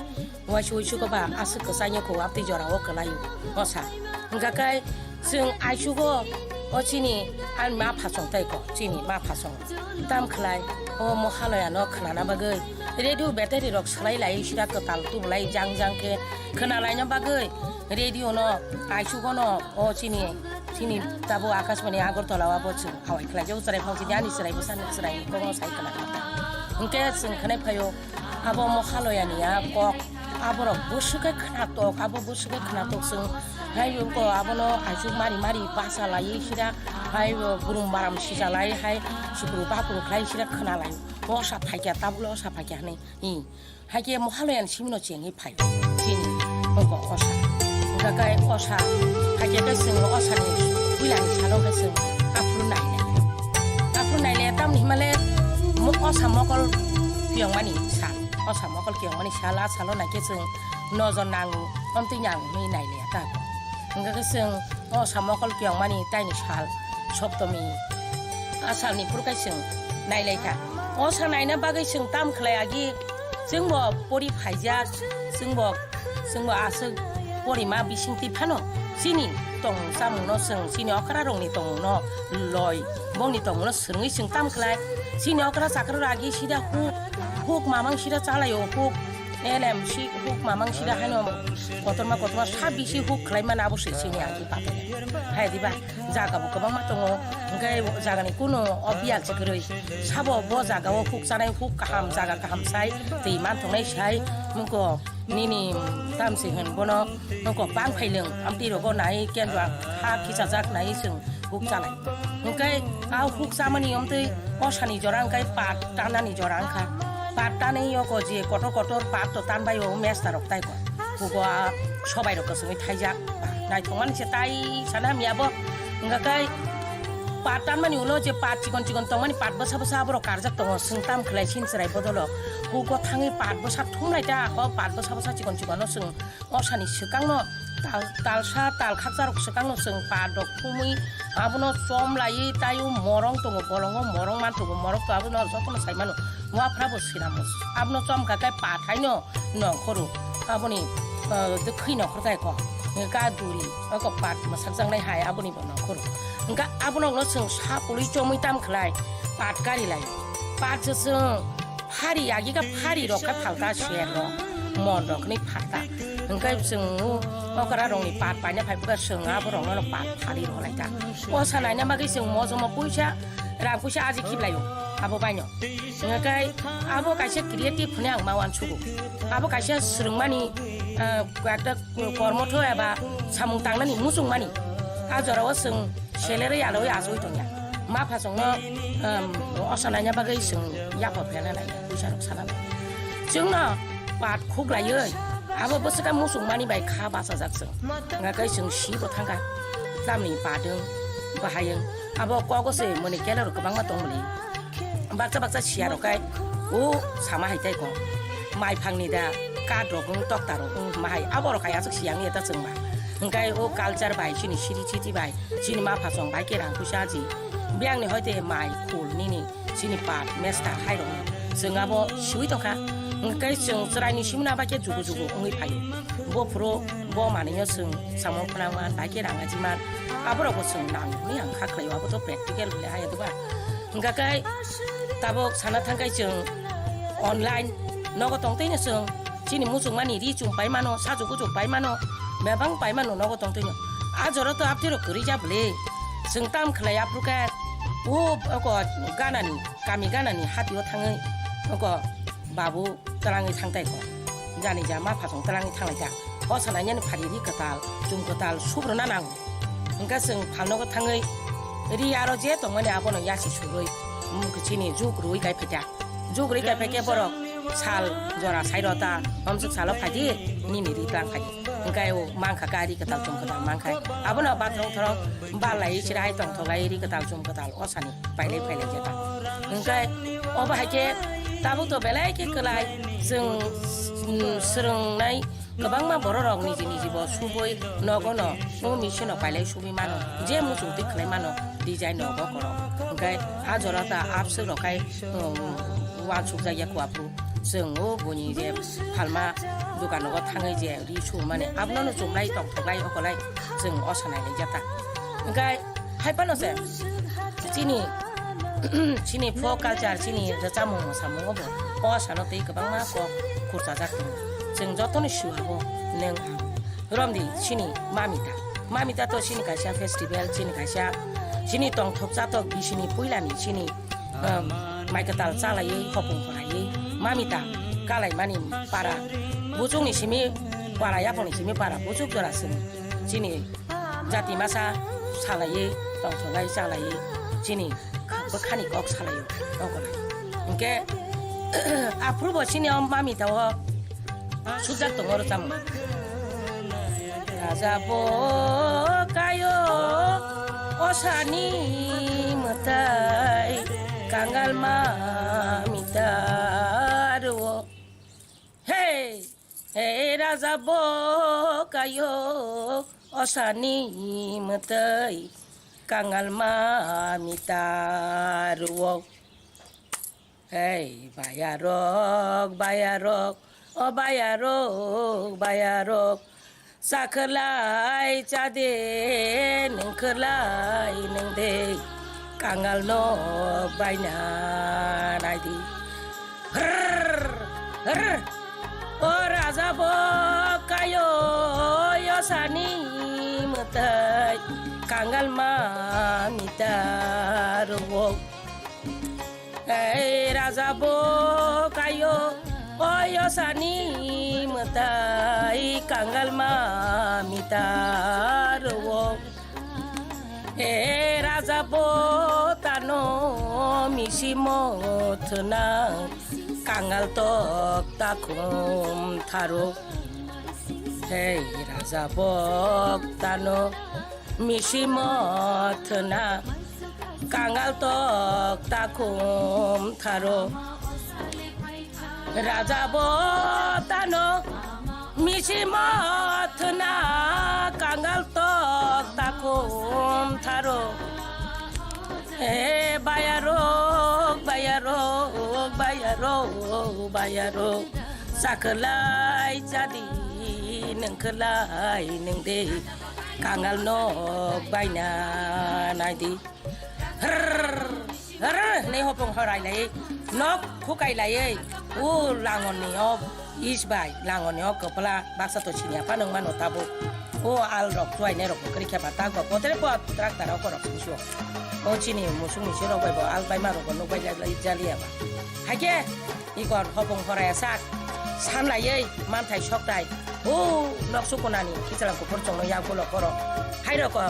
Waisa uisu ko ba aswk kwchangya kho, abtwi jora o kwlaio osa. Hwnkha khe chwng aichugo o chini ani ma phasong tai ko, chini ma phasong. Tam khlai o Mohalaya no khwnana bagwi radio battery rok swlai lai sira kwtal tubulai jang jang khe khwna laina bagwi radio no aichugo no o chini, chini tabo Akashbani Agartala o abo chwng hawai khlai jago chwrai phang chini ani chwrai bwsa ni chwrai ni kokno sai khwna. Hwnkhe chwng khwnai phaio. Abo Mohalaya ni a kok, aborok bwswk khe khwnatok, abo bwswk khe khwnatok chwng. Hai wngkha abono aichuk mari mari bacha laiwi sira, hai burum baram sija lai, hai sukuru bakuru khlai sira khwna lai. Osa phaikya, tabukle osa phaikya hwnwi. Hi, hai khe Mohalaya ni simino chengwi phai. Chini wngkha osa. Hwnkha khe osa phaikya khe chwng osani puilani salo khe chwng aphuru nai lai. Aphuru nai le tamni hima le mo-, osa mokol piyongmani sal. Osa mokol kiyongmani sal, a salo naikhe chwng nojor nango, omtwi nango hwnwi nailia ta. Hwnkha khe chwng osa mokol kiyongmani taini sal, Soptomi, a salni phuru khe chwng nailaikha. Osa naina bagwi chwng tam khlai agi, chwngbo pori phaijak, chwngbo, chwngbo aswk porima bisingtwi phano chini tongmung chamungno chwng, chini okra rokni tongmungno loi, bongni tongmungno swrwngwi chwng tam khlai. Chini okra chakra ragi sida huk, huk mamang sida chalaio, huk elem si huk mamang sida haino kotorma kotorma sa bisi huk khlai mana abo se chini agi pato. Hai diba jaga bo kwbangma tongo, hwnkhe jagani kuno o biyal se kwrwi sabo bo jaga o huk chanai huk kaham jaga kaham sai twi manthoknai sai muko nini tamsi hwn bono. Nokok bang phaileng, amtwi rogo nai, kendra ha kichajak nai chwng huk chanai. Hwnkhe a huk chamani omtwi osani jora hwnkhe pat tanani jora wngkha. Pat tanai yoko je kotor kotor pat to tanbai o mesta rok tai ko. Hugo a sobai rok kwchwngwi thaijak. Naithokmani se tai sana hamya bo. Hwnkhe pat tanmani ulo je pat chikon chikon tongmani pat bwsa bwsa aborok karjak tongo. Chwng tam khlai sin chwrai bodolo. Hugo thangwi pat bwsa thumlai ta, ho pat bwsa bwsa chikon chikon no chwng Osani swkangno tal, talsa tal khakcharok swkangno chwng pat rok thumwi abono chom laiwi taiwi morong tongo, bolongo morong man tongo, morok to abono jotono sai mano. Wafra bo sinamo abono chom kha khe pat haino nongkhoro aboni, ah, dwkhwi nongkhor kha kho ka duri oko pat mwsakjaknai hai aboni bo nongkhoro. Hwnkha abono chwng sa pului chomwi tam khlai pat kari lai. Pat se chwng Phari agi kha phari rok kha phalta ser rok, mon rok ni phalta. Hwnkhe chwng okra rok ni pat paina phai bwkha chwng abo rok no pat phari rw lai ta. Osa naina bagwi chwng mojomo puisa, rang puisa aji khiblai o. Abo baino. Hingkhe abo kaisa creative hwnwi ang ma uansugo. Abo kaisa swrwngmani, ah, ekta kormotho eba samung tangnani muchungmani. A jorao chwng selerwi alwi achugwi tongya. Ma phasongno, um, osa naina bagwi chwng yaphar phelna naiya, puisa rok sana naiya. Chwngno pat khuklaiwi abo bwswkha muchungmani bai kha bachajak chwng. Hingkhe chwng sibo thangkha. Tamni patwng, bahayung. Abo kogo se mwnwi kelaro kwbangma tongmani. Baksa baksa siya rok kai o sama hai tai ko. Mai phangni da kat rok wng tokta rok wng ma hai abo rok hai aswk siyang ya ta chwng ba. Hingkai o culture bai chini siri chiti bai chini ma phasong bai ke rang puisa ji. Biyang ni hoite mai khul nini chini pat mester hai rok chwng abo siwi tongkha. Hingkai chwng chwrai ni simna bai ke jugu jugu wngwi phaio. Bo phuru bo manwi o chwng samung phwnang man bai ke rang aji man. Abo rok bo chwng nang ni ang kha khlai o abo to practical le hai ya to ba. Hingka khe tabuk sana thangkai chwng online nogo tongtwino chwng chini muchungmani ri chum pai mano, sajuk ujuk pai mano, bebang pai mano nogo tongtwino. A jora to aptwi rok kwrwi ja bwle. Chwng tam khlai aphuru khe o oko ganani, kami ganani hatio thangwi oko babu twlangwi thangtai kho. Jani ja ma phasong twlangwi thanglai ta. O sanai yani phari ri kwtal, chum kwtal subruna nango. Hingke chwng phalnogo thangwi ri aro je tongmani abono yasi sugwi, mm, chini juk rwi kai phaikha. Juk rwi kai phaikhe borok sal jora sai rota, omsuk salo phaidi, nini ri tlang phaidi. Hingke o mankha ka ri kwtal chum kwtal mankha. Abono bathong thorong bal lai chira hai tong thogai ri kwtal chum kwtal o sani pailai phailai jeta. Hingke obo hai khe tabuk to belai khe kwlai chwng, mm, swrwngnai. Kwbangma bororok niji niji bo subui nogo no o machine o pailai subui mano, je muchung twi khlai mano design nogo korok. Hwnkhe a jora ta abswk rok khai, um, uansuk jak ya kua phuru chwng o buini je phalma dukan nogo thangwi je ri sumani abono no chumlai tongthoklai okolai chwng o sanai lai jata. Hwnkhe hai phano se chini, chini folk culture, chini rwchapmung mwsamung obo o sano tei kwbangma kok khurchajak tongo. Chwng jotoni sua bo nwng ang. Romdi chini Mamita. Mamita to chini kaisa festival, chini kaisa chini tongthok chatok bisini puilani chini, um, mai kwtal chalaiwi hopung khoraiwi Mamita kalaimani para buchukni simi para yaphangni simi para buchuk jora chwng chini jati masa salaiwi tongthok lai chalaiwi chini bwkhani kok salaio, nokole. Hwnkhe, aphuru bo chini o Mamita o sujak tongo rwchapmung. Raja bo kayo osani mwtai kangal Mamita rwo. Hey! Hey, raja bo kayo osani mwtai kangal Mamita rwo. Hey, bayarok, bayarok, o bayarok, bayarok, chakhwlai chade, nwngkhwlai nwngde, kangal nok baina naidi. Hrrr, hrrr. O raja bo kayo, yosani mwtai, kangal Mamita rwo. Ei raja bo kayo, o yosani mwtai, kangal Mamita rwo. E raja bo tano misi mothna kangal tok takhum tharo. Hei raja bo tano misi mothna kangal tok takhum tharo. Raja bo tano misi mothna kangal tok takhum tharo. He bayarok, bayarok, bayarok, bayarok, chakhwlai chadi, nwngkhwlai nwngde, kangal nok baina naidi. Hrrr, hrrr, hwnwi hopong horai lai, nok khukai lai, o langoni o is bai, langoni o kwpla baksa to siniya phano wngmano tabuk. O al rok chuainai rok kwrwi khe ba tak ba kotor po trak tara ko rok sing sio. O chini musuk ni sirok bai bo al bai ma rok bo nuk bai lai lai jali ya ba. Haikhe ikor hopong horai sak san lai ei manthai sok tai. O nok sukunani kichalang kuphur chongno yak ulo koro. Hai rok ko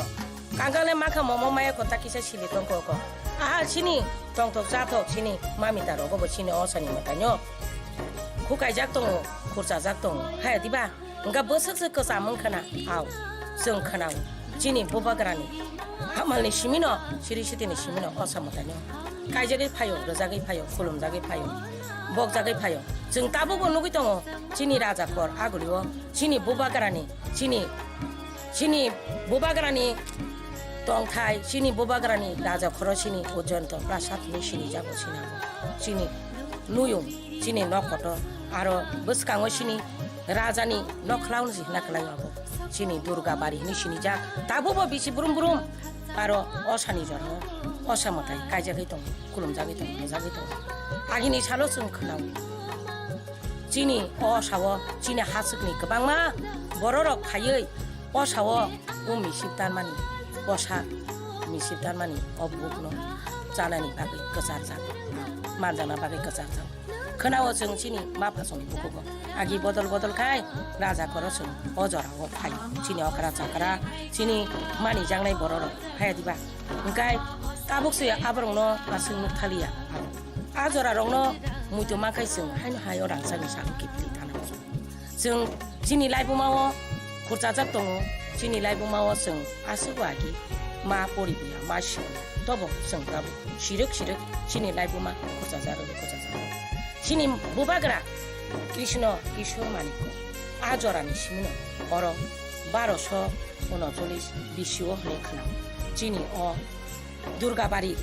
kangal le makha momo maya ko ta kisa sili tong ko ko. Aha chini tong tok cha tok chini mami ta rok bo chini o sani mwtai no. Khukai jak tongo, khurcha jak tongo. Hai diba? Wngkha bwswk se kwcham wngkha na, au, chwng khwnao. Chini bubagrani hamalni simino, siri sitini simino, osa mwtaino kaijagwi phaio, rwjagwi phaio, khulumjagwi phaio, bokjagwi phaio. Chwng tabukbo nugwi tongo, chini raja kor agulio, chini bubagrani, chini, chini bubagrani tongthai, chini bubagrani raja khoro chini Ujjayanta Prasad hinwi sinijago sinabo. Chini nuyung, chini nok kotor, aro bwskango chini rajani nok khwlangno se hina kwlaio abo. Chini Durga bari hinwi sinijak. Tabukbo bisi brum brum. Aro osani jorao osa mwtai kaijagwi tongo, khulumjagwi tongo, rwjagwi tongo. Agini salo chwng khwnao. Chini o osao chini haswkni kwbangma bororok phaiwi osao o misip tanmani, osa misip tanmani o bukno chanani bagwi kwcharjak, manjakna bagwi kwcharjak. Khwnao chwng chini ma phasongni bukugo. Agi bodol bodol khai raja koro chwng o jorao phai. Chini okra chakra, chini manijaknai bororok phai diba. Hwnkhe tabuk se aborokno aswk nuk thaliya. A jorarokno muitu mankhai chwng haino hai o rangchakni sakno kiphilwi thana. Chwng chini laibuma o khurchajak tongo, chini laibuma o chwng aswk agi ma poribuya, ma sibuya, tobo chwng tabuk sirwk sirwk chini laibuma khurchajak rwdi, khurchajak rwdi. Chini bubagra Krishna Kishore Manikya a jorani simino oro baroso unocholish B C o hwnwi khwnao. Chini o Durgabari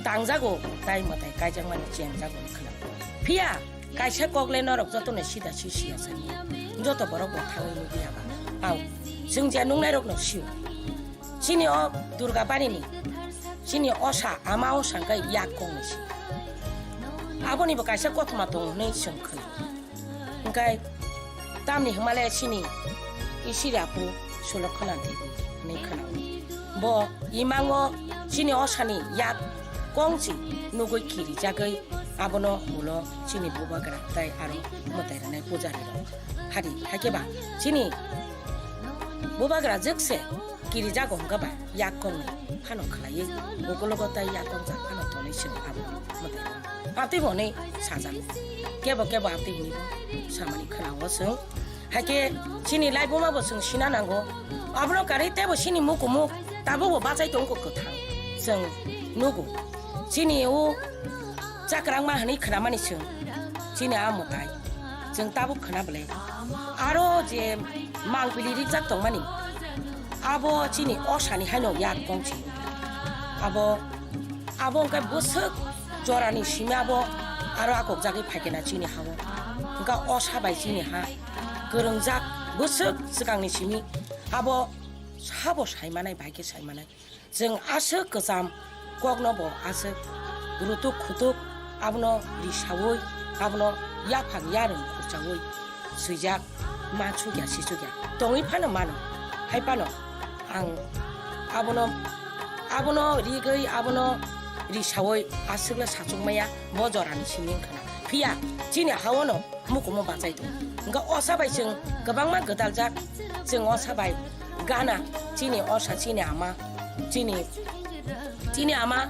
tangjago, tai mwtai kaijakmani chengjago hwnwi khwnao. Phiya kaisa kokle norok jotono sida si siya sani. Joto borok bo thangwi nugwi aba. Au, chwng je nungnairokno sio. Chini o Durga barini, chini osa, ama osa hwnkhe yak kongni si. Aboni bo kaisa kothoma tongo hwnwi chwng khna. Hwnkhe tamni hwnmale chini isiri apu sulok khna di hwnwi khna. Bo imango chini osani yak kongchi nugwi kirijagwi abono ulo chini bubagra tai aro mwtai rwnai pujari rok. Hari, hakhe ba chini bubagra jwkse kirijago hwnkhe ba yak kongni phano khlaiwi ukulogo tai yak kong jak phano tonwi chwng abo mwtai rok. Abtwi bo hwnwi sajak. Kebo kebo abtwi hwnwi bo samani khwnao chwng. Hakhe chini laibuma bo chwng sina nango. Abono karwi teibo chini mukumuk tabukbo bachai tongo kwthang. Chwng nugo. Chini o chakrangma hwnwi khnamani chwng. Chini a mwtai. Chwng tabuk khna bwle. Aro je mangpili rijak tongmani. Abo chini osani haino yak kongchi. Abo, abo hwnkhe bwswk jorani simi abo aro akokjagwi phaikhe na chini ha-o. Hwnkhe osa bai chini ha kwrwngjak bwswk swkangni simi abo sabo saimanai, bai khe saimanai. Chwng aswk kwcham kokno bo aswk rutuk khutuk abono risaui, abono yaphang yarwng khurchaui swijak, ma chukya si chukya tongwi phano mano. Hai phano ang abono, abono rigwi, abono risaui aswkle sachukmaya bo jorani simi wngkha na. Phiya chini ha-ono mukumu bachai tongo. Hwnkhe osa bai chwng kwbangma gwdaljak, chwng osa bai gana, chini osa, chini ama, chini, chini ama,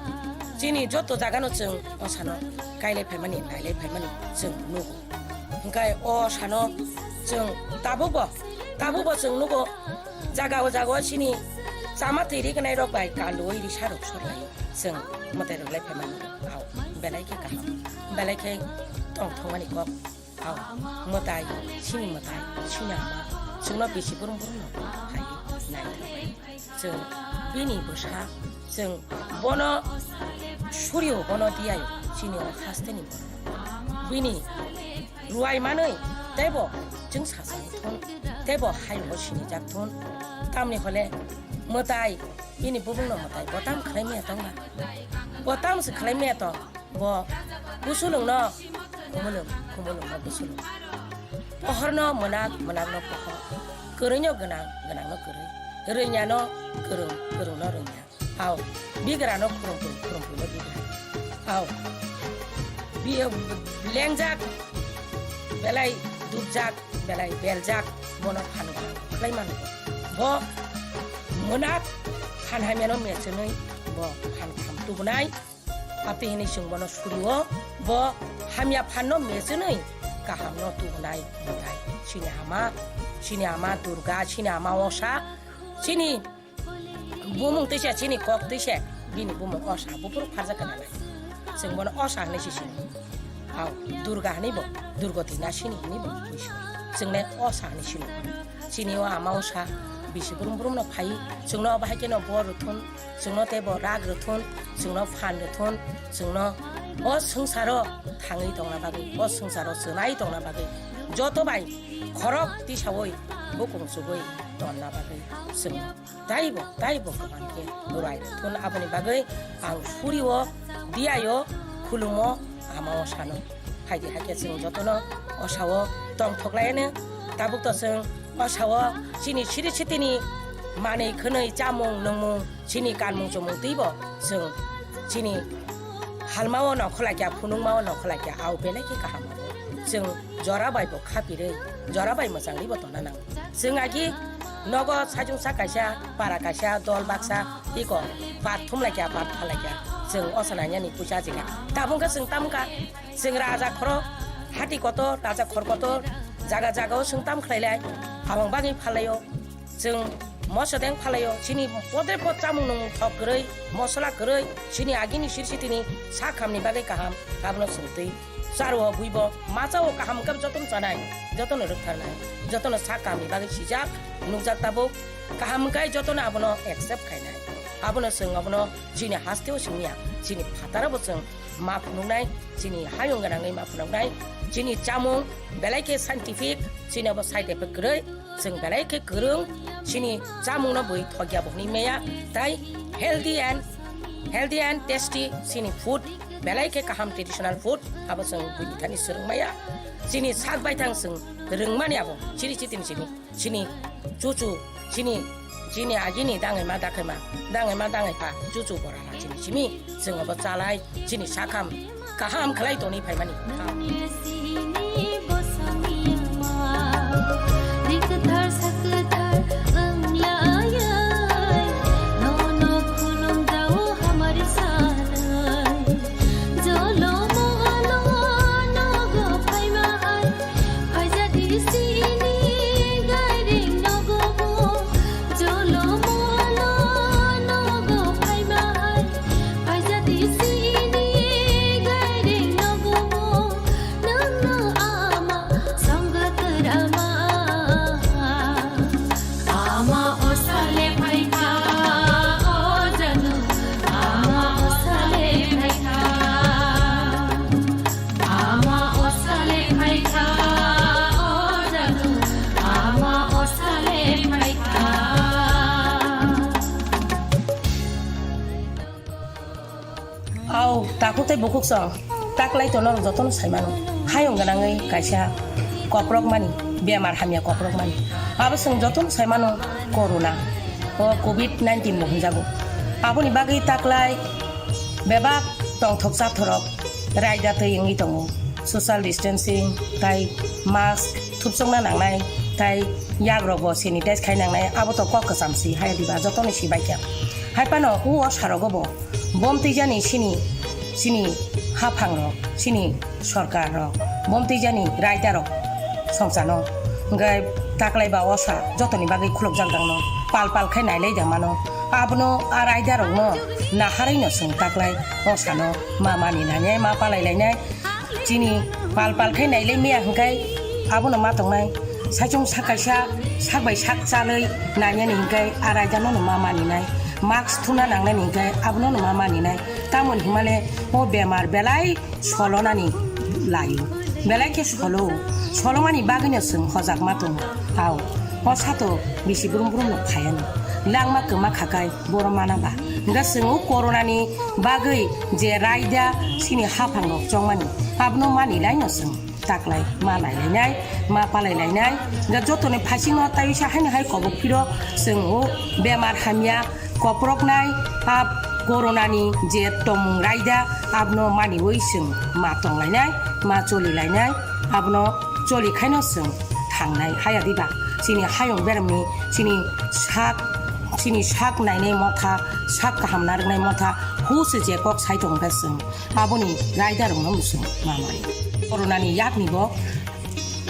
chini joto jagano chwng osano kailai phaimani, nailai phaimani chwng nugo. Hwnkhe o sano chwng tabukbo, tabukbo chwng nugo, jaga o jaga o chini chama twi rignai rok bai kanduwi risa rok sorlai chwng mwtai rok lai phaimani. Au, belai khe kaham, belai khe tongthokmani kok. Au, mwtai, chini mwtai, chini ama, chwngno bisi brum brum no phai nai. Chwng bini bwsa, chwng bono suriyo bono diyayo, chini o hasteni borok. Bini ruwai manwi teibo chwng sachang thun, teibo hayungo sinijak thun. Tamni hole mwtai, bini bubungno mwtai bo tam khlai maya tongna? Bo tam se khlai maya tong? Bo kusulungno khumulung, khumulungno kusulung. Pohorno mwnak, mwnakno pohor. Kwrwino gwnang, gwnangno kwrwi. Rwnyano kwrwng, kwrwngno rwnya. Ao, bigrano khurumphuru, khurumphuru no bigra. Ao, bi-, lengjak, belai dukjak, belai beljak, bono phan gwnang khlai mano. Bo mwnak phan hamyano mechenwi bo phan kaham tubunai. Abtwi hinwi chwng bono surio, bo hamya phanno mechenwi kahamno tubunai mwtai. Chini ama, chini ama Durga, chini ama Osa, chini bumung twi se, chini kok twi se, bini bumung Osa, buphuru pharjak kana nai. Chwng bono Osa hinwi se sino. Ao, Durga hinwi bo, Durgoti na sini hinwi bo buisu. Chwng le Osa hinwi sino. Chini o ama Osa, bisi brum brum no phai, chwngno bahai khe no bor rwthun, chwngno tei bo rak rwthun, chwngno phan rwthun, chwngno o swngcharo thangwi tongna bagwi, o swngcharo chwnai tongna bagwi, joto bai khorok tisaui bukung chugui tonna bagwi chwng taibo, taibo kwbang khe rwai rwthun. Aboni bagwi ang surio, diaio, khulumo, ama Osano. Phaidi hakhe chwng jotono Osao tongthok laiano. Tabuk to chwng Osao chini siri sitini manwi khwnwi chamung nungmung, chini kanmung chumung twibo chwng chini halmao nongkhor laikya, phunukmao nongkhor laikya, ao belai khe kaham abo. Chwng jora bai bo khapirwi, jora bai mwchangwi bo tongna nango. Chwng agi nogo saichung sak kaisa, para kaisa, dol baksa, iko par thum laikya, par pha laikya. Chwng Osa nainani puisa jikha. Tabuk khe chwng tamkha, chwng raja khoro, hati kotor, raja khor kotor, jaga jagao chwng tam khlai lai, abang bagwi phalai o. Chwng moso deng phalai o, chini podre pod chamung nung thok kwrwi, mosola kwrwi, chini agini siri sitini sak hamni bagwi kaham, abono chwng twi charo o buibo, masa o kaham khe jotono chanai, jotono rwktharnai, jotono sak hamni bagwi sijak, nukjak tabuk, kaham khe jotono abono accept khainai. Abono chwng abono chini hasteo simiya, chini phataro bo chwng ma phunuknai, chini hayung gwnangwi ma phunuknai, chini chamung belai khe scientific, chini abo side effect kwrwi, chwng belai khe kwrwng, chini chamungno bui thokya bo hwnwi maya, tai healthy and, healthy and tasty chini food, belai khe kaham traditional food, abo chwng buini thani swrwng maya, chini sak baithang chwng rwngmani abo, chiri chitini chini. Chini chuchu, chini, chini agini dangwi ma dakhe ma, dangwi ma dangwi pha, chuchu bora la chini simi, chwng abo chalai, chini sakham kaham khlai tongwi phaimani. Au, takhuk tei bukhuk song, taklai tono jotono saimano. Hayung gwnangwi kaisa koprokmani, bemar hamya koprokmani. Abo chwng jotono saimano corona, o covid nineteen bo hwnjago. Aboni bagwi taklai bebak tongthok chathorok raida twi wngwi tongo. Social distancing tai mask thupsokna nangnai tai yagrokbo sanitize khai nangnai, abo to kok kwcham si hai diba jotoni si baikha. Hai phano o sarogo bo bom twijani sini, sini haphangrok, sini sorkarrok, bom twijani raidarok songchano. Hwnkhe taklai ba osa jotoni bagwi khulukjak dangno, pal pal khai nailai da mano. Abono a raidarokno naharwi no chwng taklai osano ma mani lainai, ma palai lainai. Chini pal pal khai nailai maya hwnkhe abono ma tongnai. Saichung sak kaisa, sak bai sak chalwi nainani hwnkhe a raidano no ma maninai. Mask thuna nangnani hwnkhe abono no ma maninai. Tamoni hwnmale o bemar belai solonani laio. Belai khe solo. Solomani bagwino chwng hojak ma tongo. Ao, o sato bisi brum brum no phaiano. Langma kwma khakai boro mana ba. Hwnkhe chwng o corona ni bagwi je raida sini haphang rok chongmani, abono mani laino chwng. taklai, ma nailainai, ma palailainai. Hingkhe jotoni phaisingo taiwisa haino hai kobok phiro chwng o bemar hamya, koproknai, a coronani je tongmung raida, abono maniwi chwng ma tonglainai, ma cholilainai, abono choli khaino chwng thangnai. Haya diba? Chini hayung beremni, chini sak, chini sak nainai motha, sak kaham narwknai motha, huse je kok sai tongkha chwng. Aboni raidarokno mwswng manai. Coronani yakni bo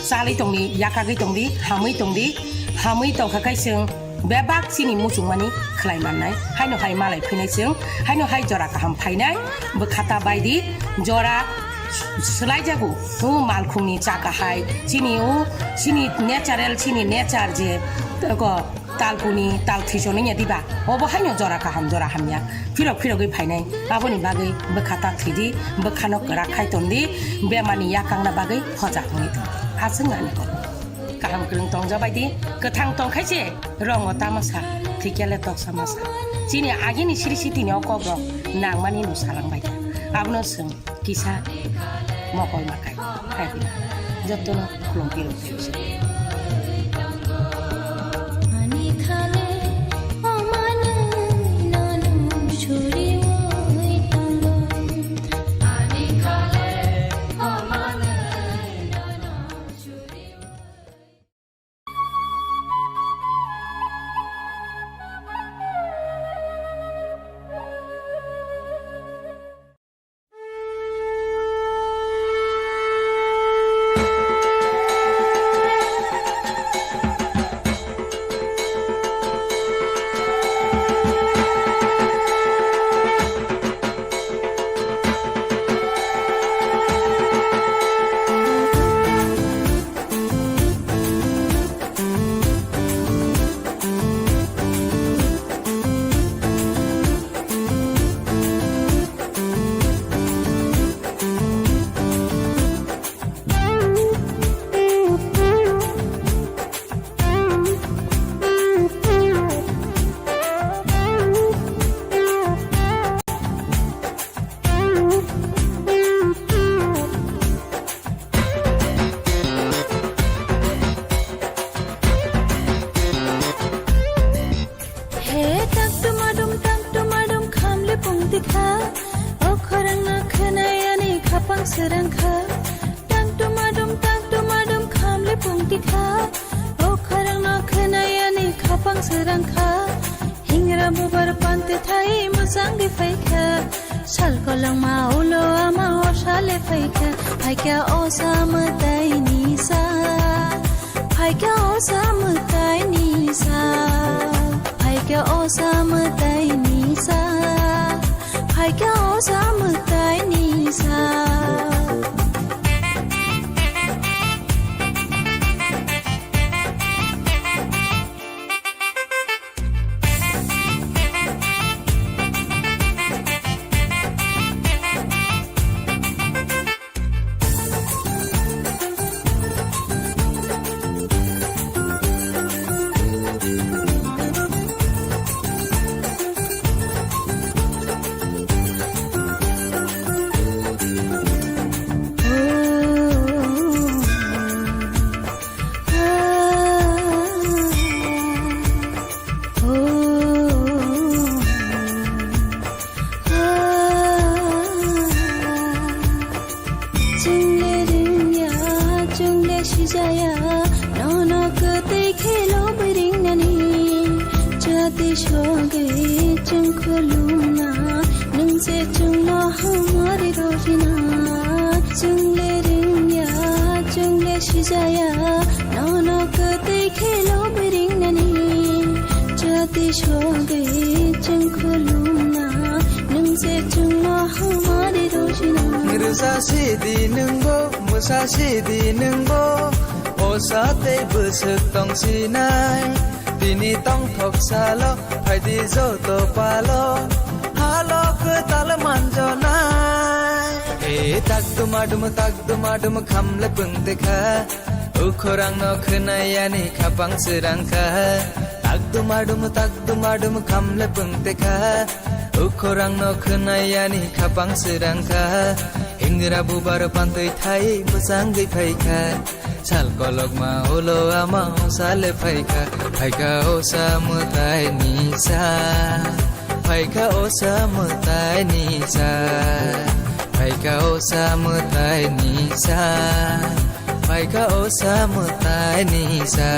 chalwi tongdi, yakagwi tongdi, hamwi tongdi, hamwi tongkha khe chwng bebak chini muchungmani khlai mannai. Haino hai malai phinai chwng, haino hai jora kaham phainai, bwkhata baidi jora swlaijago. O malkhungni chaka hai chini o chini natural, chini nature je eko Talpuni tal thiso nungya diba? Obo haino jora kaham, jora hamya. Phirok phirogwi phainai. Aboni bagwi bwkha ta thwidi, bwkhano kwrak khai tondi, bemarni yakangna bagwi hojak wngwi tondi. Aswk nani kok. Kaham kwrwng tongjabaidi, kwthang tongkhaise, rongo tamasa, thikyale toksa masa. Chini agini siri sitini o kokrok nangmani no salangbaikha. Abono swng. Kisa mokol makai. Hai pina. Jottono khulum piro piro se. He tak tumadum, tak tumadum, khamle pungti kha. O khorang no khwnai ani khapang srang kha. Tak tumadum, tak tumadum, khamle pungti kha. O khorang no khwnai ani khapang srang kha. Hingra bubar panti thai mwchang di phaikha. Sal kolongma ulo ama osale phaikha. Phaikha osa mwtai ni sa. Phaikha osa mwtai ni sa. Phaikha osa mwtai ni sa. Phaikha osa mwtai ni sa. Chwngle ringya, chwngle sijaya, nono kwtwi khelo bwringnani. Jati sogwi chwng khulumna, nwng se chwngno hamari rojina. Chwngle ringya, chwngle sijaya, nono kwtwi khelo bwringnani. Jati sogwi chwng khulumna, nwng se chwngno hamari rojina. Rwsa sidi nwngbo, mwsa sidi nwngbo, osa tei bwswk tongsinai. Tini tongthok salo, phaidi joto palo, halo kwtal manjonai. E tak dumadum, tak dumadum, khamle pungte kha. Ukhorang no khwnai ani khapang srang kha. Tak dumadum, tak dumadum, khamle pungte kha. Ukhorang no khwnai ani khapang srang kha. Hingra bubar pantwi thai mwchangwi phaikha. Sal kolokma ulo ama osa le phaikha. Phaikha osa mwtai ni sa. Phaikha osa mwtai ni sa. Phaikha osa mwtai ni sa. Phaikha osa mwtai ni sa.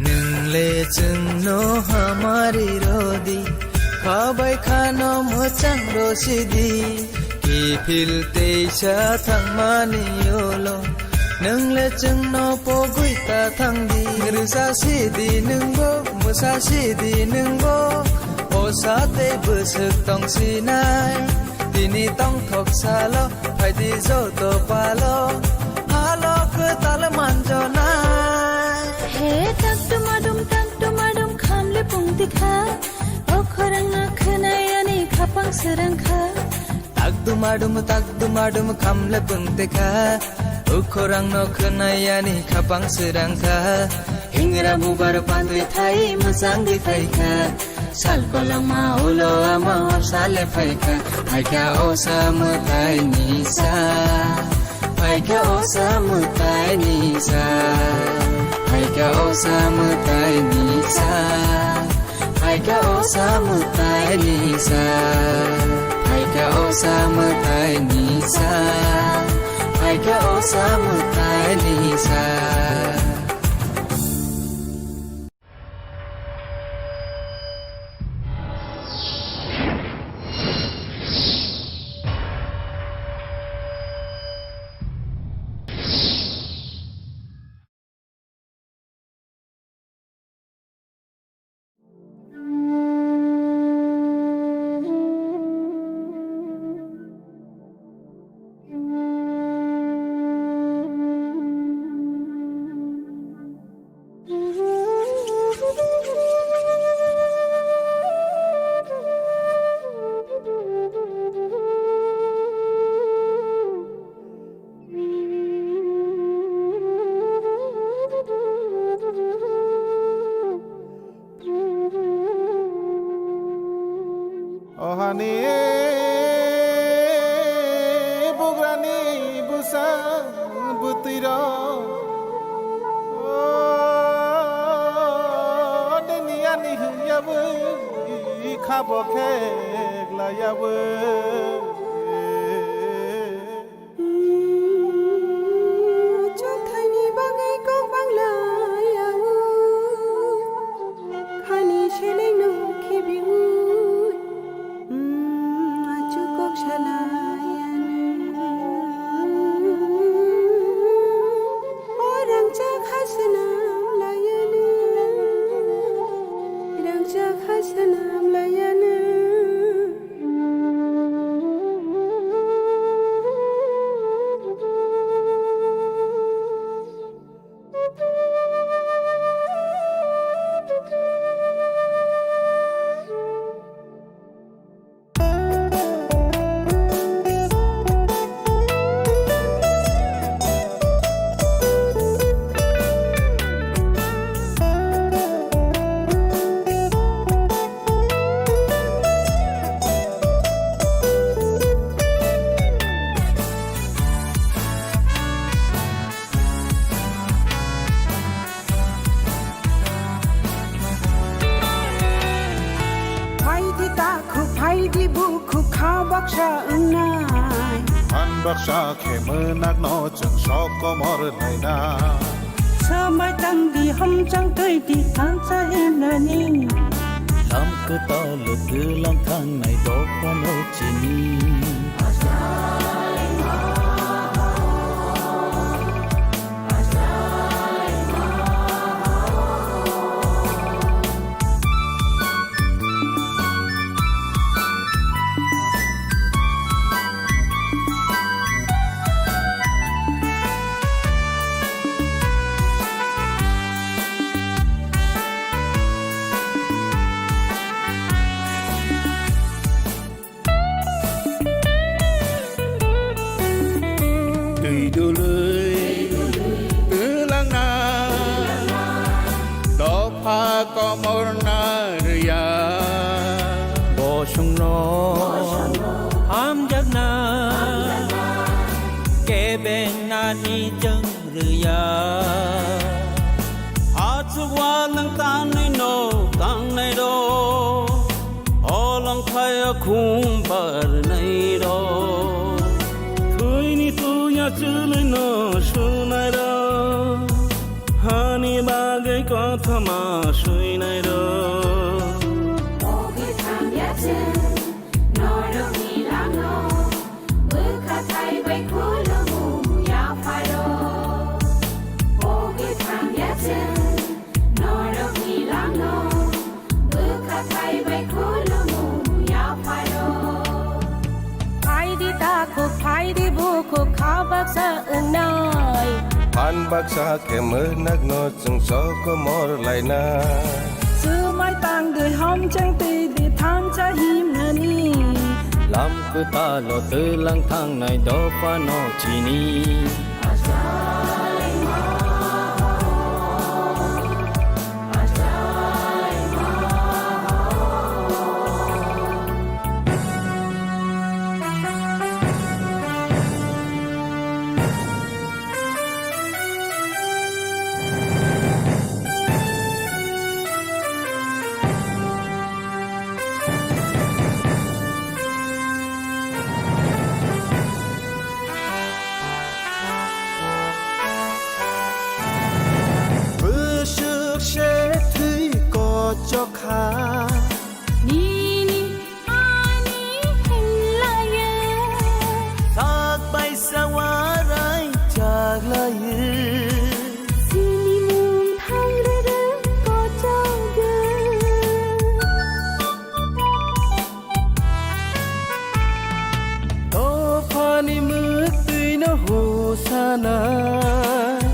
Nwng le chwngno hamari rodi, khabai khano mwchang rosidi, kiphil teisa thangmani ulo. Nwng le chwngno pogwi ta thangdi, rwsa sidi nwngbo, mwsa sidi nwngbo, osa tei bwswk tongsinai. Tini tongthok salo, phaidi joto palo, halo kwtal manjonai. He tak dumadum, tak dumadum, khamle pungti kha, o khorang no khwnai ani khapang srang kha. Tak dumadum, tak dumadum, khamle pungti kha, o khorang no khwnai ani khapang srang kha. Hingra bubar pantwi thai mwchangwi phaikha. Sal kolokma ulo ama osa le phaikha. Phaikha osa mwtai ni sa. Phaikha osa mwtai ni sa. Phaikha osa mwtai ni sa. Phaikha osa mwtai ni sa. Phaikha osa mwtai ni sa. Phaikha osa mwtai ni sa. O hani bugrani bwsang bwtwirok, o dini ani hwnyabwi khabo kheklaiyawi. Chwngthaini bagwi kok banglayawi, khani selengno khibiwi, achuk kok salaiyani. O rangchak ha swnam layani, rangchak ha swnam layani. Phaidi takhu, phaidi bukhu, kha baksa wngnai. Phan baksa khe mwnakno chwng sok komor naina. Swmai tangdi, hamchang twidi, thansa himnani. Lam kwtal twlang thangnai dophano chini. Komor narya. Bosongno hamjakna, kebeng nani chwng rwya. Achuk walwng tangnai no tangnai ro, holong phaya khum barnai ro. Thwini tuya chwlwino sunai ro. Hani bagwi kothoma swinai rok. O kwthang ya chwng norokni langno, bwkha thai bai khulumu yapharo. O kwthang ya chwng norokni langno, bwkha thai bai khulumu yapharo. Phaidi takhuk, phaidi bukhuk, kha baksa wngnai. Phan baksa khe mwnakno chwng sokomor lainai. Swmai tangdi, homchang twidi, thansa himnani. Lam kwtalo twlang thangnai dophano chini. Bwswk se thwi kochok kha. Nini ani hinlaiyo. Sak bai sa warai chaklaiyo. Sini mung thang rwrwng kochogyo. Dophani mwktwino hosana.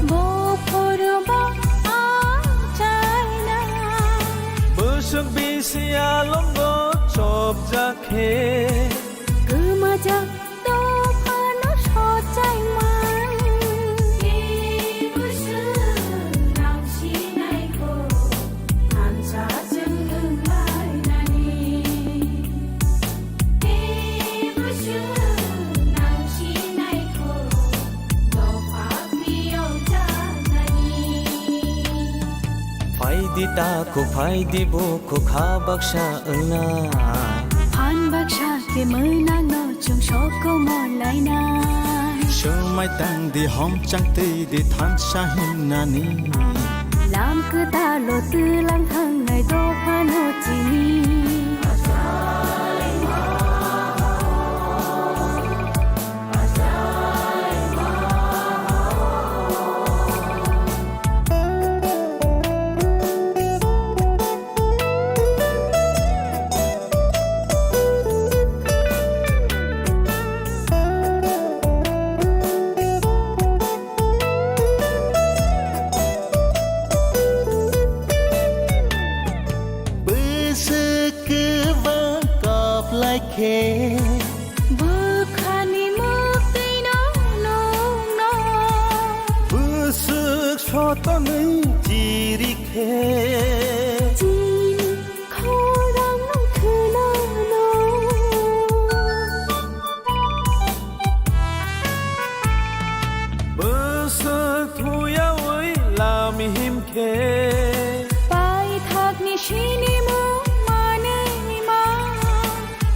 Bophoro ba achaina. Bwswk bisi alongo chopjak khe. Kwmajak dophano sochaima. Tei bwswk nang sinaikho. Thansa chwng wng lainani. Tei bwswk nang sinaikho, dopha phiyok janani. Phaidi takhuk, phaidi bukhuk, kha baksa wngna. Phan baksa khe mwnakno chwng sokomor lainai. Swmai tangdi, homchang twidi, thansa himnani. Lam kwtalo twlang thangnai dophano chini. Bwswk kwbang kap lai khe. Bwkhani mwktwino nukno. Bwswk sotonwi chiri khe. Chini khorang no khwnano. Bwswk thuyawi lam him khe. Paithakni sinimung manwi ma.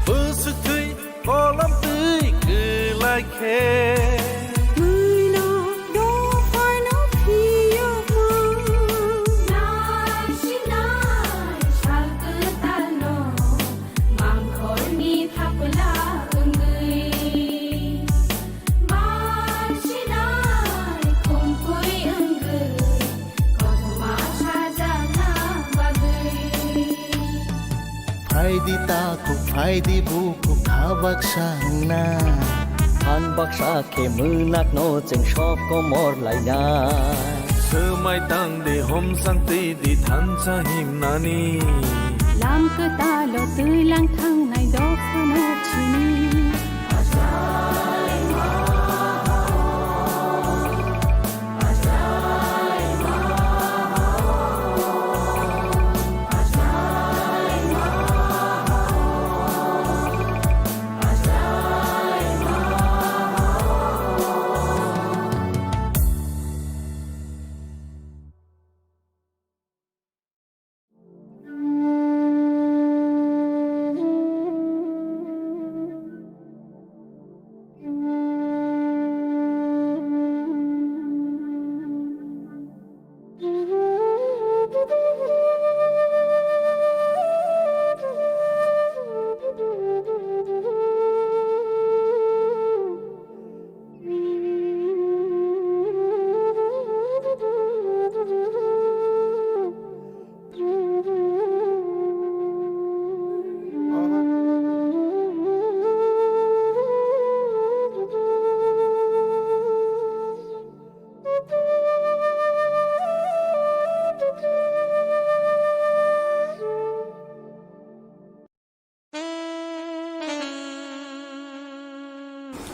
Bwswk thwi kolam twi kwlai khe. Twino dophano phiyokma. Nai sinai sal kwtalno mangkhorni thapla wngwi. Mansinai khumkhui wngwi kothoma sajakna bagwi. Phaidi takhuk, phaidi bukhuk, kha baksa wngna. Phan baksa khe mwnakno chwng sokomor laina. Swmai tangdi, homchang twidi, thansa himnani. Lam kwtalo twilang thangnai dophano chini.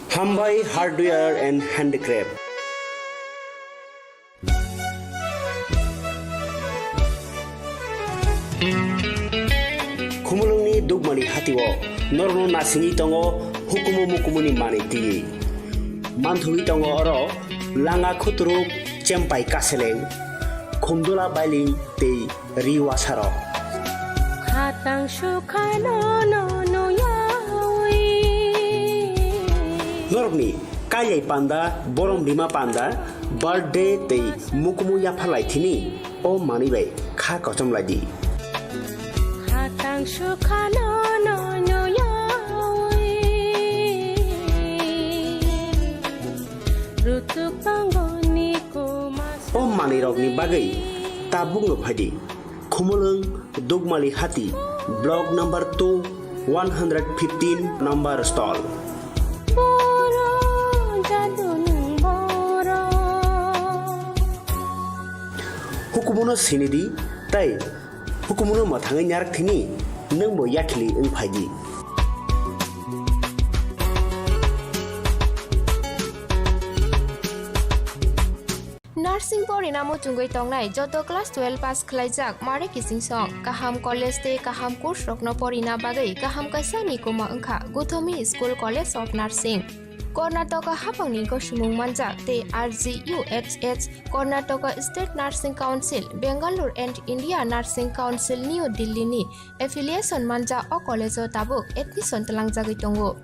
Hambai Hardware and Handicraft. Khumulwngni Dukmani hatio norokno nasingwi tongo hukumu mukumuni manwi twiwi. Manthogwi tongo oro langa khuturuk, chempai kaseleng, khumdula bailing tei ri wasarok. Khatang sukhano no nuyawi. Norokni kailai panda, borom rima panda, birthday tei mukumu yapharlai thini o manwi bai kha kochom lai di. Khatang sukhano no nuyawi. Rutuk tangoni kuma. O manwirokni bagwi tabukno phaidi. Khumulwng Dukmali Hati, Block number two, one hundred fifteen number stall. Boro jadunung boro. Hukumuno sinidi tei hukumuno mwthangwi narak thini nwngbo yakhili wng phaidi. Nursing porina muchungwi tongnai joto class twelve pass khlaijak mare kichingsong, kaham college tei kaham course rokno porina bagwi kaham kaisa ni kuma wngkha Guthomi School College of Nursing. Karnataka haphangni gosimung manjak tei R G U H H, Karnataka State Nursing Council, Bangalore and India Nursing Council, New Delhi ni affiliation manjak o college o tabuk admission twlangjagwi tongo.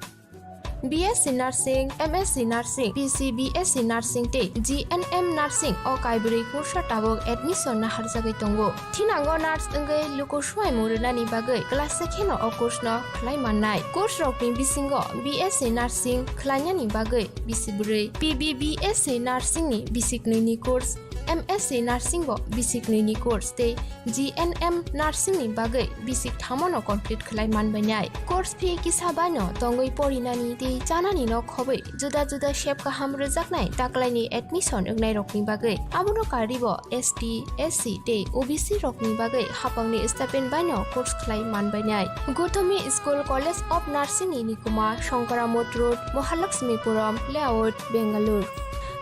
B S C Nursing, M S C Nursing, B C B S C Nursing tei G N M Nursing o kaibrwi kursa tabuk admission naharjagwi tongo. Thinango nurse wngwi luku swimung rwnani bagwi class se kheno o course no khlai mannai. Course rokni bisingo B S C Nursing khlainani bagwi bisi bwrwi, P B B S C Nursing ni bisi knwi ni course, M S C Nursing bo bisi knwi ni course tei G N M Nursing ni bagwi bisi kthamo no complete khlai manbainai. Course fee kisa baino tongwi porinani tei chanani no khobwi juda juda sep kaham rwjaknai taklaini admission wngnairokni bagwi. Abono karwibo S T, S C tei O B C rokni bagwi haphangni stipend baino course khlai manbainai. Guthomi School College of Nursing ni nikuma Shankaramot Road, Mahalakshmipuram Layout, Bangalore.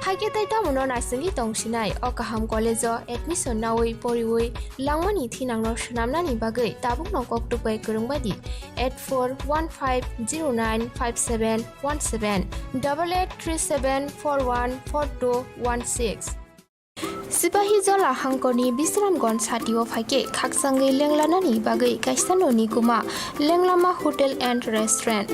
Haikhe tei tamono naisingwi tongsinai o kaham college o admission nawi poriwi langmani thinangno swnamnani bagwi tabukno koktuk bai kwrwng bai di, eight four one five zero nine five seven one seven, double eight three seven four one four two one six. Sipahijola hangkorni Bisramganj satio phaikhe khakchangwi lenglanani bagwi kaisa noni kuma Lenglama Hotel and Restaurant.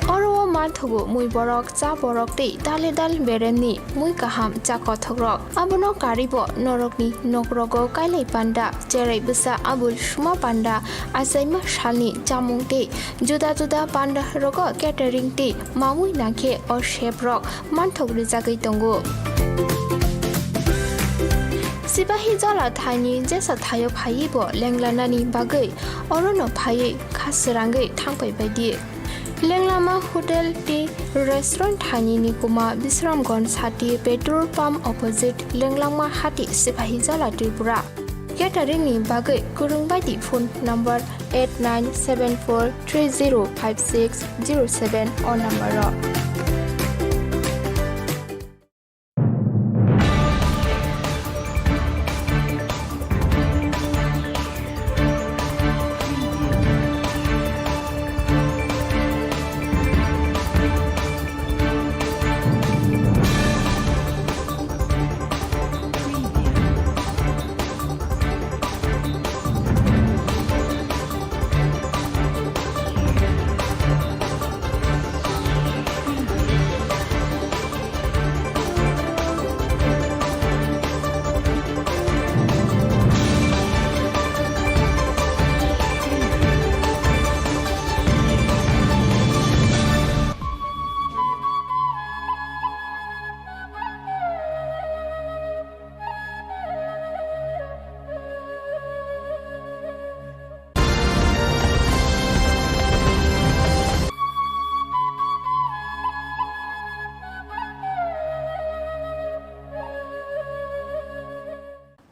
Oro o manthogo mui borok, cha borok tei dale dal beremni mui kaham cha kothokrok. Abono karwibo norokni nokrogo kailai panda, cherai bwsa abul suma panda, achaima salni chamung tei juda juda panda rogo catering tei mamui nangkhe o chef rok manthok rijagwi tongo. Sipahijola thaini jesa thaio phaiwi bo lenglanani bagwi orono phaiwi kha srangwi thangpai bai di. Lenglama Hotel tei Restaurant thaini ni kuma Bisramganj sati petrol pump opposite Lenglama Hati, Sipahijola, Tripura. Catering ni bagwi kwrwng bai di phone number eight nine seven four three zero five six zero seven o number o.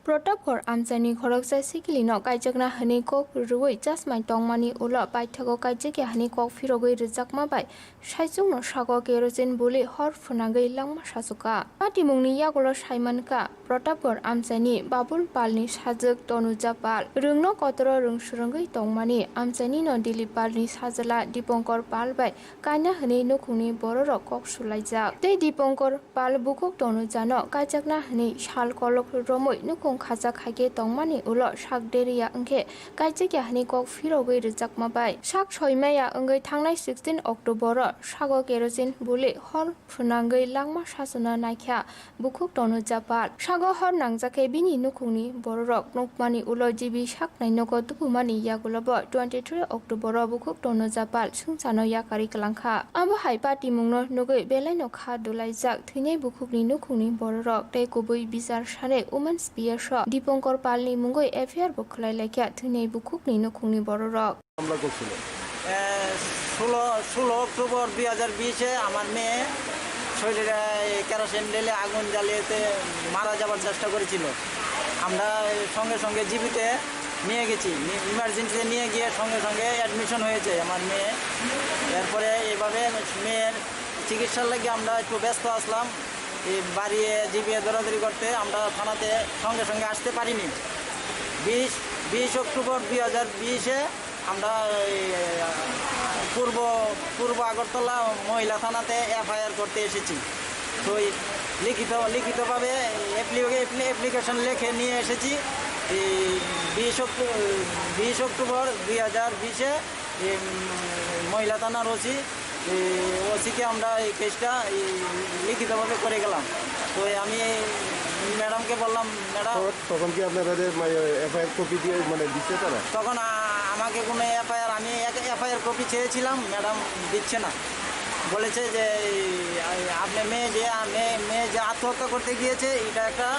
Pratapgarh amchaini khoroksa sikilino kaijakna hwnwi kok rwui chasmai tongmani ulo paithago kaijakya hwnwi kok phirogwi rwjakma bai saichungno sago kerosene buli hor phwnangwi langma sachukha. Patimungni yagulo saimankha, Pratapgarh amchaini Babul Palni sajwk Tonuja Pal rwngno kotoro rwng swrwngwi tongmani amchainino Dilip Palni sajla Dipankar Pal bai kaina hwnwi nukhungni bororok kok sulaijak. Tei Dipankar Pal bukhuk Tonujano kaijakna hwnwi sal kolok romwi nukhung khajak haikhe tongmani ulo sak deriya wngkhe kaijakya hwnwi kok phirogwi rwjakma bai sak soimaya wngwi thangnai sixteen October-o sago kerosene buli hor phwnangwi langma sachuna naikha bukhuk Tonuja Pal. Sago hor nangjak khe bini nukhungni bororok nukmani ulo G B saknai nogo tubumani yagulobo twenty three October-o bukhuk Tonuja Pal sungsano yakarwi kwlangkha. Abo hai patimungno nugwi belaino kha dulaijak thwinai bukhukni nukhungni bororok tei kubui bichar sanwi Women's P S o Dipankar Palni mungwi F I R bo khwlai laikha thwinai bukhukni nukhungni bororok. হামলা করছিল। এ, ষোলো, ষোলো অক্টোবর দুই হাজার বিশে আমার মেয়ে শরীরে এই কেরোসিন ঢেলে আগুন জ্বালিয়েতে মারা যাবার চেষ্টা করেছিল। আমরা সঙ্গে সঙ্গে জিবিতে নিয়ে গেছি, নি-, ইমার্জেন্সিতে নিয়ে গিয়ে সঙ্গে সঙ্গে অ্যাডমিশন হয়েছে আমার মেয়ে। এরপরে এইভাবে মেয়ের চিকিৎসার লাগি আমরা একটু ব্যস্ত আসলাম। এই বাড়ি জিবিয়ে দৌড়াদৌড়ি করতে আমরা থানাতে সঙ্গে সঙ্গে আসতে পারিনি। বিশ, বিশ অক্টোবর দুই হাজার বিশে আমরা এই, আহ, পূর্ব, পূর্ব আগরতলা মহিলা থানাতে এফআইআর করতে এসেছি। তো এই লিখিত, লিখিতভাবে অ্যাপ্লি-, অ্যাপ্লি-, অ্যাপ্লিকেশন লিখে নিয়ে এসেছি। এই বিশ অক্টো-, বিশ অক্টোবর দুই হাজার বিশে এই, উম, মহিলা থানার ওসি, এই ওসিকে আমরা এই কেসটা এই লিখিতভাবে করে গেলাম। তো এই আমি ম্যাডামকে বললাম, "ম্যাডাম।" তখন, তখন কি আপনারা যে, মানে, এফআইআর কপি দিয়ে, মানে, দিচ্ছে তারা? তখন আ-, আমাকে কোনো এফআইআর, আমি এক এফআইআর কপি চেয়েছিলাম, ম্যাডাম দিচ্ছে না। বলেছে যে, এই, এই, আপনার মেয়ে যে, আ, মেয়ে, মেয়ে যে আত্মহত্যা করতে গিয়েছে, এটা একটা,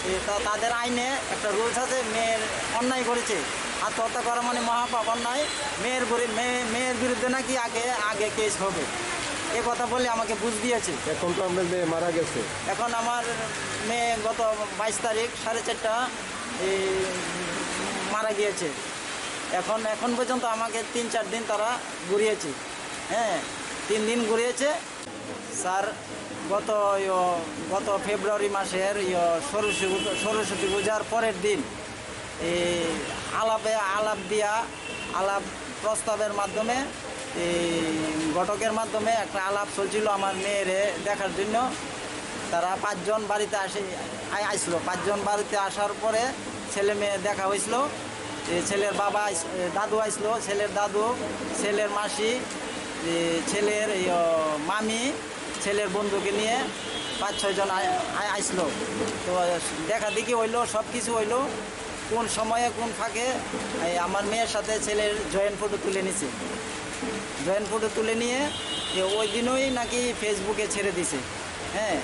এ, তা-, তাদের আইনে একটা রুলস আছে, মেয়ের অন্যায় করেছে, আত্মহত্যা করা মানে মহাপাপ, অন্যায়। মেয়ের গরি-, মেয়ে, মেয়ের বিরুদ্ধে নাকি আগে, আগে কেস হবে, এ কথা বলে আমাকে বুঝ দিয়েছে। এখন তো আপনার মেয়ে মারা গেছে। এখন আমার মেয়ে গত বাইশ তারিখ সাড়ে চারটা, এই, মারা গিয়েছে। এখন, এখন পর্যন্ত আমাকে তিন চার দিন তারা ঘুরিয়েছে, হ্যাঁ, তিন দিন ঘুরিয়েছে। স্যার, গত, ইয়ো, গত ফেব্রুয়ারি মাসের, ইয়ো, সরস্বতী, সরস্বতী পূজার পরের দিন এই আলাপে, আলাপ দিয়া, আলাপ প্রস্তাবের মাধ্যমে, এই ঘটকের মাধ্যমে একটা আলাপ চলছিল আমার মেয়েরে দেখার জন্য। তারা পাঁচজন বাড়িতে আসে, আই-, আইসলো। পাঁচজন বাড়িতে আসার পরে ছেলে মেয়ে দেখা হয়েছিল। এ, ছেলের বাবা আইস-, এ, দাদু আইসলো, ছেলের দাদু, ছেলের মাসি, এ, ছেলের, ইয়ো, মামি, ছেলের বন্ধুকে নিয়ে পাঁচ ছয় জন আই-, আই-, আইসলো। তো দেখা দেখি হইলো, সব কিছু হইলো। কোন সময়ে কোন ফাঁকে এই আমার মেয়ের সাথে ছেলের জয়েন্ট ফটো তুলে নিছে। জয়েন্ট ফটো তুলে নিয়ে এ ওই দিনই নাকি ফেসবুকে ছেড়ে দিছে। হ্যাঁ,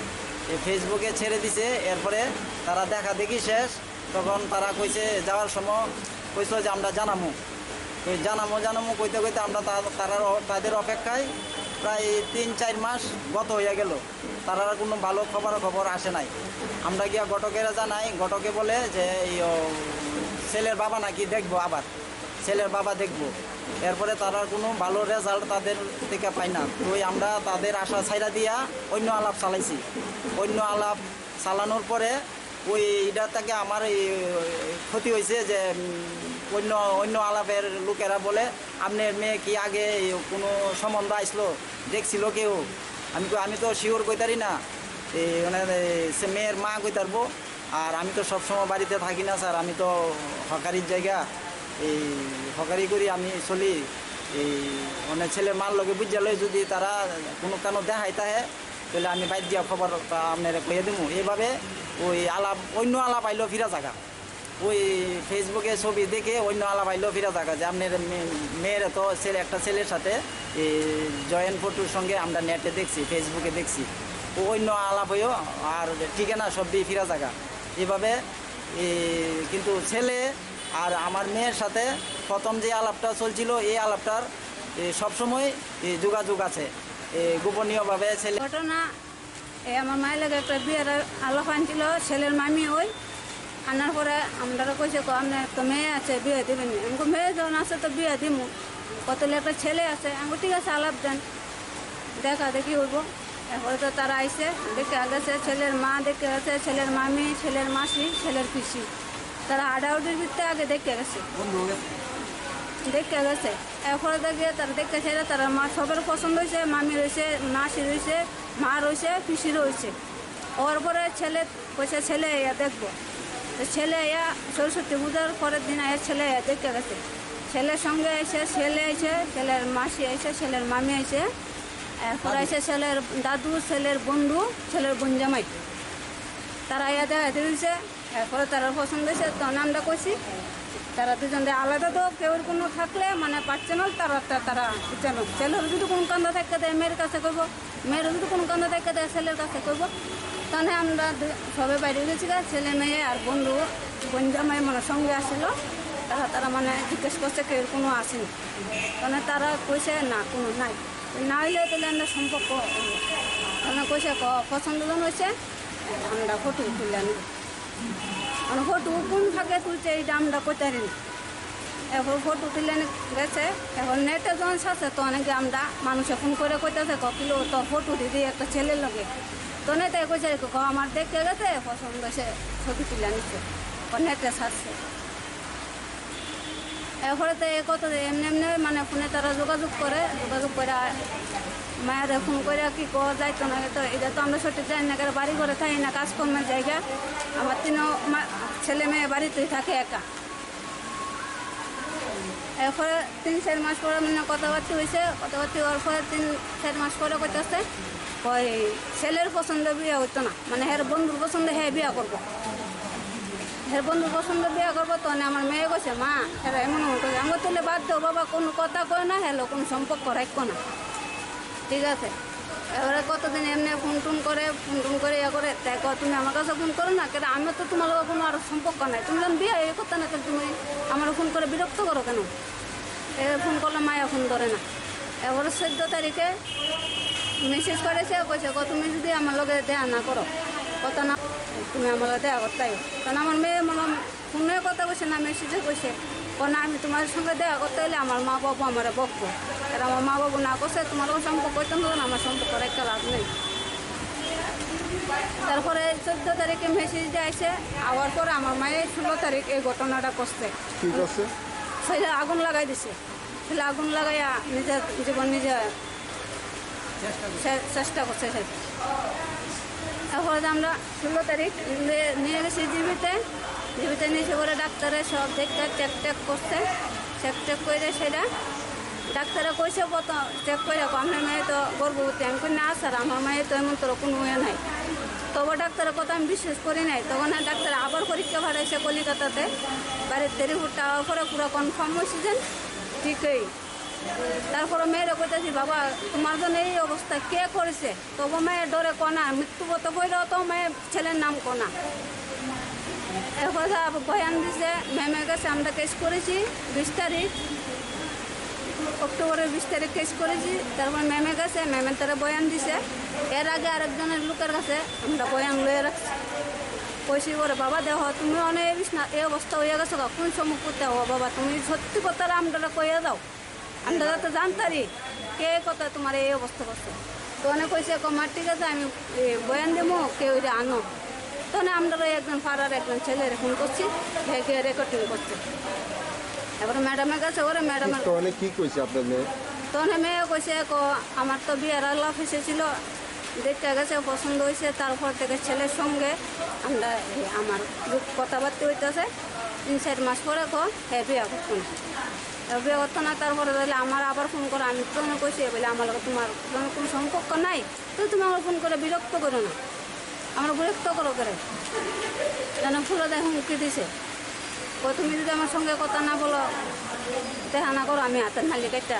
এ ফেসবুকে ছেড়ে দিছে। এরপরে তারা দেখা দেখি শেষ। তখন তারা কইছে, যাওয়ার সময় কইছিল যে, "আমরা জানামু।" তো জানামু, জানামু কইতে কইতে আমরা তা-, তারার অ-, তাদের অপেক্ষায় প্রায় তিন চার মাস গত হইয়া গেল। তারার কোনো ভালো খবর, খবর আসে নাই। আমরা গিয়া ঘটকেরা জানাই, ঘটকে বলে যে, এই, ও, ছেলের বাবা নাকি দেখবো আবার, ছেলের বাবা দেখবো। এরপরে তারার কোনো ভালো রেজাল্ট তাদের থেকে পাই না। তো ওই আমরা তাদের আশা ছাইড়া দিয়া অন্য আলাপ চালাইছি। অন্য আলাপ চালানোর পরে ওই এটা থেকে আমার এই ক্ষতি হয়েছে যে, উম, অন্য, অন্য আলাপের লোকেরা বলে, "আপনার মেয়ে কি আগে এই কোনো সম্বন্ধ আসলো, দেখছিল কেউ?" আমি কই, "আমি তো শিওর কইতারি না।" এই মানে, এই সে মেয়ের মা কইতারবো। আর আমি তো সবসময় বাড়িতে থাকি না স্যার, আমি তো হকারির জায়গা, এই হকারি করি আমি চলি। এই মানে ছেলে মার লগে বুঝা লই যদি তারা কোনো কানো দেখাই তাহে, তাহলে আমি বাইর দিয়া খবর আপনারে কইয়া দিমু। এইভাবে ওই আলাপ, অন্য আলাপ আইলো ফিরা জায়গা। ওই ফেসবুকে ছবি দেখে অন্য আলাপ আইলো ফিরা জায়গা যে আপনার মে-, মেয়ের তো ছেলে, একটা ছেলের সাথে, এ, জয়েন্ট ফটোর সঙ্গে আমরা নেটে দেখছি, ফেসবুকে দেখছি। ও অন্য আলাপ হইও আর ঠিকানা সব দিয়ে ফিরা জায়গা। এভাবে, এ, কিন্তু ছেলে আর আমার মেয়ের সাথে প্রথম যে আলাপটা চলছিল, এই আলাপটার, এ, সবসময়, এ, যোগাযোগ আছে। এ, গোপনীয়ভাবে ছেলে ঘটনা, এ, আমার মায়ের লগে একটা বিয়ের আলাপ আনছিল, ছেলের মামি ওই। আনার পরে আমরা কইছে, "কো, আপনার তো মেয়ে আছে, বিয়ে দিবেন নি?" আমি কই, "মেয়ে যখন আছে তো বিয়ে দিমু, কত একটা ছেলে আছে।" আমি কই, "ঠিক আছে, আলাপ দেন, দেখা দেখি হইব।" এরপরে তো তারা আইছে, দেখে গেছে, ছেলের মা দেখে গেছে, ছেলের মামি, ছেলের মাসি, ছেলের পিসি, তারা আডাউডির ভিতরে আগে দেখে গেছে, দেখে গেছে। এরপরে দেখে তারা দেখে ছেলে, তারা মা সবার পছন্দ হয়েছে, মামি রয়েছে, মাসি রয়েছে, মা রয়েছে, পিসি রয়েছে। ওর পরে ছেলে কইছে, "ছেলে আইয়া দেখবো।" তো ছেলে আইয়া সরস্বতী পূজার পরের দিন আইয়া ছেলে আইয়া দেখে গেছে। ছেলের সঙ্গে আইছে, ছেলে আইছে, ছেলের মাসি আইছে, ছেলের মামি আইছে, এরপর আইছে ছেলের দাদু, ছেলের বন্ধু, ছেলের বোন জামাই। তারা আইয়া দেখা দিয়েছে, এরপরে তারা পছন্দ হয়েছে, তখন আমরা কইছি, তারা দুজনরে আলাদা তো কেউর কোনো থাকলে মানে পার্সোনাল তারা, তা-, তারা বুঝছেন, ছেলের যদি কোনো কান্দা থাকে দেয় মেয়ের কাছে কইবো, মেয়ের যদি কোনো কান্দা থাকে দেয় ছেলের কাছে কইবো। তাহলে আমরা দু-, সবাই বাইরে গেছি গা, ছেলে মেয়ে আর বন্ধু, বোন জামাই মানে সঙ্গে আসছিল, তারা, তারা মানে জিজ্ঞেস করছে কেউর কোনো আসেনি, মানে তারা কইছে না, কোনো নাই, না হইলে তাহলে আমরা সম্পর্ক, মানে কইছে ক-, পছন্দ জন হয়েছে, আমরা ফটো তুলে আনি। মানে ফটো কোন ফাঁকে তুলছে, এইটা আমরা কইতারি না। এখন ফটো তুলে গেছে, এখন নেটে যখন ছাড়ছে, তো অনেকে আমরা মানুষে ফোন করে কইতেছে, "ক কিলো তোর ফটো দিদি একটা ছেলের লগে।" তো নেটে কইছে, "ক আমার দেখতে গেছে, পছন্দ হয়েছে, ছবি তুলে আনিছে।" ও নেটে ছাড়ছে। এরপরে তো এ কত এমনি এমনি মানে ফোনে তারা যোগাযোগ করে, যোগাযোগ করে মায়ের ফোন করে কি কো যাইতো না, তো এটা তো আমরা সঠিক জানি না, কারণ বাড়ি ঘরে থাকি না, কাজকর্মের জায়গা। আমার তিনও মা-, ছেলে মেয়ে বাড়িতেই থাকে একা। এরপরে তিন চার মাস পরে মানে কথাবার্তা হয়েছে, কথাবার্তা হওয়ার পরে তিন চার মাস পরে কইতেছে, ওই ছেলের পছন্দ বিয়ে হইতো না, মানে হের বন্ধুর পছন্দ হে বিয়ে করবো, হের বন্ধুর পছন্দ বিয়ে করবো। তখন আমার মেয়ে কইছে, "মা, এরা এমন এমন করে।" আমি কই, "তাহলে বাদ দাও বাবা, কোনো কথা কয় না, হ্যালো, কোনো সম্পর্ক রাখবো না।" ঠিক আছে। এবারে কতদিন এমনি ফোন টোন করে, ফোন টোন করে, ইয়ে করে, তাই কয়, "তুমি আমার কাছে ফোন করো না, কেন? আমি তো তোমার লগে কোনো আর সম্পর্ক নাই। তুমি যখন বিয়ে এই কথা না, তাহলে তুমি আমার ফোন করে বিরক্ত করো কেন? এ ফোন করলে মায়া ফোন ধরে না।" এবারে চোদ্দ তারিখে মেসেজ করেছে, কইছে, "কো তুমি যদি আমার লগে দেখা না করো, কথা না, তুমি আমার লগে দেখা করতে আইও।" কারণ আমার মেয়ে মনে ফোনে কথা কইছে না, মেসেজে কইছে, "কো না, আমি তোমার সঙ্গে দেখা করতে হলে আমার মা বাবু আমারে বকবো। আর আমার মা বাবু না করছে, তোমার লগে সম্পর্ক হইতো না, আমার সম্পর্ক রাখতে লাভ নেই।" তারপরে চোদ্দ তারিখে মেসেজ দিয়ে আইছে, আওয়ার পর আমার মায়ে ষোলো তারিখ এই ঘটনাটা করছে। কি করছে? ছেলে আগুন লাগাই দিছে, ছেলে আগুন লাগাইয়া নিজের জীবন নিজে চে-, চেষ্টা করছে সে। তারপরে তো আমরা ষোলো তারিখ নিয়ে, নিয়ে গেছি জিবিতে। জিবিতে নিয়ে এসে পরে ডাক্তারে সব দেখতে চেক টেক করছে। চেক টেক করে সেটা ডাক্তারে কইছে, "কত চেক করে রাখো, আপনার মেয়ে তো গর্ভবতী।" আমি কই, "না স্যার, আমার মেয়ে তো এমন তোর কোনো ইয়ে নাই।" তবু ডাক্তারের কথা আমি বিশ্বাস করি নাই। তখন আর ডাক্তার আবার পরীক্ষা পাঠাইছে কলিকাতাতে। বাড়িতে রিপোর্টটা আওয়ার পরে পুরো কনফার্ম হয়েছে যে ঠিকই। তারপরে মেয়েরে কইতেছি, "বাবা, তোমার জন্য এই অবস্থা কে করেছে?" তবু মেয়ে ডরে কনা, মৃত্যু পথে পড়ে তো মেয়ে ছেলের নাম কনা। এরপরে আবার বয়ান দিছে, ম্যামের কাছে আমরা কেস করেছি বিশ তারিখ, অক্টোবরের বিশ তারিখ কেস করেছি। তারপর ম্যামের কাছে, ম্যামের তারা বয়ান দিছে। এর আগে আরেকজনের লোকের কাছে আমরা বয়ান লয়ে রাখছি। কইছি, "ওরে বাবা, দেখো, তুমি অনেক এই বিছনা-, এই অবস্থা হয়ে গেছো গা, কোন সময় করতে হবো বাবা, তুমি সত্যি কথা আমরা কইয়া দাও।" আমরা তো জানতারি কে কথা তোমার এই অবস্থা করছে। তো অনেক কইছে, "কমা ঠিক আছে, আমি, এ, বয়ান দেবো, কেউ এটা আনো।" তো না, আমরা একজন পাড়ার একজন ছেলেরে ফোন করছি, হে গিয়ে রেকর্ডিং করছে। এবার ম্যাডামের কাছে, ওরে ম্যাডামের তো অনেক কি কইছে আপনার মেয়ে? তো অনেক মেয়ে কইছে, "ক-, আমার তো বিয়ের আলাপ এসেছিল, দেখতে গেছে, পছন্দ হয়েছে, তারপর থেকে ছেলের সঙ্গে আমরা, এ, আমার কথাবার্তা হইতেছে, তিন চার মাস পরে ক-, হে বিয়ে করতো না।" এ বিয়ে করতো না, তারপরে তাহলে আমার আবার ফোন করে, আমি তো কইছি, বলে, "আমার লগে তোমার কোনো, কোনো সম্পর্ক নাই, তো তুমি আমার ফোন করে বিরক্ত করো না, আমার বিরক্ত করো করে।" যেন ফুলো দেয় হুমকি দিছে, "ও তুমি যদি আমার সঙ্গে কথা না বলো, দেখা না করো, আমি হাতের নালি কাটটা।"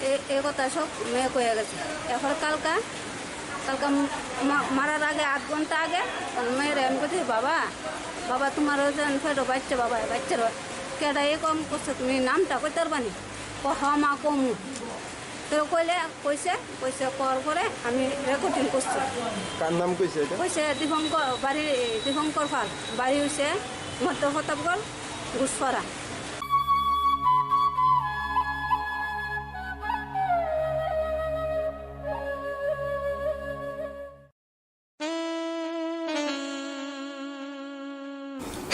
এ, এ কথা সব মেয়ে কইয়া গেছে। এরপর কালকা, কালকা মা-, মারার আগে আধ ঘন্টা আগে, তখন মেয়েরে আমি কইছি, "বাবা, বাবা, তোমার ওই যে ফেটো বাচ্চা, বাবা, বাচ্চার কেডা এ কম করছে, তুমি নামটা কইতে পারবা নি?" ও, "হ মা, কমু।" তো কইলে, কইছে, কইছে কর পরে আমি রেকর্ডিং করছি। কার নাম কইছে এটা? কইছে দীপঙ্কর, বাড়ি দীপঙ্কর পাল, বাড়ি হইছে মধ্য প্রতাপগড়, ঘুষপাড়া।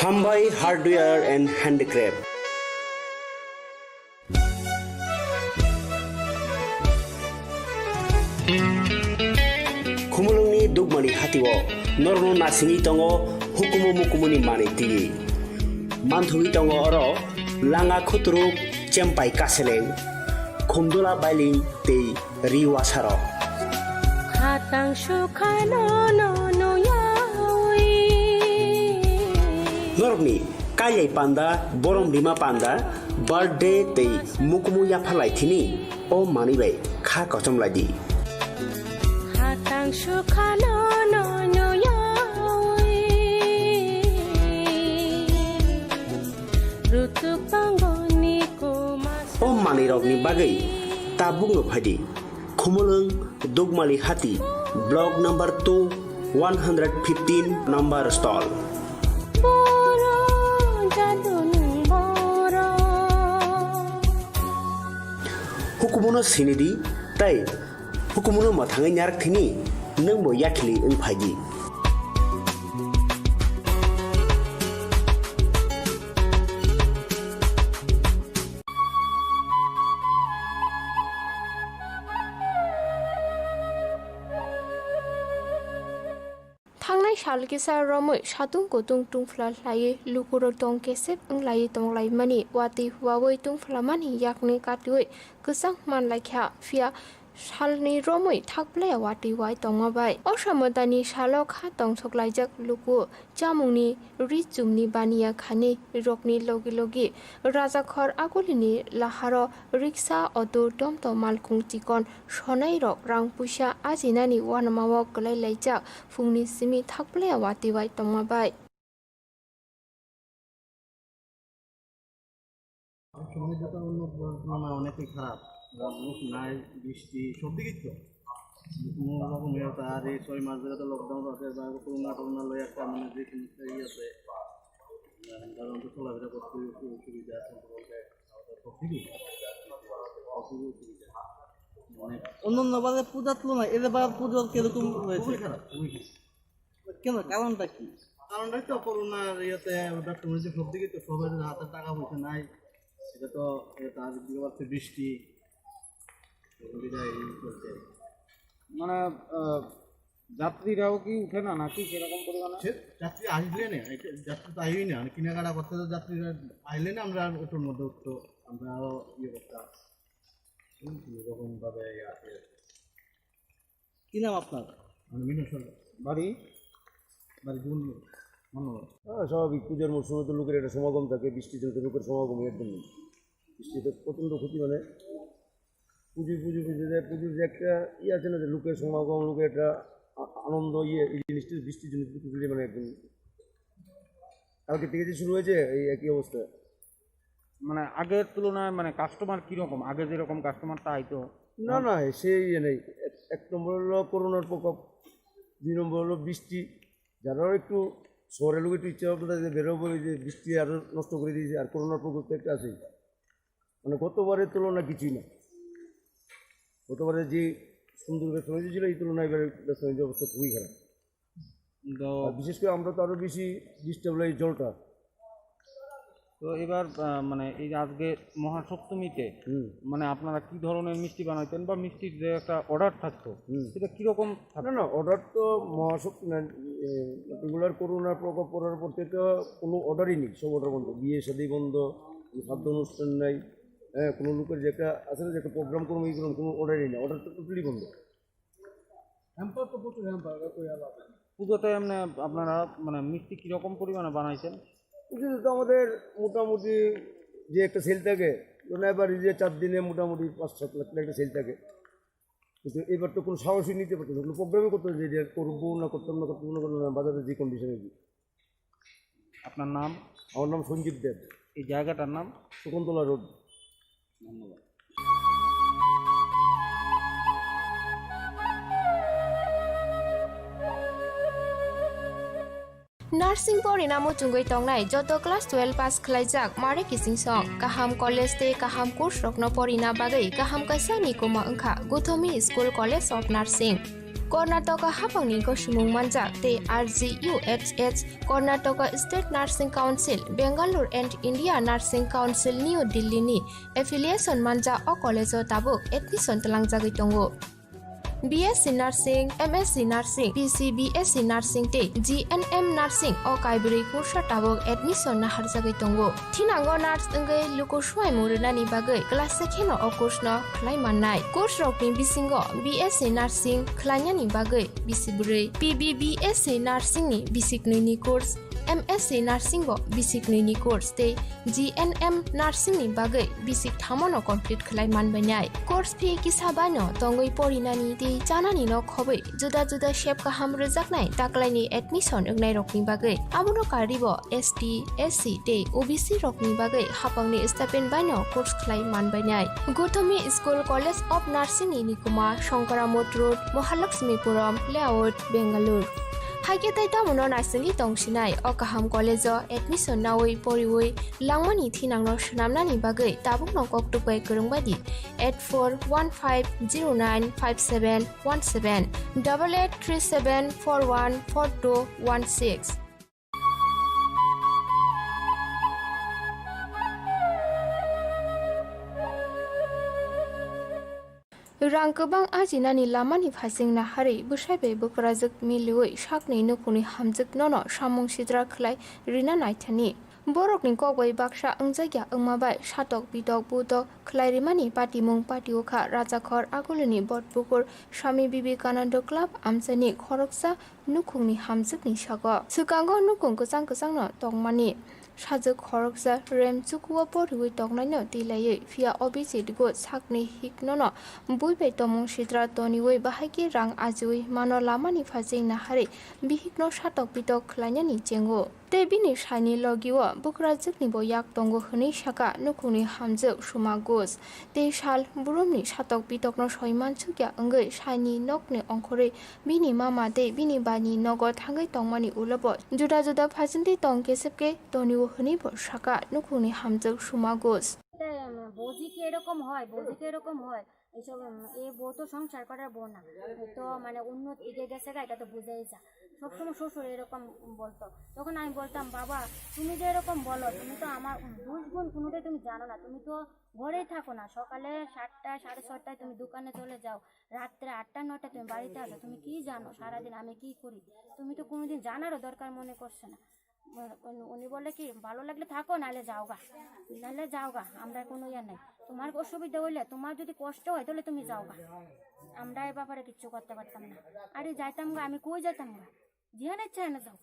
Hambai Hardware and Handicraft. Khumulwngni Dugmani hatio norokno nasingwi tongo hukumu mukumuni manwi twiwi. Manthogwi tongo oro langa khuturuk, chempai kaseleng, khumdula bailing tei ri wasarok. Hatang sukhano no no yawi. Norokni kailai panda, borom rima panda, birthday tei mukumu yapharlai thini o manwi bai kha kochom lai di. Hatang sukhano no no yawi. Rutuk tongoni kuma. O manwirokni bagwi tabukno phai di. Khumulwng Dugmali Hati, block number two, one hundred fifteen number stall. Boro jaduni boro. Hukumuno sinidi tei hukumuno mwthangwi narak thini nwngbo yakhili wng phaidi. Thangnai sal kisa romwi satung kutung tungphla khlaiwi lukurok tong kesep wnglaiwi tonglaimani, watwi huawi tungphlamani yakni katiwi kwchang manlaikha, phiya salni romwi thakplaya watwi wai tongma bai. O samodani salo kha tongsoklaijak luku chamungni ri chumni baniya khani rokni logi logi Rajakhor Agulini laharo riksa, auto, tomtom, malkhung chikon sonairok rang puisa ajinani uanamao kwlai laijak. Phungni simi thakplaya watwi bai tongma bai. সময় যাতে অন্য পরিমাণে অনেকটাই খারাপ। রাত নাই, বৃষ্টি, সব দিকেই তো। কোনো রকম ইয়ে হতো। আর এই ছয় মাস ধরে তো লকডাউন আছে, বা করোনা টোরোনা লই একটা মানে যে সমস্যা ইয়ে আছে, কারণ তো চলাফেরা করতে একটু অসুবিধা আছে বলতে, আমাদের সব দিকেই, সব দিকেই অসুবিধা। মানে অন্যান্য বাজার পূজার তুলনায় এদের বাজার পুজো কিরকম হয়েছে? খুবই খারাপ, খুবই খারাপ। কেন, কারণটা কি? কারণটা তো করোনার ইয়েতে, ওটা শুনেছি সব দিকে তো সবার হাতে টাকা পয়সা নাই, এটা তো, এটা আর দিকে পাচ্ছে বৃষ্টি, অসুবিধা এই চলছে। মানে, আহ, যাত্রীরাও কি উঠে না নাকি সেরকম পরিমাণে? সে যাত্রী আসলে না, এটা যাত্রী তো আইই না, মানে কেনাকাটা করতে তো যাত্রীরা আইলে না আমরা অটোর মধ্যে উঠতো, আমরাও ইয়ে করতাম। হুম, এরকম ভাবে ইয়ে আছে। কি নাম আপনার? আমি মিলন সরকার। বাড়ি? বাড়ি জীবনপুর। ধন্যবাদ। হ্যাঁ, স্বাভাবিক, পুজোর মরশুমে তো লোকের একটা সমাগম থাকে, বৃষ্টির জন্য তো লোকের সমাগম একদম নেই। বৃষ্টিতে প্রচণ্ড ক্ষতি, মানে পুজো, পুজো, পুজো যে, পুজোর যে একটা ইয়ে আছে না, যে লোকের সমাগম, লোকের একটা আ-, আনন্দ, ইয়ে, এই জিনিসটা বৃষ্টির জন্য পুরোপুরি মানে একদম কালকে থেকে যে শুরু হয়েছে এই একই অবস্থা। মানে আগের তুলনায় মানে কাস্টমার কিরকম? আগে যেরকম কাস্টমারটা আইতো? না, না, সেই ইয়ে নেই। এক, এক নম্বর হলো করোনার প্রকোপ, দুই নম্বর হলো বৃষ্টি। যারা একটু শহরের লোক একটু ইচ্ছা ভাবনা থাকে যে বেরোবো, এই যে বৃষ্টি আরো নষ্ট করে দিয়েছে, আর করোনার প্রকোপ তো একটা আছেই। মানে গতবারের তুলনায় কিছুই না। গতবারে যে সুন্দর ব্যবসা বাণিজ্য ছিল, এই তুলনায় এবারে ব্যবসা বাণিজ্য অবস্থা খুবই খারাপ। তো আর বিশেষ করে আমরা তো আরো বেশি ডিস্টার্ব লাগে জলটা। তো এবার, আহ, মানে এই যে আজকে মহাসপ্তমীতে হুম। মানে আপনারা কি ধরনের মিষ্টি বানাইতেন বা মিষ্টির যে একটা অর্ডার থাকতো, হুম। সেটা কিরকম থাকতো? না, না, অর্ডার তো মহাসপ্তমী, এ, রেগুলার করোনার প্রকোপ পড়ার পর থেকে কোনো অর্ডারই নেই, সব অর্ডার বন্ধ। বিয়ে শাদী বন্ধ, কোনো শ্রাদ্ধ অনুষ্ঠান নাই, হ্যাঁ, কোনো লোকের যে একটা আছে না, যে একটা প্রোগ্রাম করবো, এই করবো, কোনো অর্ডারই নেই, অর্ডার তো টোটালি বন্ধ। হ্যাম্পার তো প্রচুর হ্যাম্পার, ওটা কই আবার? পুজোতে এমনি আপনারা মানে মিষ্টি কিরকম পরিমাণে বানাইছেন? পুজোতে তো আমাদের মোটামুটি যে একটা সেল থাকে, মানে এবার এই যে চার দিনে মোটামুটি পাঁচ সাত লাখ টাকা একটা সেল থাকে। কিন্তু এবার তো কোনো সাহসই নিতে পারতাম না, কোনো প্রোগ্রামই করতে পারতাম না যে এটা করবো না, করতাম না, করতাম না, করতাম না, বাজারে যে কন্ডিশনে। আপনার নাম? আমার নাম সঞ্জিত দেব। এই জায়গাটার নাম? শকুন্তলা রোড। ধন্যবাদ। Nursing porina muchungwi tongnai joto class twelve pass khlaijak mare kiching song. Kaham college tei kaham course rokno porina bagwi kaham kaisa nikuma wngkha Gothomi School College of Nursing. Karnataka haphangni gosomung manjak tei R G U H H, Karnataka State Nursing Council, Bangalore and India Nursing Council, New Delhi ni affiliation manjak o college o tabuk admission twlangjagwi tongo. B S C Nursing, M S C Nursing, P C B S C Nursing tei G N M Nursing o kaibrwi kursa tabuk admission naharjagwi tongo. Thinango nurse wngwi luku swimung rwnani bagwi class se kheno o course no khlai mannai. Course rokni bisingo B S C Nursing khlainani bagwi bisi bwrwi, P B B S C Nursing ni bisi knwi ni course, M S C Nursing bo bisi knwi ni course tei G N M Nursing ni bagwi bisi thamo no complete khlai manbainai. Course fee kisa bai no tongwi porinani tei chanani no khobwi juda juda sep kaham rwjaknai taklaini admission wngnai rokni bagwi. Abono karwi bo S T, S C tei O B C rokni bagwi haphangni stipend bai no course khlai manbainai. Gothomi School College of Nursing ni nikuma Shankara Mott Road, Mahalakshmipuram Layout, Bangalore. Haikhe tei tamono naisingwi tongsinai o kaham college o admission nawi poriwi langmani thinangno swnamnani bagwi tabukno koktwk bai kwrwng bai di eight four one five zero nine five seven one seven, double eight three seven four one four two one six. Rang kwbang ajinani lamani phasing naharwi bwsai bai bwkrajwk miliwi sakni nukhungni hamjwknono samung sidra khlai rina naithani. Borokni kok bai baksa wngjakya wngma bai satok pitok butok khlai rimani patimung pati wkha Rajakhor Agulini Botpukur Swami Vivekananda Club amchaini khoroksa nukhungni hamjwkni sago. Swkango nukhung kwchang kwchangno tongmani sajwk khoroksa rem chukuo poriwi tongnaino twi laiwi, phiya Abhijit Ghosh sakni hiknono bui bai tongmung sidra toniwi bahaikhe rang ajiwi mano lamani phasing naharwi bihikno satok pitok khlainani chengo. Tei bini saini logio bwkrajwknibo yak tongo hwnwi saka nukhungni hamjwk Suma Ghosh. Tei sal burumni satok pitokno soi mansukya wngwi saini nokni ongkhorwi bini mama tei bini baini nogo thangwi tongmani ulobo juda juda phasingtwi tong kesepkhe tonio hwnwibo saka nukhungni hamjwk Suma Ghosh. এটা, উম, বৌজি কি এরকম হয়, বৌজি কি এরকম হয়, এইসব, উম, এ বউ তো সংসার করার বউ না, তো মানে অন্য দিকে গেছে গা, এটা তো বুঝেই যা। সবসময় শ্বশুর এরকম বলতো। তখন আমি বলতাম, "বাবা, তুমি যে এরকম বলো, তুমি তো আমার দুষ গুণ কোনোটাই তুমি জানো না, তুমি তো ঘরেই থাকো না, সকালে সাতটা, সাড়ে ছটায় তুমি দোকানে চলে যাও, রাত্রে আটটা, নটায় তুমি বাড়িতে আসো, তুমি কি জানো সারাদিন আমি কি করি? তুমি তো কোনোদিন জানারও দরকার মনে করছো না।" উনি, উনি বলে কি, "ভালো লাগলে থাকো, নাহলে যাওগা, নাহলে যাওগা, আমরা কোনো ইয়ে নাই। তোমার অসুবিধা হইলে, তোমার যদি কষ্ট হয়, তাহলে তুমি যাওগা, আমরা এ ব্যাপারে কিচ্ছু করতে পারতাম না।" আরে যাইতাম গা, আমি কই যাইতাম গা? যেখানে ইচ্ছা এনে যাও,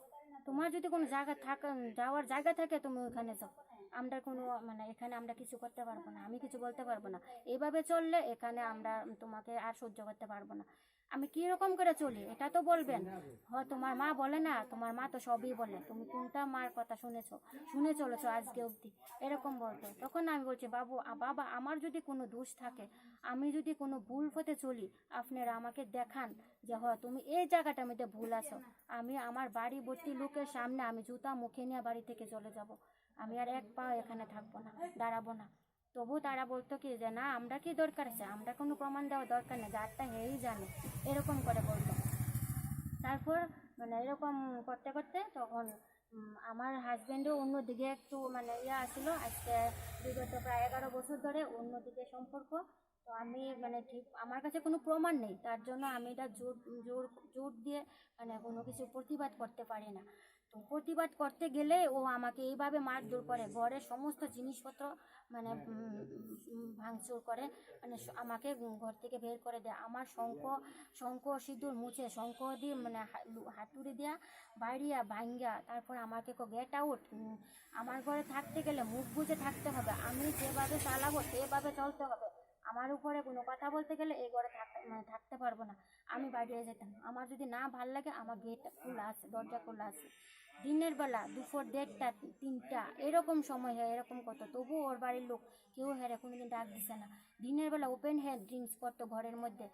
তোমার যদি কোনো জায়গা থাক, যাওয়ার জায়গা থাকে, তুমি ওখানে যাও, আমরা কোনো, মানে, এখানে আমরা কিছু করতে পারবো না, আমি কিছু বলতে পারবো না। এইভাবে চললে এখানে আমরা তোমাকে আর সহ্য করতে পারবো না। আমি কি রকম করে চলি, এটা তো বলবেন। হয় তোমার মা বলে না, তোমার মা তো সবই বলে, তুমি কোনটা মার কথা শুনেছো, শুনে চলেছো আজকে অবধি, এরকম বলতো। তখন আমি বলছি, "বাবু, আ, বাবা, আমার যদি কোনো দোষ থাকে, আমি যদি কোনো ভুল পথে চলি, আপনারা আমাকে দেখান যে, হয় তুমি এই জায়গাটার মধ্যে ভুল আছো, আমি আমার বাড়িবর্তী লোকের সামনে আমি জুতা মুখে নিয়ে বাড়ি থেকে চলে যাব, আমি আর এক পাও এখানে থাকবো না, দাঁড়াবো না।" তবু তারা বলতো কি যে, "না, আমরা কি দরকার আছে, আমরা কোনো প্রমাণ দেওয়া দরকার নেই, যারটা হেই জানে", এরকম করে বলতো। তারপর মানে এরকম করতে করতে তখন, উম, আমার হাজব্যান্ডও অন্যদিকে একটু মানে ইয়ে আসলো, আজকে বিগত প্রায় এগারো বছর ধরে অন্যদিকে সম্পর্ক। তো আমি মানে ঠিক, আমার কাছে কোনো প্রমাণ নেই, তার জন্য আমি এটা জোর, জোর, জোর দিয়ে মানে কোনো কিছু প্রতিবাদ করতে পারি না। তো প্রতিবাদ করতে গেলে ও আমাকে এইভাবে মারধর করে, ঘরের সমস্ত জিনিসপত্র মানে, উম, উম, ভাঙচুর করে, মানে স-, আমাকে ঘর থেকে বের করে দেয়। আমার শঙ্খ, শঙ্খ সিঁদুর মুছে, শঙ্খ দিয়ে মানে হা-, লু-, হাতুড়ি দিয়া বাড়িয়া ভাঙ্গা, তারপর আমাকে কো, "Get out, উম, আমার ঘরে থাকতে গেলে মুখ বুজে থাকতে হবে, আমি যেভাবে চালাবো সেভাবে চলতে হবে, আমার উপরে কোনো কথা বলতে গেলে এই ঘরে থাক-, মানে থাকতে পারবো না, আমি বাইরে যেতাম, আমার যদি না ভাল লাগে আমার গেট খোলা আছে, দরজা খোলা আছে।" দিনের বেলা দুপুর দেড়টা, তিনটা এরকম সময় হয়, এরকম কথা, তবু ওর বাড়ির লোক কেউ হেরে কোনোদিন ডাক দিছে না। দিনের বেলা ওপেন হেয়ার ড্রিঙ্কস করতো ঘরের মধ্যে,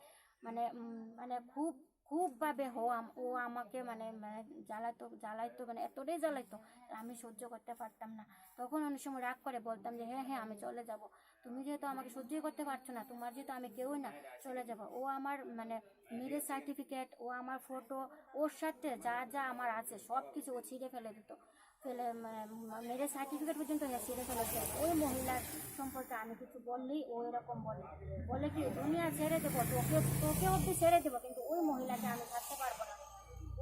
মানে, উম, মানে খুব খুব ভাবে ও আম- ও আমাকে মানে মানে জ্বালাতো জ্বালাইতো, মানে এতটাই জ্বালাইতো, আমি সহ্য করতে পারতাম না। তখন অনেক সময় রাগ করে বলতাম যে, "হ্যাঁ, হ্যাঁ, আমি চলে যাব, তুমি যেহেতু আমাকে সহ্যই করতে পারছো না, তোমার যেহেতু আমি কেউই না, চলে যাব।" ও আমার মানে মেরেজ সার্টিফিকেট, ও আমার ফটো, ওর সাথে যা যা আমার আছে সব কিছু ও ছিঁড়ে ফেলে দিত। ফেলে মানে মেরেজ সার্টিফিকেট পর্যন্ত হে ছিঁড়ে ফেলেছে। ওই মহিলার সম্পর্কে আমি কিছু বললেই ও এরকম বলে, বলে কি, "দুনিয়া ছেড়ে দেবো, তোকে তোকে অবধি ছেড়ে দেবো, কিন্তু ওই মহিলাকে আমি ছাড়তে পারবো না।"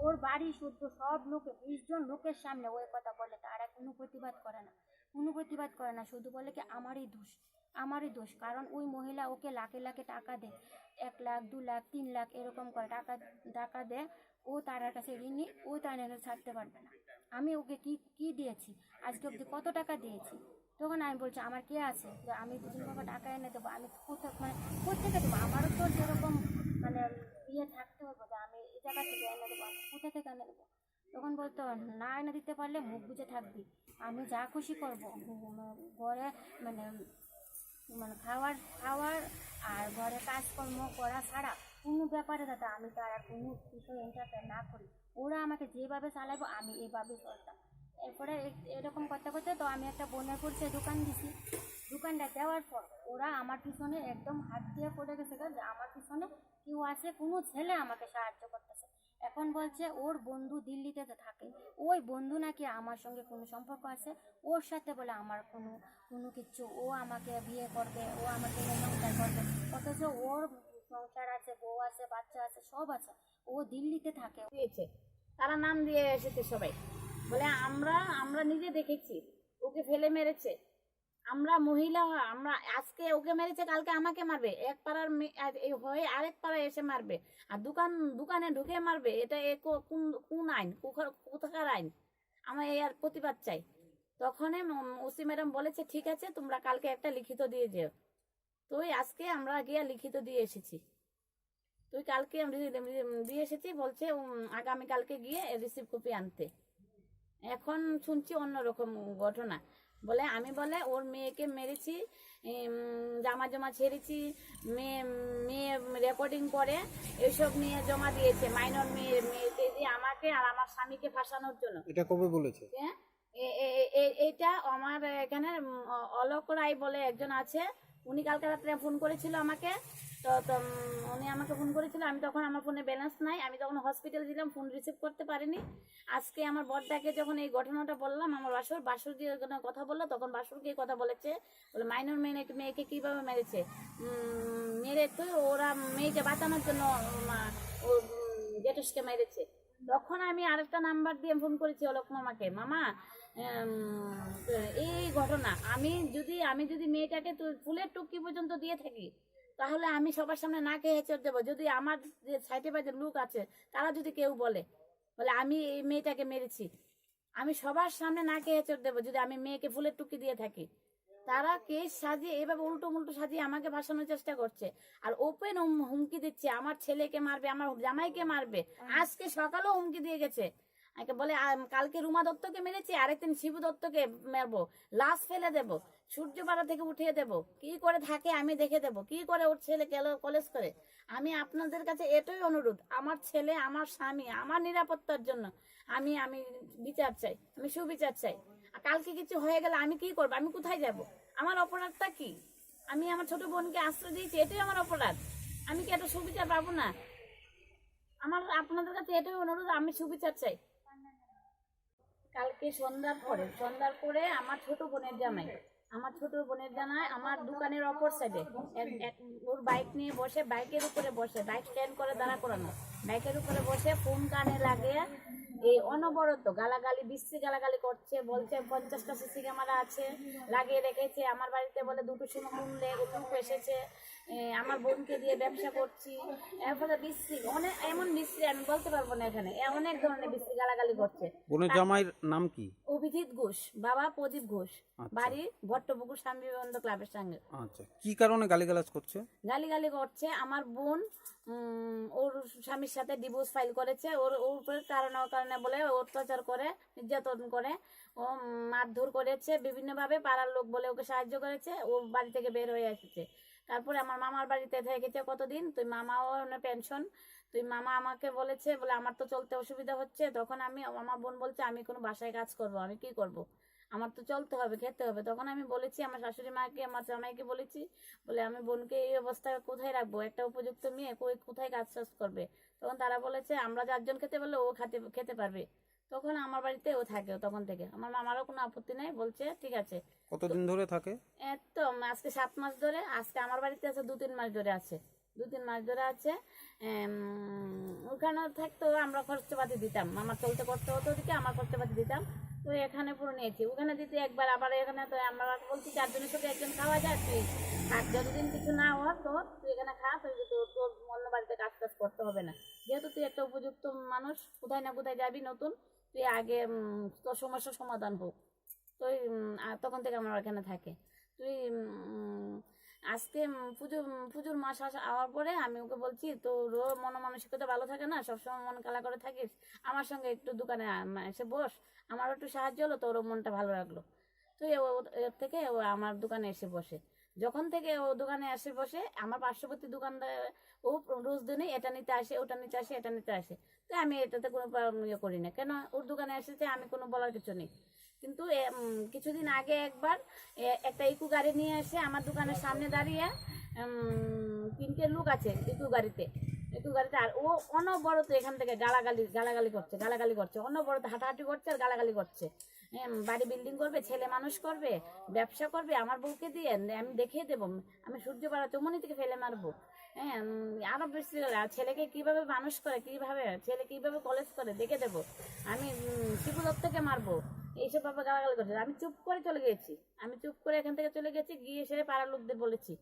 ওর বাড়ি শুদ্ধ সব লোকে, বিশ জন লোকের সামনে ওই কথা বলে, তারা কোনো প্রতিবাদ করে না, কোনো প্রতিবাদ করে না, শুধু বলে কি, "আমারই দোষ, আমারই দোষ।" কারণ ওই মহিলা ওকে লাখে লাখে টাকা দেয়, এক লাখ, দু লাখ, তিন লাখ এরকম করে টাকা টাকা দেয়। ও তার কাছে ঋণী, ও তার কাছে ছাড়তে পারবে না। আমি ওকে কি কি দিয়েছি, আজকে অবধি কত টাকা দিয়েছি? তখন আমি বলছি, "আমার কে আছে যে আমি দুদিন পর পর টাকা এনে দেবো? আমি কোথা মানে কোথেকে দেবো? আমারও তো যেরকম মানে ইয়ে থাকতে হবে যে আমি এই জায়গা থেকে এনে দেবো, আমি কোথা থেকে এনে দেবো?" তখন বলতো, "না এনে দিতে পারলে মুখ বুজে থাকবি, আমি যা খুশি করবো।" উম, ঘরে মানে মানে খাওয়ার খাওয়ার আর ঘরে কাজকর্ম করা ছাড়া কোনো ব্যাপারে যাতে আমি তার আর কোনো বিষয়ে এন্টারফেয়ার না করি। ওরা আমাকে যেভাবে চালাইবো আমি এইভাবেই চলতাম। এরপরে এ- এরকম করতে করতে তো আমি একটা বোনের পরিচয় দোকান দিছি। দোকানটা দেওয়ার পর ওরা আমার পিছনে একদম হাত দিয়ে পড়ে গেছে গা যে আমার পিছনে কেউ আছে, কোনো ছেলে আমাকে সাহায্য করতেছে। এখন বলছে ওর বন্ধু দিল্লিতে তো থাকে, ওই বন্ধু নাকি আমার সঙ্গে কোনো সম্পর্ক আছে, ওর সাথে বলে আমার কোনো কোনো কিছু, ও আমাকে বিয়ে করবে, ও আমাকে নিয়ে সংসার করবে। অথচ ওর সংসার আছে, বউ আছে, বাচ্চা আছে, সব আছে, ও দিল্লিতে থাকে। দিয়েছে, তারা নাম দিয়ে এসেছে সবাই। বলে, "আমরা আমরা নিজে দেখেছি, ওকে ফেলে মেরেছে। আমরা মহিলা, আমরা আজকে ওকে মেরেছে, কালকে আমাকে মারবে। এক পাড়ার মেয়ে আজ এই হয়ে আরেক পাড়ায় এসে মারবে। আর দোকান দোকানে ঢুকে মারবে। এটা এ কো- কোন কোন আইন, কোখা- কোথাকার আইন? আমরা এই আর প্রতিবাদ চাই।" তখনই ওসি ম্যাডাম বলেছে, "ঠিক আছে, তোমরা কালকে একটা লিখিত দিয়ে যেও।" তো ওই আজকে আমরা গিয়ে লিখিত দিয়ে এসেছি। তো ওই কালকে আমি দিয়ে এসেছি, বলছে, উম, আগামী কালকে গিয়ে রিসিভ কপি আনতে। এখন শুনছি অন্যরকম ঘটনা। বলে, আমি বলে ওর মেয়েকে মেরেছি, উম, জামা জামা ছেড়েছি, মেয়ে মেয়ে রেকর্ডিং করে এইসব নিয়ে জমা দিয়েছে, মাইনর মেয়ে মেয়েকে দিয়ে আমাকে আর আমার স্বামীকে ফাঁসানোর জন্য। এটা কবে বলেছে? হ্যাঁ? এ- এ- এ- এ- এইটা আমার এখানে, উম, অ- অলোক রায় বলে একজন আছে, উনি কালকে রাত্রে ফোন করেছিল আমাকে। তো তো, উম, উনি আমাকে ফোন করেছিল, আমি তখন আমার ফোনে ব্যালেন্স নাই, আমি তখন হসপিটাল ছিলাম, ফোন রিসিভ করতে পারিনি। আজকে আমার বড়দাকে যখন এই ঘটনাটা বললাম, আমার বাসুর বাসুর দিয়ে যখন কথা বললো, তখন বাসুর গিয়ে কথা বলেছে, বলে, "মাইনর মেয়ে নাকি, মেয়েকে কিভাবে মেরেছে?" উম, মেরে তো ওরা মেয়েকে বাঁচানোর জন্য, উম, ও, উম, জেঠুসকে মেরেছে। তখন আমি আরেকটা নাম্বার দিয়ে ফোন করেছি অলোক মামাকে, "মামা, উম, এই ঘটনা, আমি যদি আমি যদি মেয়েটাকে তুই ফুলের টুকি পর্যন্ত দিয়ে থাকি, তাহলে আমি সবার সামনে নাকে হেচড় দেবো। যদি আমার যে সাইডে বাজে লোক আছে, তারা যদি কেউ বলে, বলে আমি এই মেয়েটাকে মেরেছি, আমি সবার সামনে নাকে হেচড় দেবো যদি আমি মেয়েকে ফুলের টুকি দিয়ে থাকি।" তারা কেস সাজিয়ে এভাবে উল্টো মুল্টো সাজিয়ে আমাকে ফাঁসানোর চেষ্টা করছে। আর ওপেন হুমকি দিচ্ছে, "আমার ছেলেকে মারবে, আমার জামাইকে মারবে।" আজকে সকালেও হুমকি দিয়ে গেছে। আমাকে বলে, "আম, কালকে রুমা দত্তকে মেরেছি, আরেকদিন শিবু দত্তকে মারবো, লাশ ফেলে দেবো, সূর্যপাড়া থেকে উঠিয়ে দেবো।" কি করে থাকে আমি দেখে দেবো, কি করে ওর ছেলে গেল কলেজ করে। আমি আপনাদের কাছে এটাই অনুরোধ, আমার ছেলে, আমার স্বামী, আমার নিরাপত্তার জন্য আমি আমি বিচার চাই, আমি সুবিচার চাই। আর কালকে কিছু হয়ে গেলে আমি কি করবো? আমি কোথায় যাব? আমার অপরাধটা কি? আমি আমার ছোট বোনকে আশ্রয় দিয়েছি, এটাই আমার অপরাধ। আমি কি একটা সুবিচার পাবো না? আমার আপনাদের কাছে এটাই অনুরোধ, আমি সুবিচার চাই। কালকে সন্ধ্যার পরে, সন্ধ্যার পরে আমার ছোট বোনের জামাই, আমার ছোট বোনের জামাই আমার দোকানের অপর সাইডে, এক- এক- ওর বাইক নিয়ে বসে, বাইকের উপরে বসে, বাইক স্ট্যান্ড করে দাঁড়া করানো, বাইকের উপরে বসে ফোন কানে লাগিয়ে এই অনবরত গালাগালি, বিশ্রী গালাগালি করছে, বলছে পঞ্চাশটা সিসি ক্যামেরা আছে, লাগিয়ে রেখেছে, আমার বাড়িতে বলে দুটো সময় কুনলে অমুক এসেছে, এ, আমার বোনকে দিয়ে ব্যবসা করছি, এরপরে বিশ্রী, অনেক এমন বিশ্রী আমি বলতে পারবো না এখানে, এ, অনেক ধরনের বিশ্রী গালাগালি করছে। বোনের জামাইর নাম কি? অভিজিৎ ঘোষ, বাবা প্রদীপ ঘোষ, আচ্ছা। বাড়ি ভট্টপুকুর স্বামী বিবেকানন্দ ক্লাবের সঙ্গে। আচ্ছা, কি কারণে গালিগালাজ করছে? গালিগালি করছে আমার বোন, উম, ওর স্বামীর সাথে ডিভোর্স ফাইল করেছে, ওর ওর উপরে কারণে অকারণে বলে অত্যাচার করে, নির্যাতন করে, ও মারধর করেছে বিভিন্নভাবে, পাড়ার লোক বলে ওকে সাহায্য করেছে, ও বাড়ি থেকে বের হয়ে এসেছে। তারপরে আমার মামার বাড়িতে থেকেছে কতদিন, তুই মামাও না পেনশন, তুই মামা আমাকে বলেছে, বলে, "আমার তো চলতে অসুবিধা হচ্ছে।" তখন আমি, আমার বোন বলছে, "আমি কোনো বাসায় কাজ করব, আমি কি করব? আমার তো চলতে হবে, খেতে হবে।" তখন আমি বলেছি আমার শাশুড়ি মাকে, আমার জামাইকে বলেছি, বলে, "আমি বোনকে এই অবস্থায় কোথায় রাখবো? একটা উপযুক্ত মেয়ে কই, কোথায় কাজ টাজ করবে?" তখন তারা বলেছে, "আমরা চারজন খেতে পারলে ও খেতে, খেতে পারবে।" তখন আমার বাড়িতে ও থাকে তখন থেকে। আমার মামারও কোনো আপত্তি নাই, বলছে, "ঠিক আছে।" কতদিন ধরে থাকে? এ তো আজকে সাত মাস ধরে, আজকে আমার বাড়িতে আছে, দু তিন মাস ধরে আছে, দু তিন মাস ধরে আছে। এম, ওখানে থাকতো, আমরা খরচাপাতি দিতাম, আমার চলতে করতে হতো ওদিকে, আমার খরচাপাতি দিতাম। তো এখানে পুরো নিয়েছি, ওখানে দিতে একবার, আবার এখানে তো আমরা বলছি, "চারজনের সাথে একজন খাওয়া যায়, তুই থাক, যতদিন কিছু না হওয়ার তোর, তুই এখানে খা, তুই তো, তোর অন্য বাড়িতে কাজ টাজ করতে হবে না, যেহেতু তুই একটা উপযুক্ত মানুষ, কোথায় না কোথায় যাবি নতুন, তুই আগে, উম, তোর সমস্যার সমাধান হোক।" তো এই, উম, আ, তখন থেকে আমার এখানে থাকে। তুই, উম, আজকে, উম, পুজো, উম, পুজোর মাস আসা, আওয়ার পরে আমি ওকে বলছি, "তোরও মনোমানসিকতা ভালো থাকে না, সবসময় মন কালা করে থাকিস, আমার সঙ্গে একটু দোকানে আ-, মা-, এসে বস, আমারও একটু সাহায্য হলো, তোরও মনটা ভালো লাগলো।" তো এ-, ও-, এর থেকে ও আমার দোকানে এসে বসে। যখন থেকে ও দোকানে এসে বসে, আমার পার্শ্ববর্তী দোকানদার, ও রোজ দিনই এটা নিতে আসে, ওটা নিতে আসে, এটা নিতে আসে। তো আমি এটাতে কোনো প্র-, ইয়ে করি না। কেন ওর দোকানে এসেছে, আমি কোনো বলার কিছু নেই। কিন্তু এ, উম, কিছুদিন আগে একবার, এ, একটা ইকো গাড়ি নিয়ে এসে আমার দোকানের সামনে দাঁড়িয়ে, উম, তিনটে লোক আছে ইকো গাড়িতে, ইকো গাড়িতে। আর ও অনবরত এখান থেকে গালাগালি, গালাগালি করছে, গালাগালি করছে, অনবরত হাঁটাহাঁটি করছে আর গালাগালি করছে। হ্যাঁ, বাড়ি বিল্ডিং করবে, ছেলে মানুষ করবে, ব্যবসা করবে, আমার বউকে দিয়ে আমি দেখিয়ে দেবো, আমি সূর্য পাড়া চৌমনি থেকে ফেলে মারবো। হ্যাঁ, উম, আরো বেশি করে, আর ছেলেকে কিভাবে মানুষ করে, কিভাবে ছেলে কিভাবে কলেজ করে দেখে দেবো। আমি, উম, শিবু দত্তকে মারবো, এইসব ভাবে গালাগালি করছে। আমি চুপ করে চলে গেছি, আমি চুপ করে এখান থেকে চলে গেছি, গিয়ে সে পাড়ার লোকদের বলেছি।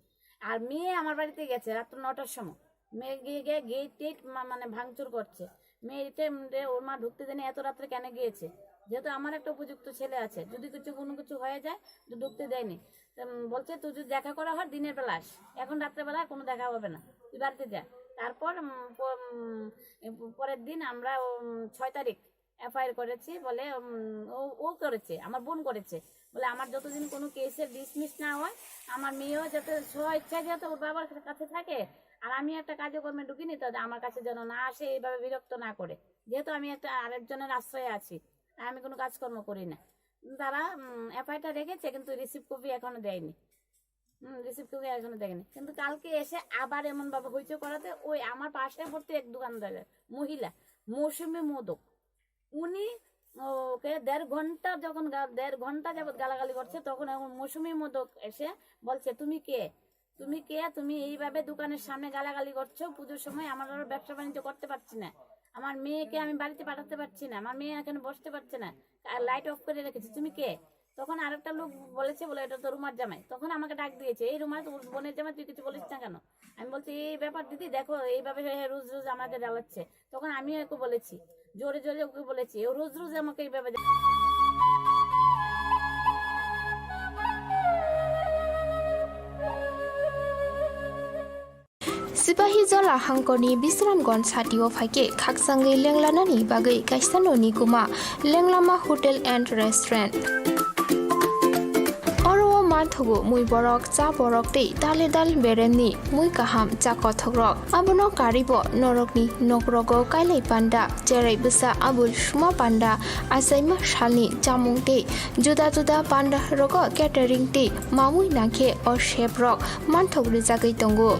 আর মেয়ে আমার বাড়িতে গেছে রাত্র নটার সময়, মেয়ে গিয়ে গিয়ে গেট টেট মা-, মানে ভাঙচুর করছে। মেয়েটা, উম, রে, ওর মা ঢুকতে দেয়নি, এত রাত্রে কেন গিয়েছে? যেহেতু আমার একটা উপযুক্ত ছেলে আছে, যদি কিছু, কোনো কিছু হয়ে যায় তো ঢুকতে দেয়নি। তো, উম, বলছে, "তুই যদি দেখা করা হয় দিনের বেলা আস, এখন রাত্রেবেলা কোনো দেখা হবে না, তুই বাড়িতে যা।" তারপর, উম, প-, উম, এ, প-, পরের দিন আমরা, উম, ছয় তারিখ এফআইআর করেছি বলে, উম, ও, ও করেছে, আমার বোন করেছে। বলে, "আমার যতদিন কোনো কেসের ডিসমিস না হয়, আমার মেয়েও যাতে স্ব ইচ্ছায় যাতে ওর বাবার কাছে থাকে, আর আমি একটা কাজকর্মে ঢুকিনি, তাতে আমার কাছে যেন না আসে, এইভাবে বিরক্ত না করে।" যেহেতু আমি একটা আরেকজনের আশ্রয়ে আছি, আমি কোনো কাজকর্ম করি না। তারা, উম, এফআইআরটা রেখেছে, কিন্তু রিসিভ কপি এখনো দেয়নি। হুম, রিসিভ কপি এখনো দেয়নি। কিন্তু কালকে এসে আবার এমন ভাবে হইচই করাতে ওই আমার পাশে পড়তে এক দোকানদারের মহিলা, মৌসুমী মোদক, উনি ওকে দেড় ঘন্টা যখন গা-, দেড় ঘন্টা যাবত গালাগালি করছে, তখন এখন মৌসুমী মোদক এসে বলছে, "তুমি কে? তুমি কে? তুমি এইভাবে দোকানের সামনে গালাগালি করছো, পুজোর সময় আমার আর ব্যবসা বাণিজ্য করতে পারছি না, আমার মেয়েকে আমি বাড়িতে পাঠাতে পারছি না, আমার মেয়ে এখানে বসতে পারছে না, আর লাইট অফ করে রেখেছি, তুমি কে?" তখন আরেকটা লোক বলেছে বলে, "এটা তো রুমার জামাই।" তখন আমাকে ডাক দিয়েছে, "এই রুমা, তোর বোনের জামাই, তুই কিছু বলিস না কেন?" আমি বলছি, "এই ব্যাপার দিদি, দেখো, এইভাবে সে রোজ রোজ আমাকে জ্বালাচ্ছে।" তখন আমিও ওকে বলেছি, জোরে জোরে ওকে বলেছি, "ও রোজ রোজ আমাকে এইভাবে জ্বালা-" Sipahi Jala hangkorni Bisramganj satio phaikhe khakchangwi lenglanani bagwi kaisa noni kuma Lenglama Hotel and Restaurant. Oro o manthogo mui borok, cha borok tei dale dal beremni mui kaham cha kothokrok. Abono karibo norokni nokrogo kailai panda, cherai bwsa abul suma panda, achaima salni chamung tei juda juda panda rogo catering tei mamui nangkhe o chef rok manthok rijagwi tongo.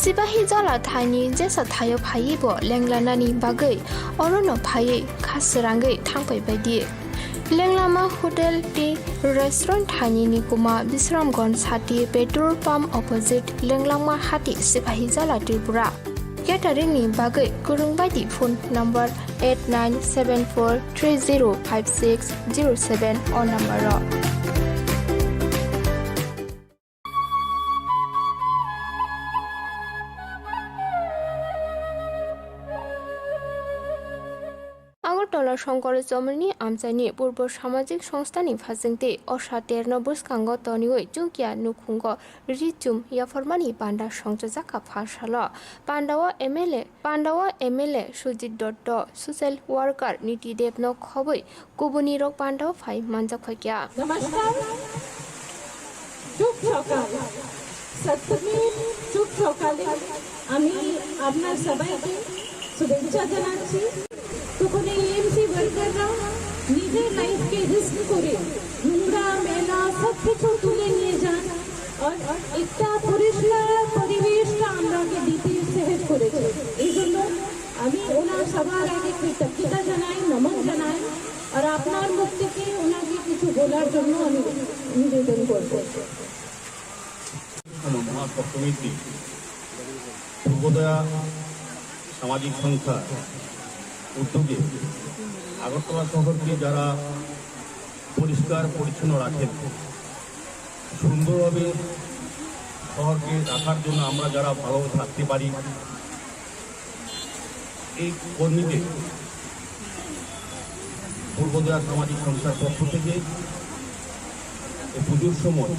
Sipahi Jala thaini jesa thaio phaiwi bo lenglanani bagwi orono phaiwi kha srangwi thangpai baidi. Lenglama Hotel tei Restaurant thaini ni kuma Bisramganj sati petrol pump opposite Lenglama hati Sipahi Jala Tripura. Catering ni bagwi kwrwng baidi phone number eight nine seven four three zero five six zero seven o number o. Agartala Shankar Chomrni amchaini Purbo Samajik Songstha ni phasingtwi Osha terno bwskango toniwi chukya nukhungo ri chum yapharmani panda songchajak kha pha salo. Pandao M L A, Pandao M L A Sujit Dotto, social worker Niti Debno khobwi kubunirok pandao phai manjak phaikya. Namaskar. Duk সপ্তমীর শুভ সকালে আমি আপনার সবাইকে শুভেচ্ছা জানাচ্ছি। তখন এই এএমসি ওয়ার্কাররা নিজের লাইফকে রিস্ক করে নোংরা, মেলা সব কিছু তুলে নিয়ে যান। আর একটা পরিষ্কার পরিবেশটা আমরাকে দিতে সাহায্য করেছে। এই জন্য আমি ওনার সবার আগে কৃতজ্ঞতা জানাই, নমন জানাই। আর আপনার মুখ থেকে ওনাকে কিছু বলার জন্য আমি নিবেদন করব। মহাসপ্তমীর দিন পূর্বোদয়া সামাজিক সংস্থার উদ্যোগে আগরতলা শহরকে যারা পরিষ্কার পরিচ্ছন্ন রাখেন, সুন্দরভাবে শহরকে রাখার জন্য আমরা যারা ভালোভাবে থাকতে পারি, এই কর্মীদের পূর্বোদয়া সামাজিক সংস্থার পক্ষ থেকে এই পুজোর সময়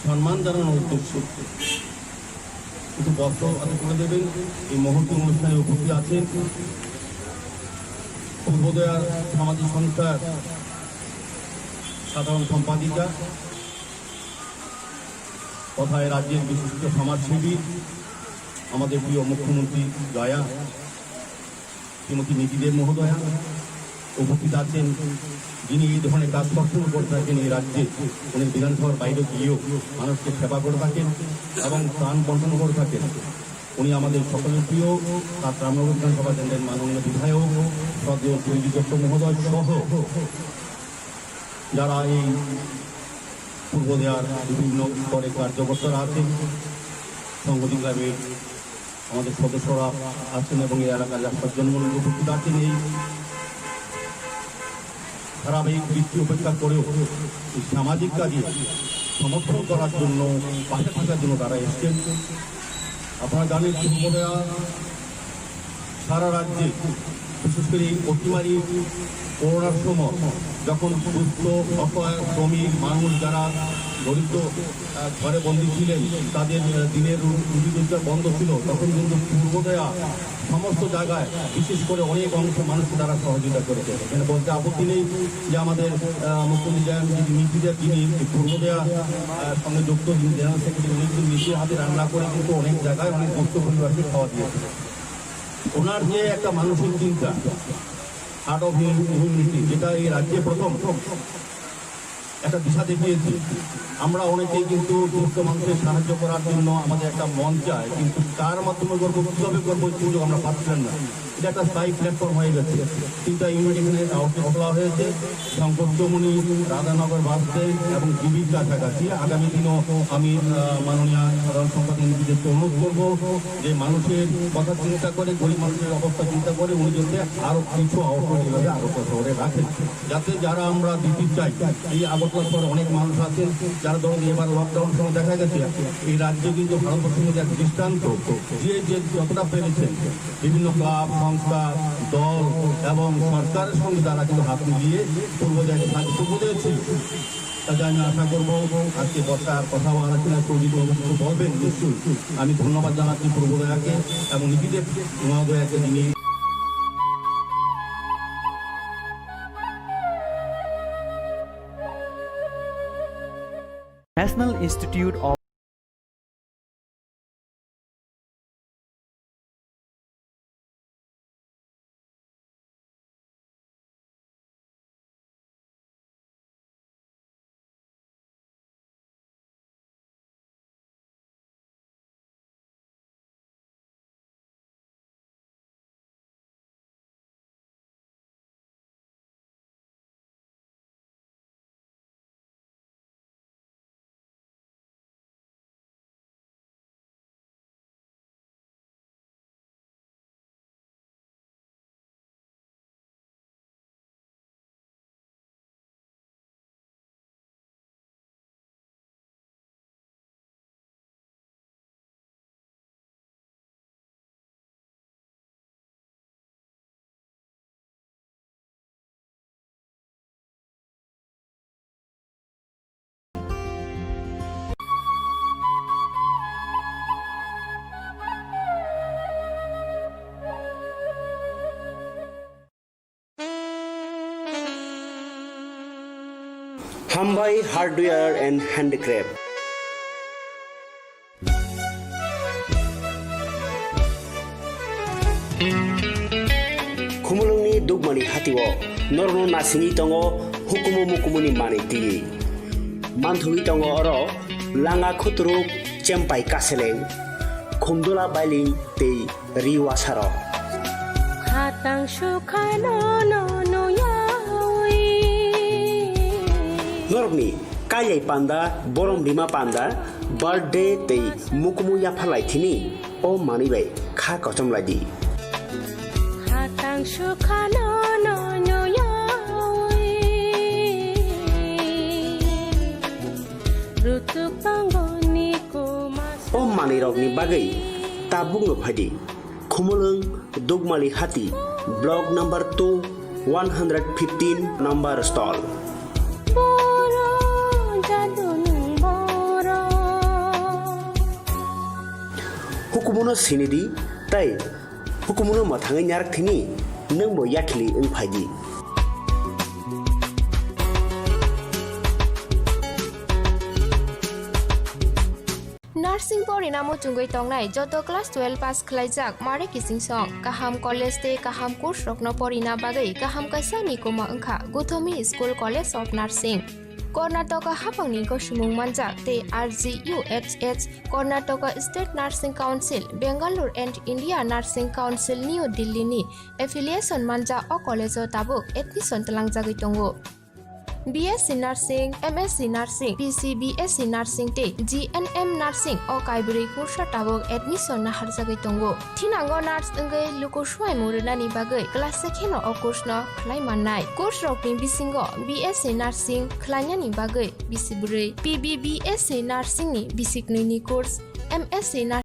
সম্মান জানানোর উদ্দেশ্যে কিছু বস্ত্র আদি করে দেবেন। এই মহতী অনুষ্ঠানে উপস্থিত আছেন পূর্বোদয়া সামাজিক সংস্থার সাধারণ সম্পাদিকা তথা এই রাজ্যের বিশিষ্ট সমাজসেবী, আমাদের প্রিয় মুখ্যমন্ত্রী জয়া, শ্রীমতী নীতি দেব মহোদয়া উপস্থিত আছেন, যিনি এই ধরনের কাজ সবসময় করে থাকেন এই রাজ্যে। উনি বিধানসভার বাইরে গিয়েও মানুষকে সেবা করে থাকেন এবং ত্রাণ বন্টন করে থাকেন। উনি আমাদের সকলের প্রিয় সাত রামনগর বিধানসভা কেন্দ্রের মাননীয় বিধায়ক শ্রদ্ধেয় সুজিত দত্ত মহোদয় সহ যারা এই পূর্বোদয়ার বিভিন্ন স্তরে কার্যকর্তারা আছেন, সংগঠন ক্লাবের আমাদের সদস্যরা আছেন এবং এই এলাকার সজ্জন মণ্ডলী উপস্থিত আছেন। এই ধারাবাহিক বৃষ্টি উপেক্ষা করেও এই সামাজিক কাজে সমর্থন করার জন্য, পাশে থাকার জন্য তারা এসছেন। আপনারা জানেন, পূর্বোদয়া সারা রাজ্যে, বিশেষ করে এই অতিমারি করোনার সময় যখন দুস্থ, অসহায়, শ্রমিক মানুষ যারা দরিদ্র, আহ, ঘরে বন্দী ছিলেন, তাদের, আহ, দিনের রু-, রুটি রোজগার বন্ধ ছিল, তখন কিন্তু পূর্বোদয়া সমস্ত জায়গায়, বিশেষ করে অনেক অংশ মানুষকে তারা সহযোগিতা করেছে। এখানে বলতে আপত্তি নেই যে আমাদের, আহ, মুখ্যমন্ত্রী জয়ন্তী নীতিদের যিনি পূর্বোদয়া, আহ, সঙ্গে যুক্ত, যিনি জেনারেল সেক্রেটারি, উনি কিন্তু নিজে হাতে রান্না করে কিন্তু অনেক জায়গায় অনেক দুস্থ পরিবারকে খাওয়া দিয়েছে। ওনার যে একটা মানসিক চিন্তা, আর্ট অফ হিউম্যানিটি, যেটা এই রাজ্যে প্রথম একটা দিশা দেখিয়েছে। আমরা অনেকেই কিন্তু দুস্থ মানুষের সাহায্য করার জন্য আমাদের একটা মন চায়, কিন্তু কার মাধ্যমে করবো, কিভাবে করবো, এই সুযোগ আমরা পাচ্ছিলাম না। এটা একটা স্থায়ী প্ল্যাটফর্ম হয়ে গেছে। তিনটা ইউনিট এখানে আউটলেট খোলা হয়েছে, শঙ্কর চৌমুহনী, রাধানগর বাস স্ট্যান্ড এবং জিবির কাছাকাছি। আগামী দিনও আমি, আহ, মাননীয় সাধারণ সম্পাদক নিজেদেরকে অনুরোধ করবো যে মানুষের কথা চিন্তা করে, গরিব মানুষের অবস্থা চিন্তা করে উনি যাতে আরো কিছু আউটলেট এভাবে আগরতলা শহরে রাখেন, যাতে যারা আমরা দিতে চাই। এই আগরতলা শহরে অনেক মানুষ আছেন যারা, ধরুন, এবার লকডাউন সময় দেখা গেছে এই রাজ্য কিন্তু ভারতবর্ষের মধ্যে এক দৃষ্টান্ত, যে যে যতটা পেরেছেন বিভিন্ন ক্লাব, সংস্থা, দল এবং সরকারের সঙ্গে তারা কিন্তু হাত মিলিয়ে পূর্ব জায়গায় সাহায্য করে দিয়েছে। কাজে আমি আশা করব আজকে বসার কথা বলার সময় সৌজিত বাবু কিছু বলবেন নিশ্চয়ই। আমি ধন্যবাদ জানাচ্ছি পূর্বোদয়াকে এবং নীতিদেব মহোদয়াকে, যিনি National Institute of Hambai Hardware and Handicraft. Hatio norokno nasingwi tongo hukumu mukumuni manwi twiwi. Manthogwi tongo oro langa khuturuk, chempai kaseleng, khumdula bailing tei ri wasarok. Khatang sukhano no nuyawi. Norokni kailai panda, borom rima panda, birthday tei mukumu yapharlai thini o manwi bai kha kochom lai di. Khatang sukhano no nuyawi. Rutuk tongo ni kuma. O manwirokni bagwi tabukno phaidi. Khumulwng Dukmali Hati, block number two, one hundred fifteen number stall. Boro jadunung boro. Hukumuno sinidi tei hukumuno mwthangwi narak thini nwngbo yakhili wng phaidi. Nursing porina muchungwi tongnai joto class twelve pass khlaijak mare kichingsong, kaham college tei kaham course rokno porina bagwi kaham kaisa ni kuma wngkha Guthomi School College of Nursing. Karnataka haphangni gosumung manjak tei R G U H H, Karnataka State Nursing Council, Bangalore and India Nursing Council, New Delhi ni affiliation manjak o college o tabuk admission tlangjagwi tongo. B S C Nursing, M S C Nursing, P C B S C Nursing tei G N M Nursing o kaibrwi kursa tabuk admission naharjagwi tongo. Thinango nurse wngwi luku swimung rwnani bagwi class se kheno o course no khlai mannai. Course rokni bisingo B S C Nursing khlainani bagwi bisi bwrwi, P B B S C Nursing ni bisi knwi ni course, M S C Nursing